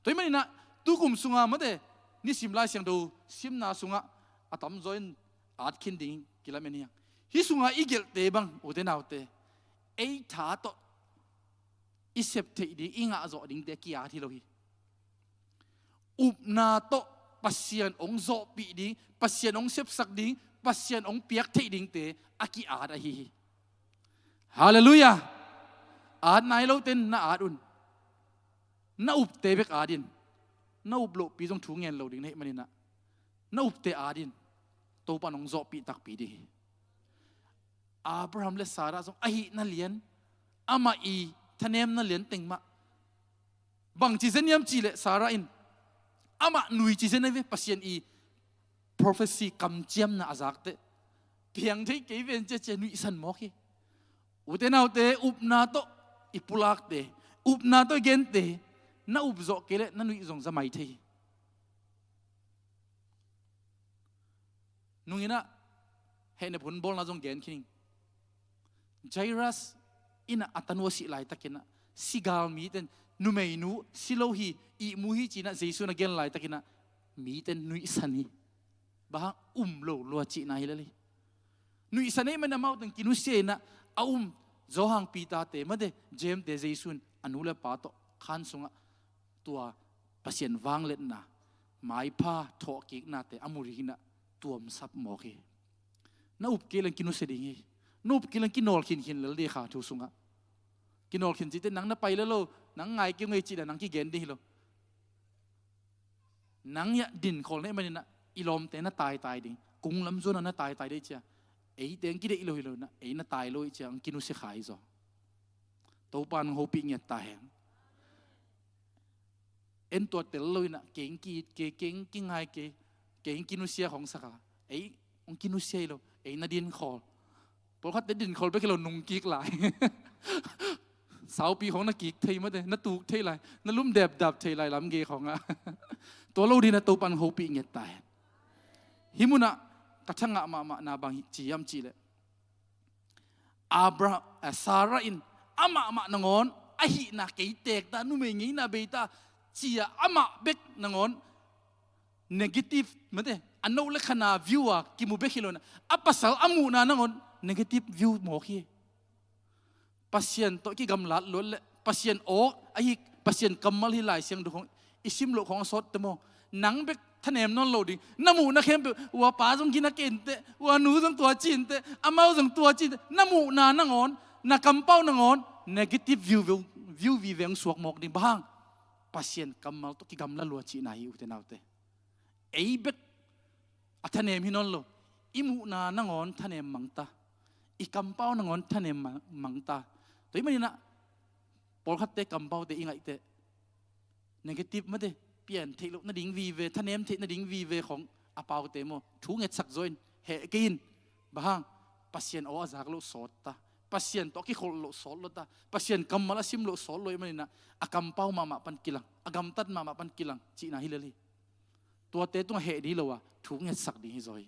Tua ahih manin ah, tukum sunga, mate, nisim Lai Siangtho simna sungah a tamzaw in at khin ding kilamen hi hang. Hih sunga i gelhte bang, ute naute, ei tha tawh i sep theih ding, i ngah zawh dingte a ki-at hi lo hi. Upna tawh Pasian hong zawhpih ding, Pasian hong sepsak ding, Pasian hong piak theih dingte a ki-at ahi hi. Halleluiah. At nai lote in na at un. Na upte bek at in. Na up lohpi zong thu ngen lo ding na hih manin ah, na upte at in. Topa in hong zawhpih takpi ding hi. Abraham le Sarah zong a hihna lian, amah i thanemna lian teng mah. Bang ci zen hiam cihleh Sarah in, amah nui ci zen ahi ve, Pasian i prophecy, kamciamna a zak teh. Piang thei kei ven cia cia nuihsan mawk hi. Ute naute, upna tawh i pulakte, upna tawh i gente, na up zawh kei leh na nuih zong za mai thei hi. Nung in ah, hehnep hun bawlna zong gen khin ing. Jairus in ah a tanu a sih laitakin ah, sigal mite in, numeinu si lo hi, ihmu hi ci-in ah Jesu in a gen laitakin ah, mite in nuihsan hi. Bang hang? Um lo lua cihna hi lel hi. Nuihsan ahih manin amaute in kinusia in ah, a um Johan, Peter-te, mate, James-te, Jesu in a nu le pa tawh khan sungah tua Pasian vangliatna, maipha thawhkiknate a mu dingin ah tuamsap mawk hi. Na up kei leng kinusia ding hi. Na up kei leng kinawl khinkhin lel ding hi kha thu sungah. Kinawl khin cih teh nang na pai lel lo, nang ngai kei ung ei cih leh nang kigen ding hi lo. Nang hiah dinkhawl na hih manin ah i lawmte na taitai ding, kung lam zuan ah na taitai ding cia. Eite hong kideih lo hi lo in ah, ei na tai lo hi cia hong kinusia kha hi zaw. Topa in hong hopih ngiat ta hen. En tua tel lo in ah, kei hong ki-it kei, kei hong kingai kei, kei hong kinusia khawng sa kha. Ei hong kinusia hi lo, ei na dinkhawl. Pawlkhatte dinkhawl bek hi lo, nung kik lai. Saupi khawng na kik thei mate, na tuk thei lai, na lum depdap thei lai lamgei khawngah. Tua lo dingin ah Topa in hong hopih ngiat ta hen. Hih munah ka thangah mahmahna bang ci hiam cihleh, Abraham, eh, Sarah in amah mah nangawn a hihna kei teek ta, numei ngeina bei ta, ci-a amah bek nangawn negative, mate, a no le khana view a kimu bek hi lo in ah, a pasal a muhna nangawn negative view mawk hi. Pasian tawh kigamlat luat leh, Pasian aw ahi, Pasian kammal hi Lai Siangtho khawng i sim loh khawng a sawt teh maw. Nang bek thanem nawn lo ding, na muhna khempeuh, ua pa zong gina kei inteh, ua nu zong tua ci inteh, amau zong tua ci inteh, na muhna nangawn, na kampau nangawn negative view, view view vive hong suak mawk ding. Bang hang? Pasian kammal tawh kigamla lua cihna hi, ute naute. Ei bek a thanem hi nawn lo. I muhna nangawn thanem mang ta. I kampau nangawn thanem mang, mang ta. Tua ahih manin ah pawlkhatte kampaute i ngaih teh negative mate, pian theih loh nading vive, thanem theih nading vive khawng a paute maw, thu ngetsak zaw in, heh kei in. Bang hang? Pasian aw a zak loh sawt ta, Pasian tawh a kikholh loh sawt lo ta, Pasian kammal a sim loh sawt lo ahih manin ah a kampau mahmah pan kilang, a gamtat mahmah pan kilang cihna hi lel hi. Tuate tungah heh ding hi lo a, thu ngetsak ding hi zaw hi.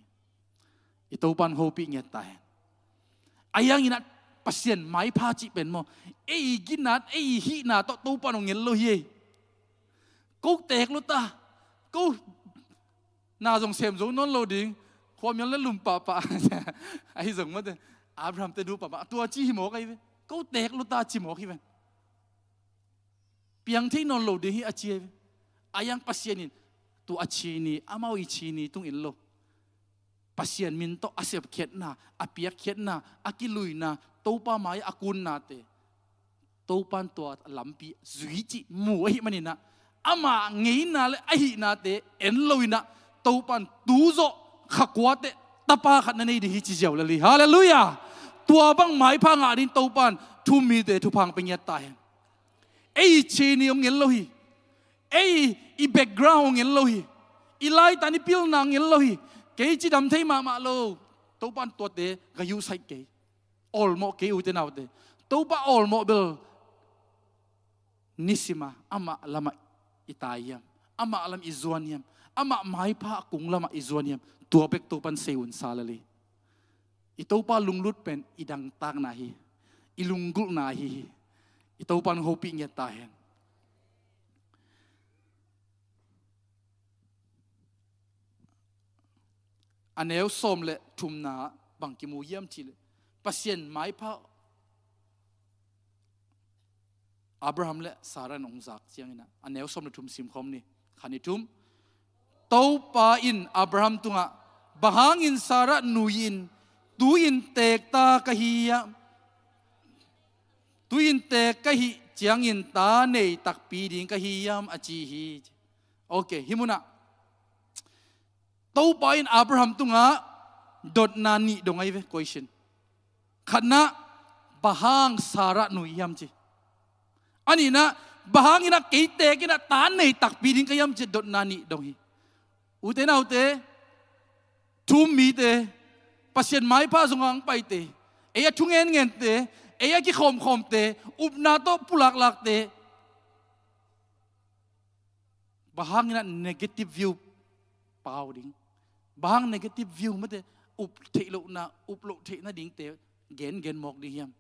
I Topa in hong hopih ngiat ta hen. Ahi hangin ah Pasian maipha cih pen maw, ei ginat, ei hihna tawh Topa in hong ngen lo hi ei. Ko teek lo ta, ko na zong sem zo nawn lo ding, khuamial le lum pahpah. Ahi zong mate, Abraham te nu pahpah, tua ci hi mawk ahi ve. Ko teek lo ta ci mawk hi ve. Piang thei nawn lo ding hi a ci ahi ve. Ahi hang Pasian in tua a ci ni, amau i ci ni tung en lo. Pasian min tawh a sepkhiatna, a piakkhiatna, a kiluina, Topa mai a kunnate, Topa in tua lampi zui cih mu ahih manin ah, amah ngeina le a hihnate en lo in ah, Topa in tu zawh kha kua teh tapa khat na nei ding hi ci ziau lel hi. Halleluiah. Tua bang maipha ngah ding Topa in thu-um mite thupha hong pia ngiat ta hen. Ei ci ni hong ngen lo hi. Ei i background hong ngen lo hi. I laitan i pilna hong ngen lo hi. Kei cidam thei mahmah lo. Topa in tuate ka yuhsaih kei. Awlmawh kei, ute naute. Topa awlmawh bel nisim a amah lamah i tai hiam? Amah lam i zuan hiam? Amah maipha a kung lamah i zuan hiam? Tua bek Topa in sei un sa lel hi. I Topa lunglut pen i dangtakna hi. I lunggulhna ahi hi. I Topa in hong hopih ngiat ta hen. A neu sawm le thumna bang kimu hiam cih leh, Pasian maipha Abraham le Sarah in hong zak ciangin ah, a neu sawm le thum simkhawm ni. Khat, nih, thum. Topa in Abraham tungah, "Bang hangin Sarah nui in, 'Tu-in teek ta ka hi hiam? Tu-in teek ka hih ciangin ta nei takpi ding ka hi hiam?' a ci hi." Ok, hih munah Topa in Abraham tungah dotna nih dong ahi ve, question. Khatna, "Bang hang Sarah nui hiam?" ci. A nihna, "Bang hangin ah kei teek in ah ta nei takpi ding ka hiam?" ci dotna nih dong hi. Ute naute, thu-um mite, Pasian maipha zong hong paite, ei a thu ngenngente, ei a kikhawmkhawmte, upna tawh pulaklakte, bang hangin ah negative view pau ding? Bang hang negative view mate, up theih lohna, up loh theih nadingte gengen mawk ding hiam?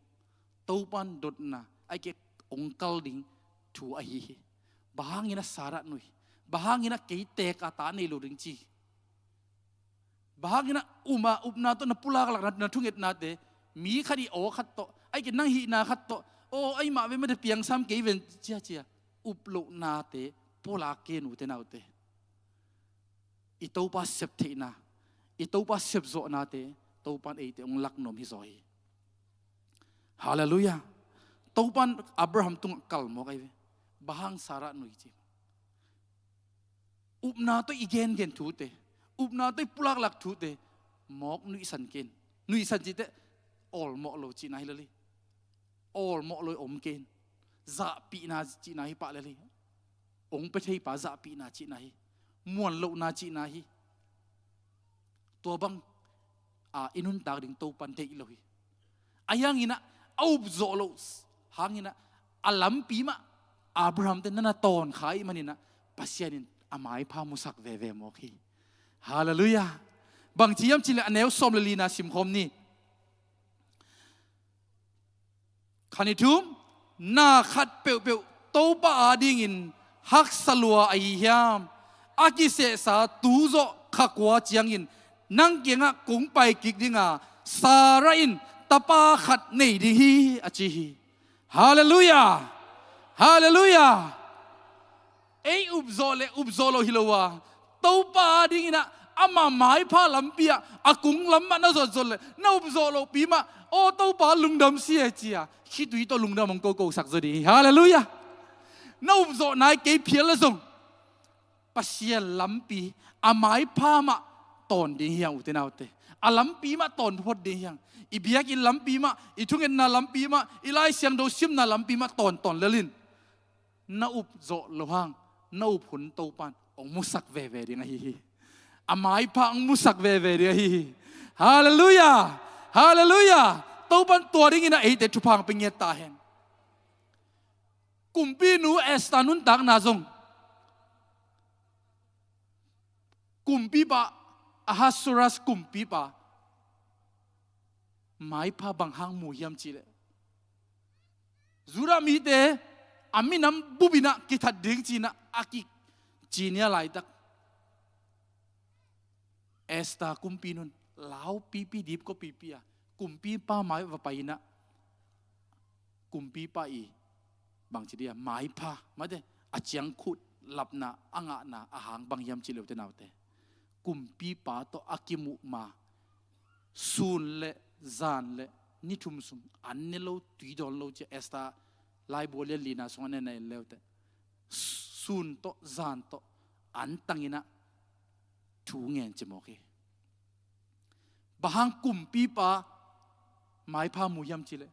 Topa in dotna, ahih kei leh hong kal ding thu ahi hi. Bang hangin ah Sarah nui? Bang hangin ah kei teek a ta nei lo ding ci? Bang hangin ah um a, upna tawh na pulaklak, na, na thungetnate, mi khat i aw khat tawh, ahih kei leh nang hihna khat tawh, aw, ahih mah ve mate, piangsam kei ven cia cia, up lohnate pulak kei un, ute naute. I Topa septheihna, i Topa sepzawhnate Topa in eite hong lak nuam hi zaw hi. Halleluiah. Topa in Abraham tungah kal mawk ahi ve. "Bang hang Sarah nui?" ci. Upna tawh i gengen thute, upna tawh i pulaklak thute mawk nuihsan kei in. Nuihsan cih teh awlmawh lo cihna hi lel hi. Awlmawh lo om kei in. Zahpihna cihna hi pah lel hi. Hong pia theipa zahpihna cihna hi. Muanlohna cihna hi. Tua bang a i nuntak ding Topa in deih lo hi. Ahi hangin ah a upzawh loh hangin ah a lampi mah Abraham te na na tawn kha ahih manin ah Pasian in a maipha musak veve mawk hi. Halleluiah. Bang ci hiam cih leh, a neu sawm le lina simkhawm ni. Khat, nih, thum. "Na khat peuhpeuh Topa adingin haksa lua ahi hiam? A kisehsa tu zawh kha kua ciangin nang kiangah kong pai kik ding a, Sarah in tapa khat nei ding hi," a ci hi. Halleluiah. Halleluiah. Ei upzawh le upzawh lo hi lo a, Topa adingin ah Ama maipha lampi ah a kung lam mah na zotzot leh, na upzawh lohpi mah, aw Topa lungdam si e ci-a khitui tawh lungdam hong kokosak zaw ding hi. Halleluiah. Na upzawh nai kei phial le zong Pasian lampi, a maipha mah tawn ding hi hang, ute naute. A lampi mah tawn phot ding hi hang. I biakinn lampi mah, i thungetna lampi mah, i Lai Siangtho simna lampi mah tawntawn lel in, na upzawh loh hang, na up hun Topan hong musak veve ding ahi hi. A maipha hong musak veve ding ahi hi. Halleluiah. Halleluiah. Topan tua dingin ah eite thupha hong pia ngiat ta hen. Kumpinu Esther nuntakna zong, kumpipa, Ahasuerus kumpipa maipha bang hang mu hiam cih leh, Judah mite a minam bup in ah kithat ding ci-in ah a kici ni a laitak, Esther kumpinun laupipi, dipkawpipi a kumpipa mai va pai in ah, kumpipa i bangci dia maipha, mate, a ciangkhut lapna, a ngahna a hang bang hiam cih leh, ute naute, kumpipa tawh a kimuh ma, sun le zan le ni thum sung an ne lo, tui dawn lo ci-a Esther laibu a lian lina sung a na en le, ute, sun tawh zan tawh antang in ah thu ngen ci mawk hi. Bang hang kumpipa maipha mu hiam cih leh,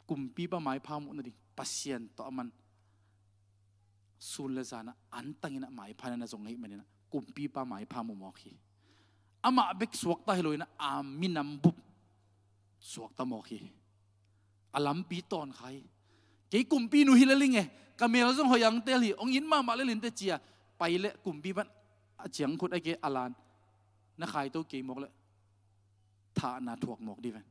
kumpipa maipha muh nading Pasian tawh aman sun le zan ah antang in ah maipha na zong ahih manin ah kumpipa maipha mu mawk hi. Amah bek suakta hi lo in ah a minam bup suakta mawk hi. A lampi tawn kha hi. Kei kumpinu hi lel ing e, ka mel zong hoih ang tel hi, hong it mahmah lel inteh ci-a pai leh, kumpipan a ciangkhut a ke a lan na khaito kei mawk leh, thahna thuak mawk dih ven.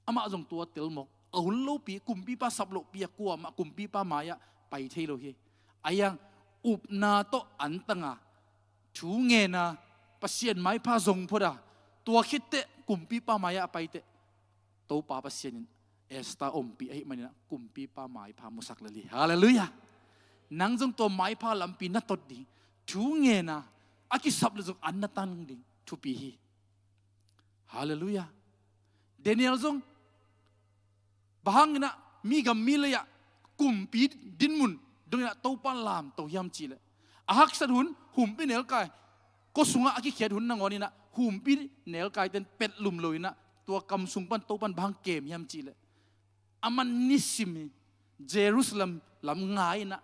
Amah zong tua tel mawk. A hun lopi, kumpipa sap lohpi a kuamah kumpipa mai-ah pai thei lo hi. A iang upna tawh antang a, thu ngen a, Pasian maipha zong phot a, tua khit teh kumpipa mai-ah a pai teh, Topa Pasian in Esther ompih ahih manin ah kumpipa maipha musak lel hi. Halleluiah. Nang zong tua maipha lampi na tot ding, thu ngen a, a kisap leh zong an na tang ding thupi hi. Halleluiah. Daniel zong bang hang in ah mi gam mi lei ah kumpi dinmun dong in ah Topa lamto hiam cih leh, a haksat hun, humpi nelkai, kua sungah a kikhiat hun nangawn in ah humpi nelkaite'n petlum lo in ah, tua kam sung pan Topan bang hang kem hiam cih leh, aman nisim hi Jerusalem lam ngai in ah,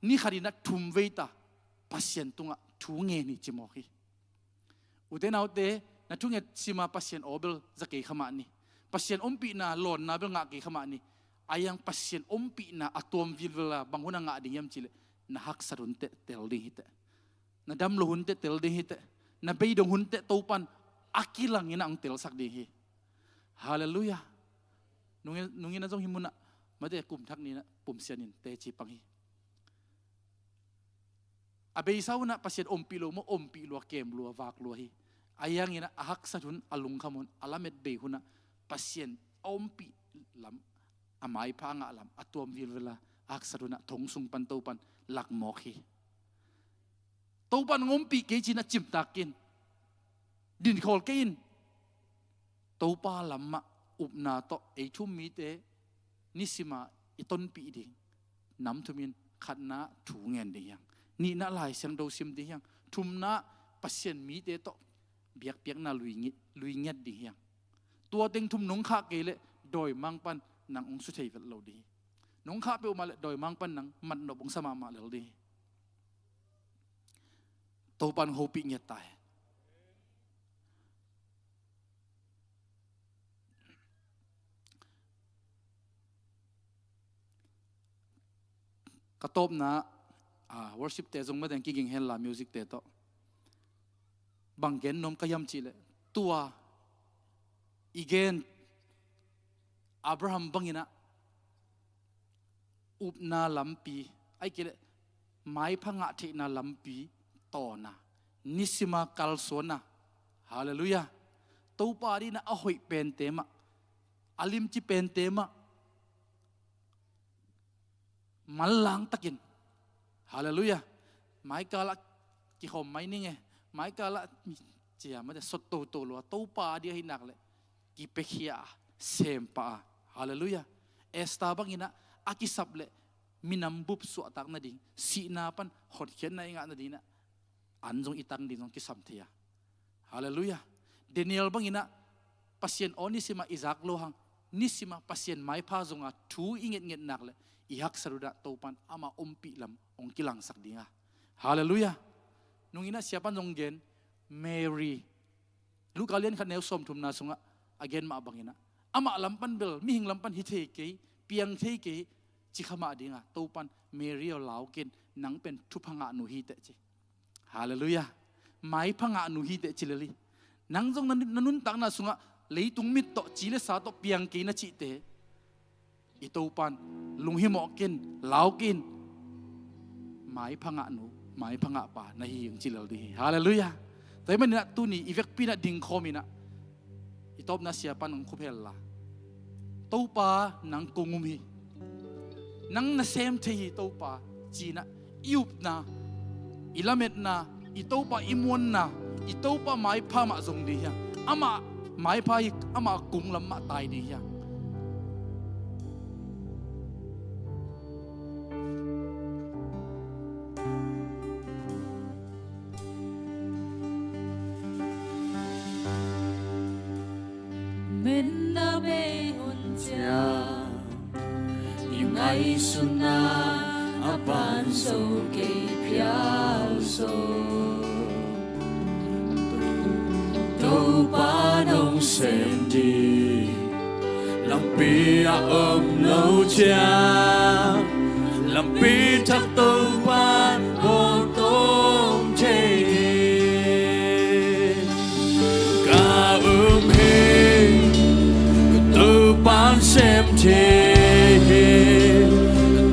ni khat in ah thum vei ta Pasian tungah thu ngen hi ci mawk hi. Ute naute, na thunget sim a Pasian aw bel za kei kha mah ni. Pasian ompihna lawnna bel ngah kei kha mah ni. A iang Pasian ompihna a tuam vilvel a bang hun a ngah ding hiam cih leh, na haksat hun teh tel ding hi teh. Na dam loh hun teh tel ding hi teh. Na beidong hun teh Topan a kilang in ah hong telsak ding hi. Halleluiah. Nungin, nungin a zong hih mun ah, mate, kum thak ni in ah pumsian in teci pang hi. A beisa hun ah Pasian ompih lo maw, ompih lua, kem lua, vak lua hi. A iang in ah a haksat hun, a lungkham hun, a lamet bei hun ah Pasian a ompih lam, a maipha a ngah lam, a tuam vilvel a, a haksat hun ah thong sung pan Topan lak mawk hi. Topan hong ompih kei ci-in ah cimtak kei in, dinkhawl kei in. Topa lam mah upna tawh ei thu um mite nisim a i tonpih ding. Nam thum in, khatna thu ngen ding hi hang. Nihna Lai Siangtho sim ding hi hang. Thumna Pasian mite tawh biakpiakna lui ngi-, lui ngiat ding hi hang. Tua teng thum nong khah kei leh dawimangpa'n nang hong suthei vet lo ding hi. Nong khah peuhmah leh dawimangpa'n nang matnop hong sa mahmah lel ding hi. Topan hopih ngiat ta hen. Ka tawpna, ah, worship te zong mah deng kiging hen la, music te tawh. Bang gen nuam ka hiam cih leh, tua i gen Abraham bang in ah upna lampi, ahih kei leh maipha ngah theihna lampi tawn a, nisim a kalsuan a. Halleluiah. Topa adingin ah a hoih pente mah, a limci pente mah manlang takin, halleluiah, maikal ah Kihawm mai ning e, mai kalah mi cia mate sot toto lua Topa a dia hi nak leh kipiakhia a, sempah a. Halleluiah. Esther bangin ah a kisap leh minam bup suahtak nading, sihna pan hotkhiatna i ngah nading in ah an zong i tang ding zong kisam thei a. Halleluiah. Daniel bangin ah Pasian aw nisim ah i zak lo hang, nisim ah Pasian maipha zong a thu i ngetnget nak leh i haksat uh dah Topan amah ompih lam hong kilangsak ding a. Halleluiah. Nungin ah siapan zong gen, Mary, Luka lian khat neu sawmthumna sungah a gen mah bangin ah amah lam pan bel mihing lam pan hi thei kei, piang thei kei ci kha mah ding a, Topan Mary aw lau ken, nang pen thupha ngahnu hi teh ci. Halleluiah. Maipha ngahnu hi teh ci lel hi. Nang zong na, na nuntakna sungah leitung mit tawh, ci le sa tawh piang kei na cihte i Topan lunghimawh ken, lau ken, maipha ngahnu, maipha ngahpa na hi hi hong ci lel ding hi. Halleluiah. Tua ahih manin ah tuni i vekpi in ah dingkhawm in ah i tawpna siapan hong khuphel la, Topa nang kong um hi. Nang na sem thei hi Topa, ci-in ah i upna, i lametna, i Topa i muanna, i Topa maipha mah zong ding hi hang. Amah maipha hi, amah kung lam mah tai ding hi hang. Menna bei hun cia i ngaihsutna a pan zo kei phial zo. Topa nong sem ding lampi a om lo ciang, lampi thak Topa bawl tawm thei hi. Ka um hi, ka Topan sem thei hi,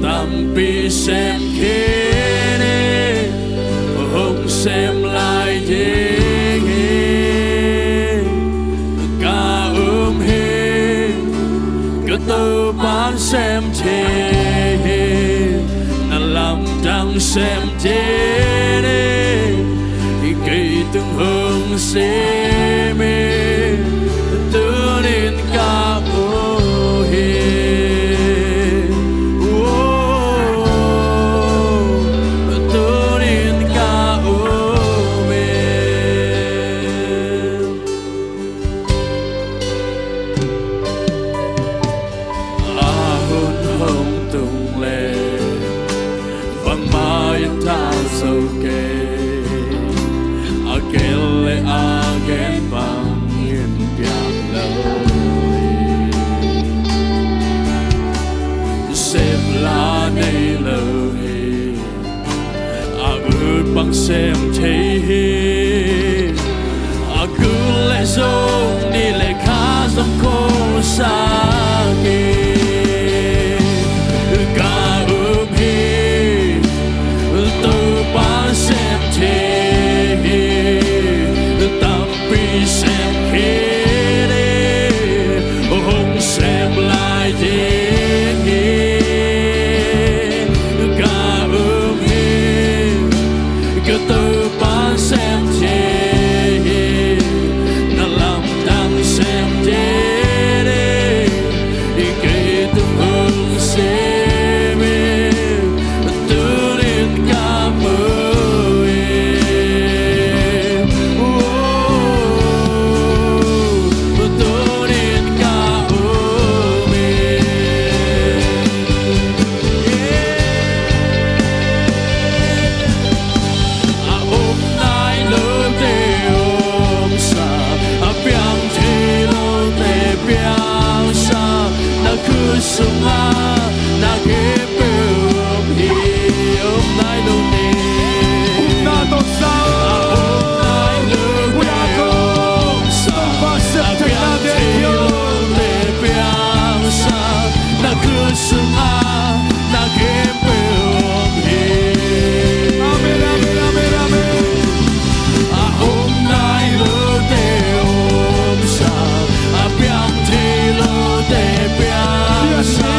tampi sem khin hi, hong sem lai ding hi. Ka um hi, ka Topan sem thei hi, na lamdang sem thei hi, kei tung hong sem hi, tuni-in ka um hi. Oh, tuni-in ka um hi. A hun hong tung leh bangmah in thei zo kei, a gelh leh a gen bangin piang lo hi. Sem la nei lo hi. A ut bang sem thei hi. A kul leh zong ni leh kha zong khuasak hi. Ka um hi, Topa sem thei hi. Tam pi sem khin hi, hong sem lai ding hi. Ka um hi, ka Topa sem thei hi, na lamdang sem thei hi, kei tung hong sem hi. Tuni-in ka mu hi. Oh, tuni-in ka um hi. Yeah. A om nai lote omsa, a piang thei lote piangsa, na khut sungah na khempeuh om hi. Om nai lote, om nai lote omsa, a piang thei lote piangsa, na khut sungah na khempeuh om hi. Amen, amen, amen, amen. A om nai lote omsa, a piang thei lote piangsa,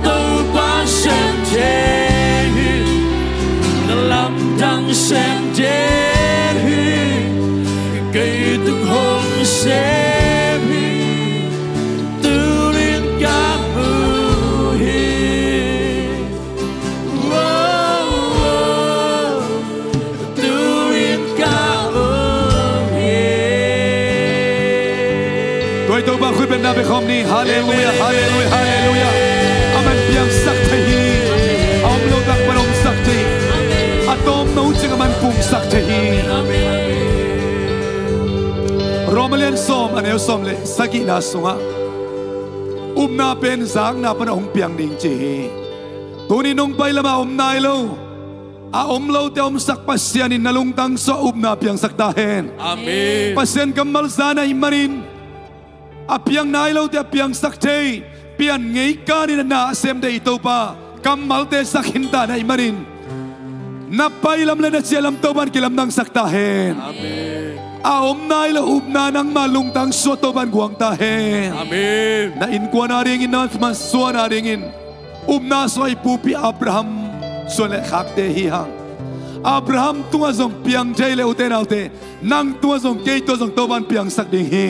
Topa sem thei hi, na lamdang sem thei hi, kei tung hong sem hi, tu-in ka mu hi. Oh, oh, tu-in ka mu hi. Tua i Topa khut bengna bia khawm ni. Halleluia, halleluia, halleluia. A man piangsak thei hi. A om loh tak pan a omsak thei hi. A tawm no cing a man pungsak thei hi. Roma lian sawm, a neu sawm le sagihna sungah upna pen zakna pan a hong piang ding ci hi. Tuni nong pai lama om nai lo, a om lote a omsak Pasian in na lungtang suah upna piangsak ta hen. Amen. Pasian kammal za na hih manin a piang nai lote a piangsak thei, pian ngei kanin a na a sem thei Topa kammalte sak khin ta na hih manin, na pailam le na ciahlam Topa in kilamdangsak ta hen. Amen. A om nai lo upna nangma lungtang suah Topa in guang ta hen. Amen. Na innkuan a dingin, na masuan a dingin, upna suah i pupi Abraham suan le khakte hi hang. Abraham tungah zong piang thei le, ute naute, nang tungah zong, kei tungah zong Topa in piangsak ding hi.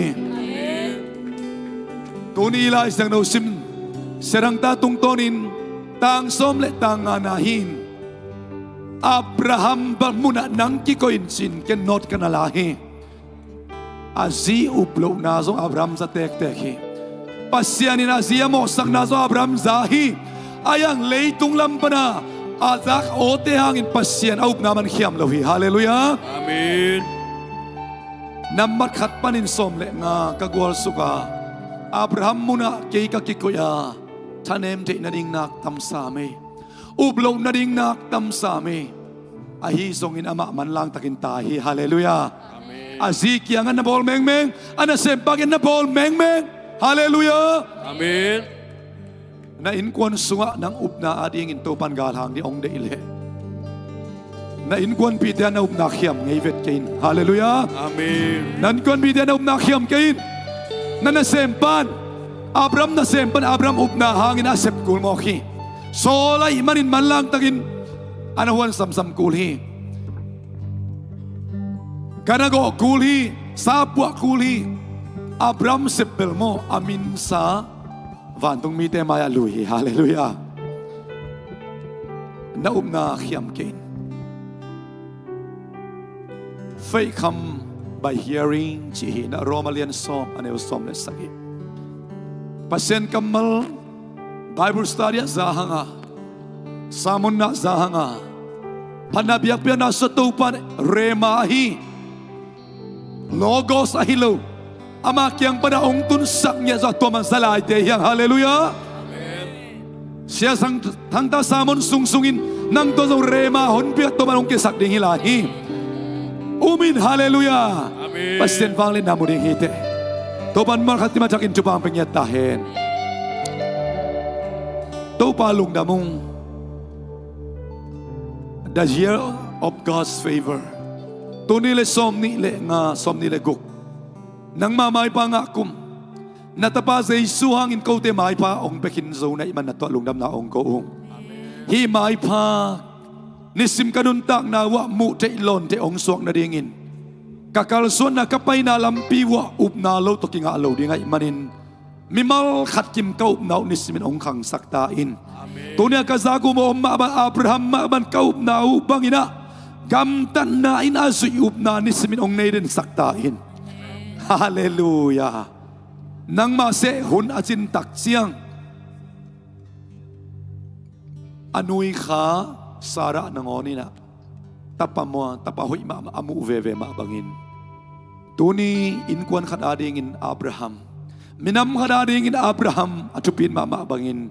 Tuni Lai Siangtho sim, Sia Thang Ta tungtawnin tang sawm le tang ngana hi in, Abraham bang munah nang kikoih in ci-in ken note ka na la hi. A zi up lohna zong Abraham za tektek hi. Pasian in a zi a mawhsakna zong Abraham za hi. Ahi hang leitung lam pana a zak awte hangin Pasian a upna man khiam lo hi. Halleluia. Amen. Nambat khat panin sawm le nga ka gualsuk a, Abraham munah kei ka kikoih a, thanem theih nading nak tam sam hi. Up loh nading nak tam sam hi. Ahi zongin amah manlang takin tai hi. Halleluia. Amen. A zi kiangah na bawl mengmeng, a nasempa kiangah na bawl mengmeng. Halleluia. Amen. Na innkuan sungah nang upna a dingin Topa in galhang ding hong deih leh, na innkuanpihte ah na upna khiam ngei vet kei in. Halleluia. Amen. Na innkuanpihte ah na upna khiam kei in. Na nasempa in, Abraham nasempa in Abraham upna hangin a sep kul mawk hi. Saul ahih manin manlang takin a na huan samsam kul hi. Gan a gawh kul hi. Sa puah kul hi. Abraham sep bel maw, a minsa vantung mite mai-ah lui hi. Halleluia. Na upna khiam kei in. Faith come by hearing ci hi na, Roma lian sawm, a neu sawm le sagih. Pasian kammal Bible study ah za hang a, sermon ah za hang a, phatna biakpiakna sua Topa in Rhema ahi, Logos ahi lo, ama kiang pana hong tunsak ngiat zah tua man za laite hi hang. Halleluia. Amen. Sia Thang, Thang Ta sermon sungsungin nang tua zong Rhema honpi ah tua man hong kisak ding hi lai hi. Um in. Halleluia. Amen. Pasian vangliatna mu ding hi teh. Topa in malkhat tim a thakin thupha hong pia ngiat ta hen. Topa lungdam ung. The year of God's favor. Tuni le sawmnih le nga, sawmnih le guk, nangma maipha ngah kum, na Tapa Jesu hangin kote maipha hong pia khin zo na hih man na tuah lungdamna hong ko ung. Hih maipha nisim ka nuntakna uh ah muh theih lawn theih hong suak nadingin, ka kalsuanna ka paina lampi uh ah upna lo tawh kingah lo ding ahih manin, mimal khat kim ka upna uh nisimin hong khangsak ta in. Amen. Tuni a ka zak uh mah om mah bang, Abraham mah bang ka upna uh bangin ah, gamtatna in a zuih upna nisimin hong nei densak ta in. Halleluia. Nangmah seh hun a cin tak ciang, a nui kha Sarah nangawn in ah tapa muang, tapa hoih mahmah a muh veve mah bangin, tuni innkuan khat adingin Abraham, minam khat adingin Abraham a thupit mahmah bangin,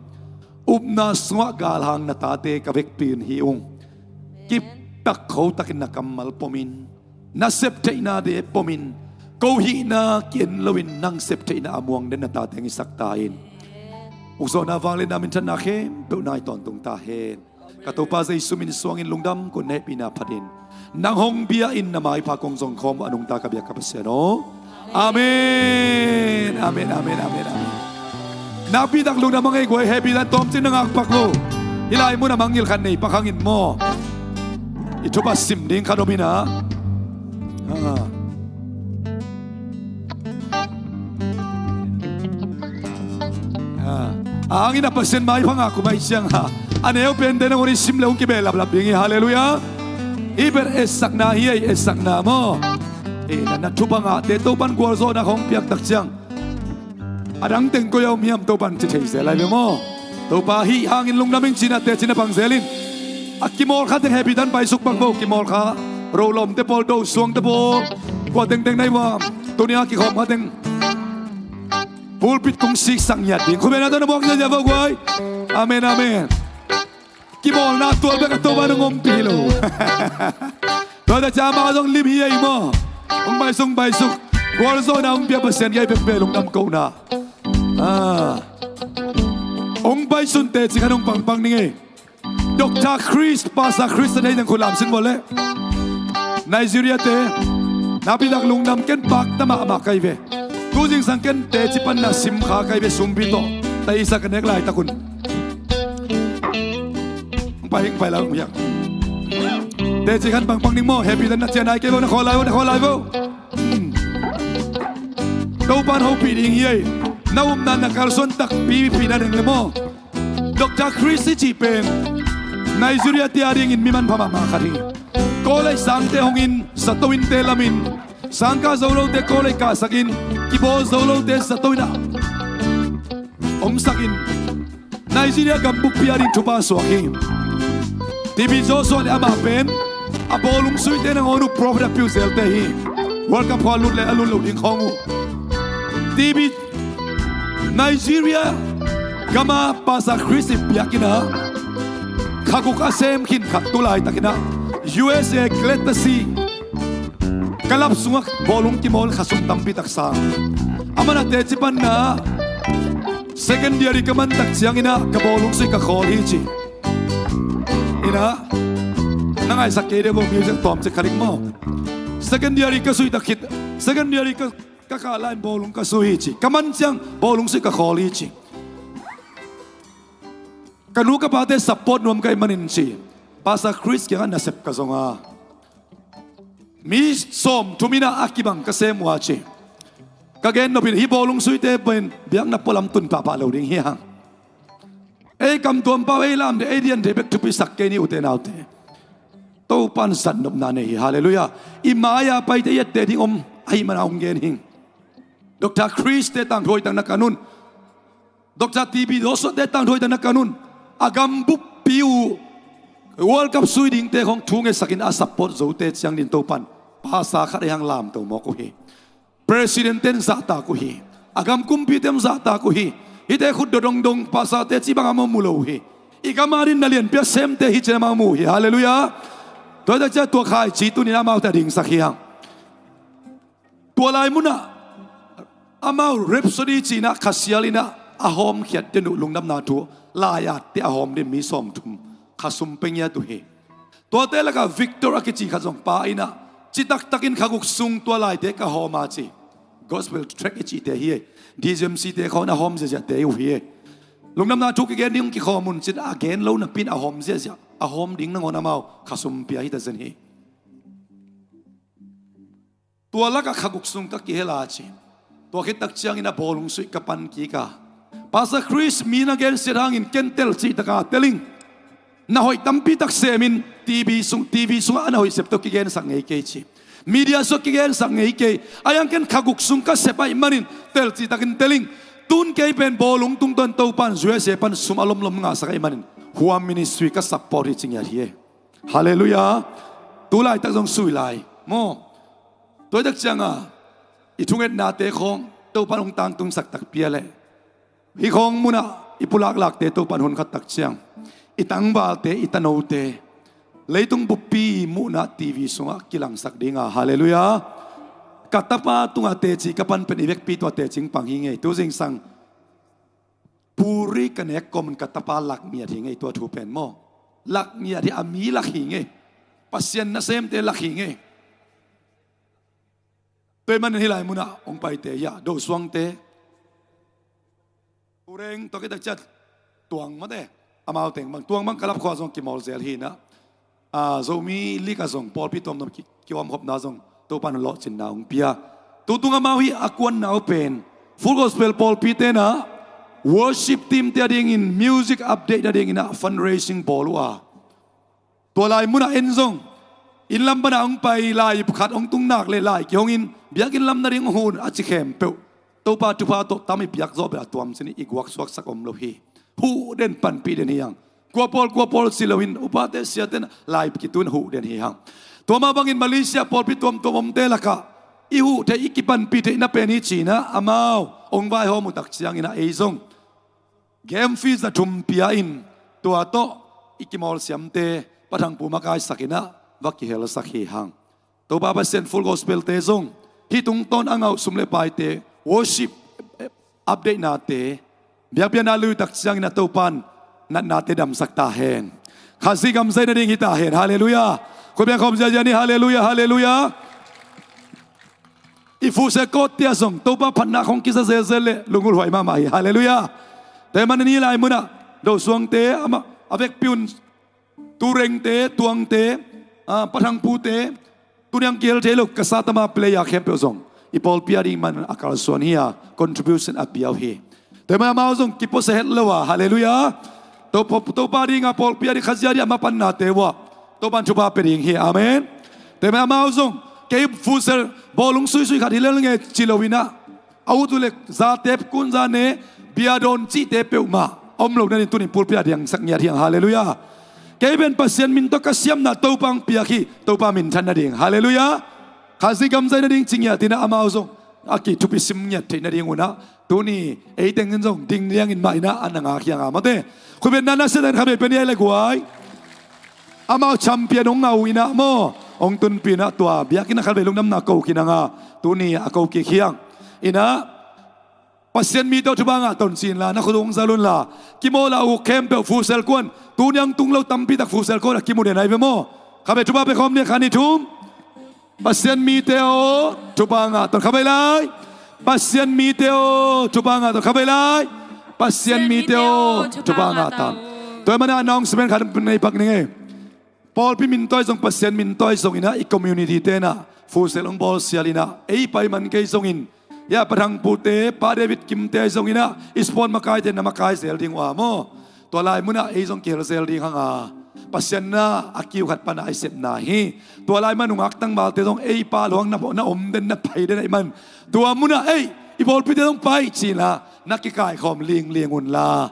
upna sungah galhang na tate ka vekpi in hi ung. Kiptak khotakin na kammal pomin, na septheihnate pomin, ko hihna ki-en loin nang septheihna a muang den na tate hong hisak ta in. Ukzawhna, vangliatna, minthanna khempeuh nang a tawntung ta hen. Ka Topa Jesu min suangin lungdam, ko na hehpihna phatin nang hong bia in na maipha kong zong khawm uh a nungta ka biak ka Pasian aw. Amen. Amen, amen, amen, amen. Nakpi tak lungdam a ngei guai, happy dan tawmcik na ngakpak lo. Hih lai mun a mangngilh khat nei pak hangin maw, i thupha sim ding khat om hi na. Ah. Ah. A hangin a Pasian maipha ngak uh mai ciang a, a neu pente nangawn i sim le hong kibehlap lap ding hi. Halleluiah. Hih pen etsakna hi ei, etsakna maw. Eh, na, na thupha ngahte Topan gualzawhna hong piak tak ciang, a dang teng koi a om hiam Topan ci thei zel lai ve maw. Topa hih hangin lungdam ing ci-in a teci na pang zel in. A kimawl kha teng happy dan paisuk pak vo, kimawl kha. Ro lawmte pawl, do suangte pawl, kua tengteng na hi uh a, tuni a kikhawm kha teng pulpit kong siksak ngiat ding. Khuapi na tawh na muak ziahziah vo guai. Amen, amen. Kimawlna tual bek a Topa nong ompih lo. Tua ta ciang amah zong lim hi ei maw. Hong paisuk, hong paisuk. Gualzawhna hong pia Pasian kiang i pekpek lungdam kohna. Ah. Hong paisun teci khat hong pangpang ning ei. Doctor Chris, Pastor Chris, na thei teng khut lam sin vo le. Nigeria te, nakpi tak lungdam, ken pakta mahmah ka hi ve. Tu zingsang ken teci panna sim kha ka hi ve, sumpi tawh. Taisa ka nek laitak un. Hong pai, hong pai la, hong hiang. Teci khat pangpang ning maw, happy dan na cian ai kei vo, na khawl lai vo, na khawl lai vo. Hmm. Topan hopih ding hi ei. Na upna na kalsuan takpi pihna deng le maw. Doctor Chris i cih pen Nigeria te a dingin mi manpha mahmah khat hi. College sangte hongin, zato innte lamin, sangkah zo lote college kahsakin, kibawl zo lote zato in ah omsakin, Nigeria gam buppi a ding thupha suak hi. T B Joshua le amah pen a bawlung suite nangawn uh prophet a piu zelte hi. World Cup khawng a lut le a lut loh ding khawng uh. T B Nigeria gama Pastor Chris i biakinn ah khaguk a sem khin khat tu laitakin ah U S A Greater Sea club sungah bawlung kimawl, khasum tampi tak sang. Aman a teci panna secondary ka man tak ciangin ah ka bawlung sui ka khawl hi ci. Ina, na ngaihsak kei de bo, music tawmcik khat lik maw. Secondary ka sui tak khit, secondary ka, ka kah lai-in bawlung ka sui hi ci. Ka man ciang bawlung sui ka khawl hi ci. Ka nu ka pate support nuam ka hih manin ci, Pastor Chris kiangah nasep ka zong a, mi sawmthum in ah a kibang ka sem uh a ci. Ka gen nop in hih bawlung suite pen biakna pualam tun pahpah lo ding hi hang. Ei kamtuam pau, ei lamte, ei diante bek thupisak kei ni ute naute. Topan zatnopna nei hi. Halleluiah. I mai-a paite i etteh ding om ahih mana hong gen hing. Doctor Chris-te tangthu hoih tak na kan un. Doctor T B Joshua-te tangthu hoih tak na kan un. A gam buppi uh World Cup sui dingte khawng thu ngetsakin a support zote ciangin Topan pastor khat a hang lamto mawk uh hi. President-ten zahtak uh hi. A gam kumpite in zahtak uh hi. Hihte khut dodongdong pastor-te cih bangah amau mu lo uh hi. I gam adingin na lianpi a semte hi ci-in amau mu uh hi. Halleluiah. Tua hi tak ciang tua khaici tuni-in amaute a dingsak hi hang. Tua lai munah amau Rhapsody ci-in ah khasial in ah a hawmkhiatte uh lungdamna thu lai-atte a hawm ding mi sawmthum khasum pia ngiat uh hi. Tuate lakah Victor a kici khat zong pa in ah citaktakin khaguk sung tua laite ka hawm a ci. Gospel tract i cihte hi ei. D J M C-te khawng a hawm ziahziahte uh hi ei. Lungdamna thu kigen ding kikhawm un ci-in a gen lo napi-in a hawm ziahziah, a hawm ding nangawn amau khasum pia hi ta zen hi. Tua lakah khaguk sung ka kihel a ci. Tua khit tak ciangin a bawlung sui ka pan kik a, Pastor Chris, mi na gensiat hangin ken tel cih taka tel ing. Na hoih tampi tak semin T V sung, T V sungah a na hoih septe uh kigensak ngei kei ci. Media sungah kigensak ngei kei. Ahi hang ken khaguk sung ka sep ahih manin tel cih takin tel ing. Tun kei pen bawlung tungtawn Topan U S A pan sum a lomlom ngahsak ahih manin Hua Ministry ka support hi ci ngiat hi e. Halleluiah. Tu laitak zong sui lai maw. Tua hi tak cianga i thungetnate khawng Topan hong tangtungsak takpi a leh, hih khawng munah i pulaklakte Topan hun khat tak ciang i tangvalte, i tanote, leitung buppi muhna T V sungah kilangsak dinga. Halleluiah. Ka tapa tungah teci ka pan pen i vekpi tua teci hong pang hi ngei. Tu zingsang puri ka nek kawmin ka tapa lak ngiat hi ngei tua thu pen maw. Lak ngiat hi, a mi lak hi ngei. Pasian nasemte lak hi ngei. Tua ahih manin hih lai munah hong paite, ya, do suangte, Preng tawh kitak ciat tuang mate, amau teng bang tuang bang kalap khua zong kimawl zel hi na. A, Zomi League ah zong pawlpi tuamtuam ki, kiomkhopna zong Topa in lawhcinna hong pia. Tutung amau hi a kuanna uh pen Full Gospel pawlpi tenah worship team te a dingin music update na dingin ah fundraising bawl uh a, tua lai munah en zong inn lam panah hong pai, lai khat hong tung nak le lai kihongin biakinn lam nading hong hun a ci khempeuh Topa thupha tawh tam i piak zawh bel a tuam cin i guak suaksak om lo hi. Huh den, panpih den hi hang. Kua pawl kua pawl ci loin upate siate in lai kituin huh den hi hang. Tua mah bangin Malaysia pawlpi tuamtuam omte lakah i huh theih, i kipanpih theih na pen hi cinah amau hong vaihawm uh tak ciangin ah ei zong game fee za thum pia in tua tawh i kimawl siamte Pa Thang Pu makaisakin ah va kihelsak hi hang. Topa Pasian, Full Gospel te zong hih tungtawn a ngah uh sum le paite, worship update nate, biakpiakna lui tak ciangin ah Topa in natnate damsak ta hen. Khazih gam zai nading hi ta hen. Halleluiah. Khut beng khawm ziazia ni. Halleluiah, halleluiah. I Futsal court te ah zong Topa phatna khong kiza zelzel leh lungulhuai mahmah hi. Halleluiah. Tua ahih manin hih lai munah Dosuangte, amah a vekpi un Turengte, Tuangte, a, Pa Thang Pute, tuni a kihel thei lo ka sa tama player khempeuh zong i pawlpi a ding man a kalsuan hi a, contribution a pia uh hi. Tua ahih manin amau zong kipuasa het lo a, halleluiah. Topa, Topa ding a, pawlpi a ding, Khazih a ding a mapannate uh ah Topa in thupha pia ding hi. Amen. Tua ahih manin amau zong kei futsal bawl hong suisui khat hi lel nge ci loin ah, a ut uh le zate, kunza ne, bia dawn cihte peuhmah a om lo nading tuni in pulpit ah diangsak ngiat hi hang. Halleluiah. Kei pen Pasian min tawh ka siamna Topa hong piak hi, Topa minthan nading. Halleluiah. Khazih gam zai nading ci ngiat in ah amau zong a kithupi sim ngiat theih nading un ah tuni ei teng in zong ding liangin mah in ah a na ngak hi hang a, mate. Khutbetna na siat in khatvei pia ni ei le guai. Amau champion hong ngah uh in ah maw, hong tunpih in ah tua biakinn ah khatvei lungdamna ko khin hang a, tuni a ko kik hi hang. In ah Pasian mite aw, thupha ngah ta un ci inla, na khut uh hong zal unla, kimawl a uk khempeuh futsal kuan, tuni a hong tung lo tampi tak futsal kuan a kimu den ahi ve maw. Khatvei thupha pia khawm ni, khat, nih, thum. Pasian mite aw, thupha ngah ta un. Khatvei lai. Pasian mite aw, thupha ngah ta un. Khatvei lai. Pasian mite aw, thupha ngah ta un. Tua ahih manin announcement khat nei pak ning ei. Pawlpi min tawh zong, Pasian min tawh zong in ah i community te in ah futsal hong bawl sial in ah ei pai man kei zongin, hia Pa Thang Pute, Pa David Kimte zong in ah i sport makaite na makai zel ding uh a maw. Tua lai munah ei zong kihel zel ding hang a, Pasian na a kiu khat pan a i sepna hi. Tua lai man nungak tangvalte zong ei pa luang na, na om den, na pai den ahih man, tua munah ei i pawlpite zong pai ci inla, na kikaikhawm lingling unla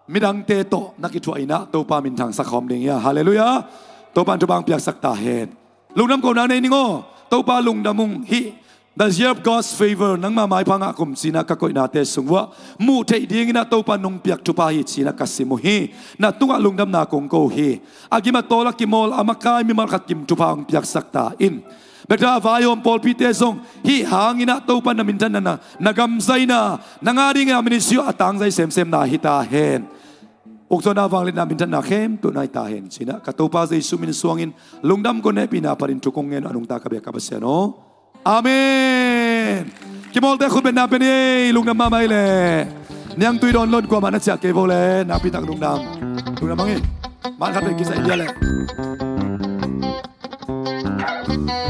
midangte tawh na kithuah in ah Topa minthangsak khawm ding hi a. Halleluiah. Topa in thupha hong piaksak ta hen. Lungdam kohna nei ning aw. Topa lungdam ung. Hih The Year of God's Favor, nangma maipha ngah kum ci in ah ka koihnate sung uah muh theih dingin ah Topa in hong piak thupha hi ci in ah ka sim uh hi. Na tungah lungdamna kong ko uh hi. A gim a tawl a kimawl a makai mimal khat kim thupha hong piaksak ta in. Bek tha, a vaihawm pawlpite zong hih hangin ah Topa in na minthanna, na, na gam zaina, nang a dingin a ministry uh a tangzai semsemna hi ta hen. Ukzawnna, vangliatna, minthanna khempeuh na hi ta hen ci in ah ka Topa Jesu min suangin lungdam ko, hehpihna panin thu kong ngen uh a nungta ka biak ka Pasian aw. Amen. Kimawlte khutbetna pia ni ei, lungdam mahmah ei leh. Niangtui dawn lo in kuamah na ciah kei vo leh nakpi tak lungdam. Lungdam hang ei. Man khat vei kizai bia leh.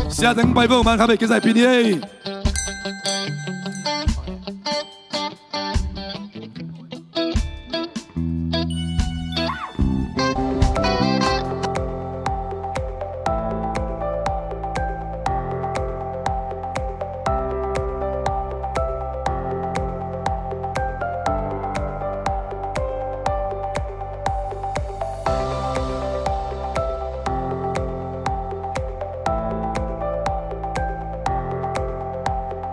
Sia teng pai vo, man khat vei kizaipih ni ei.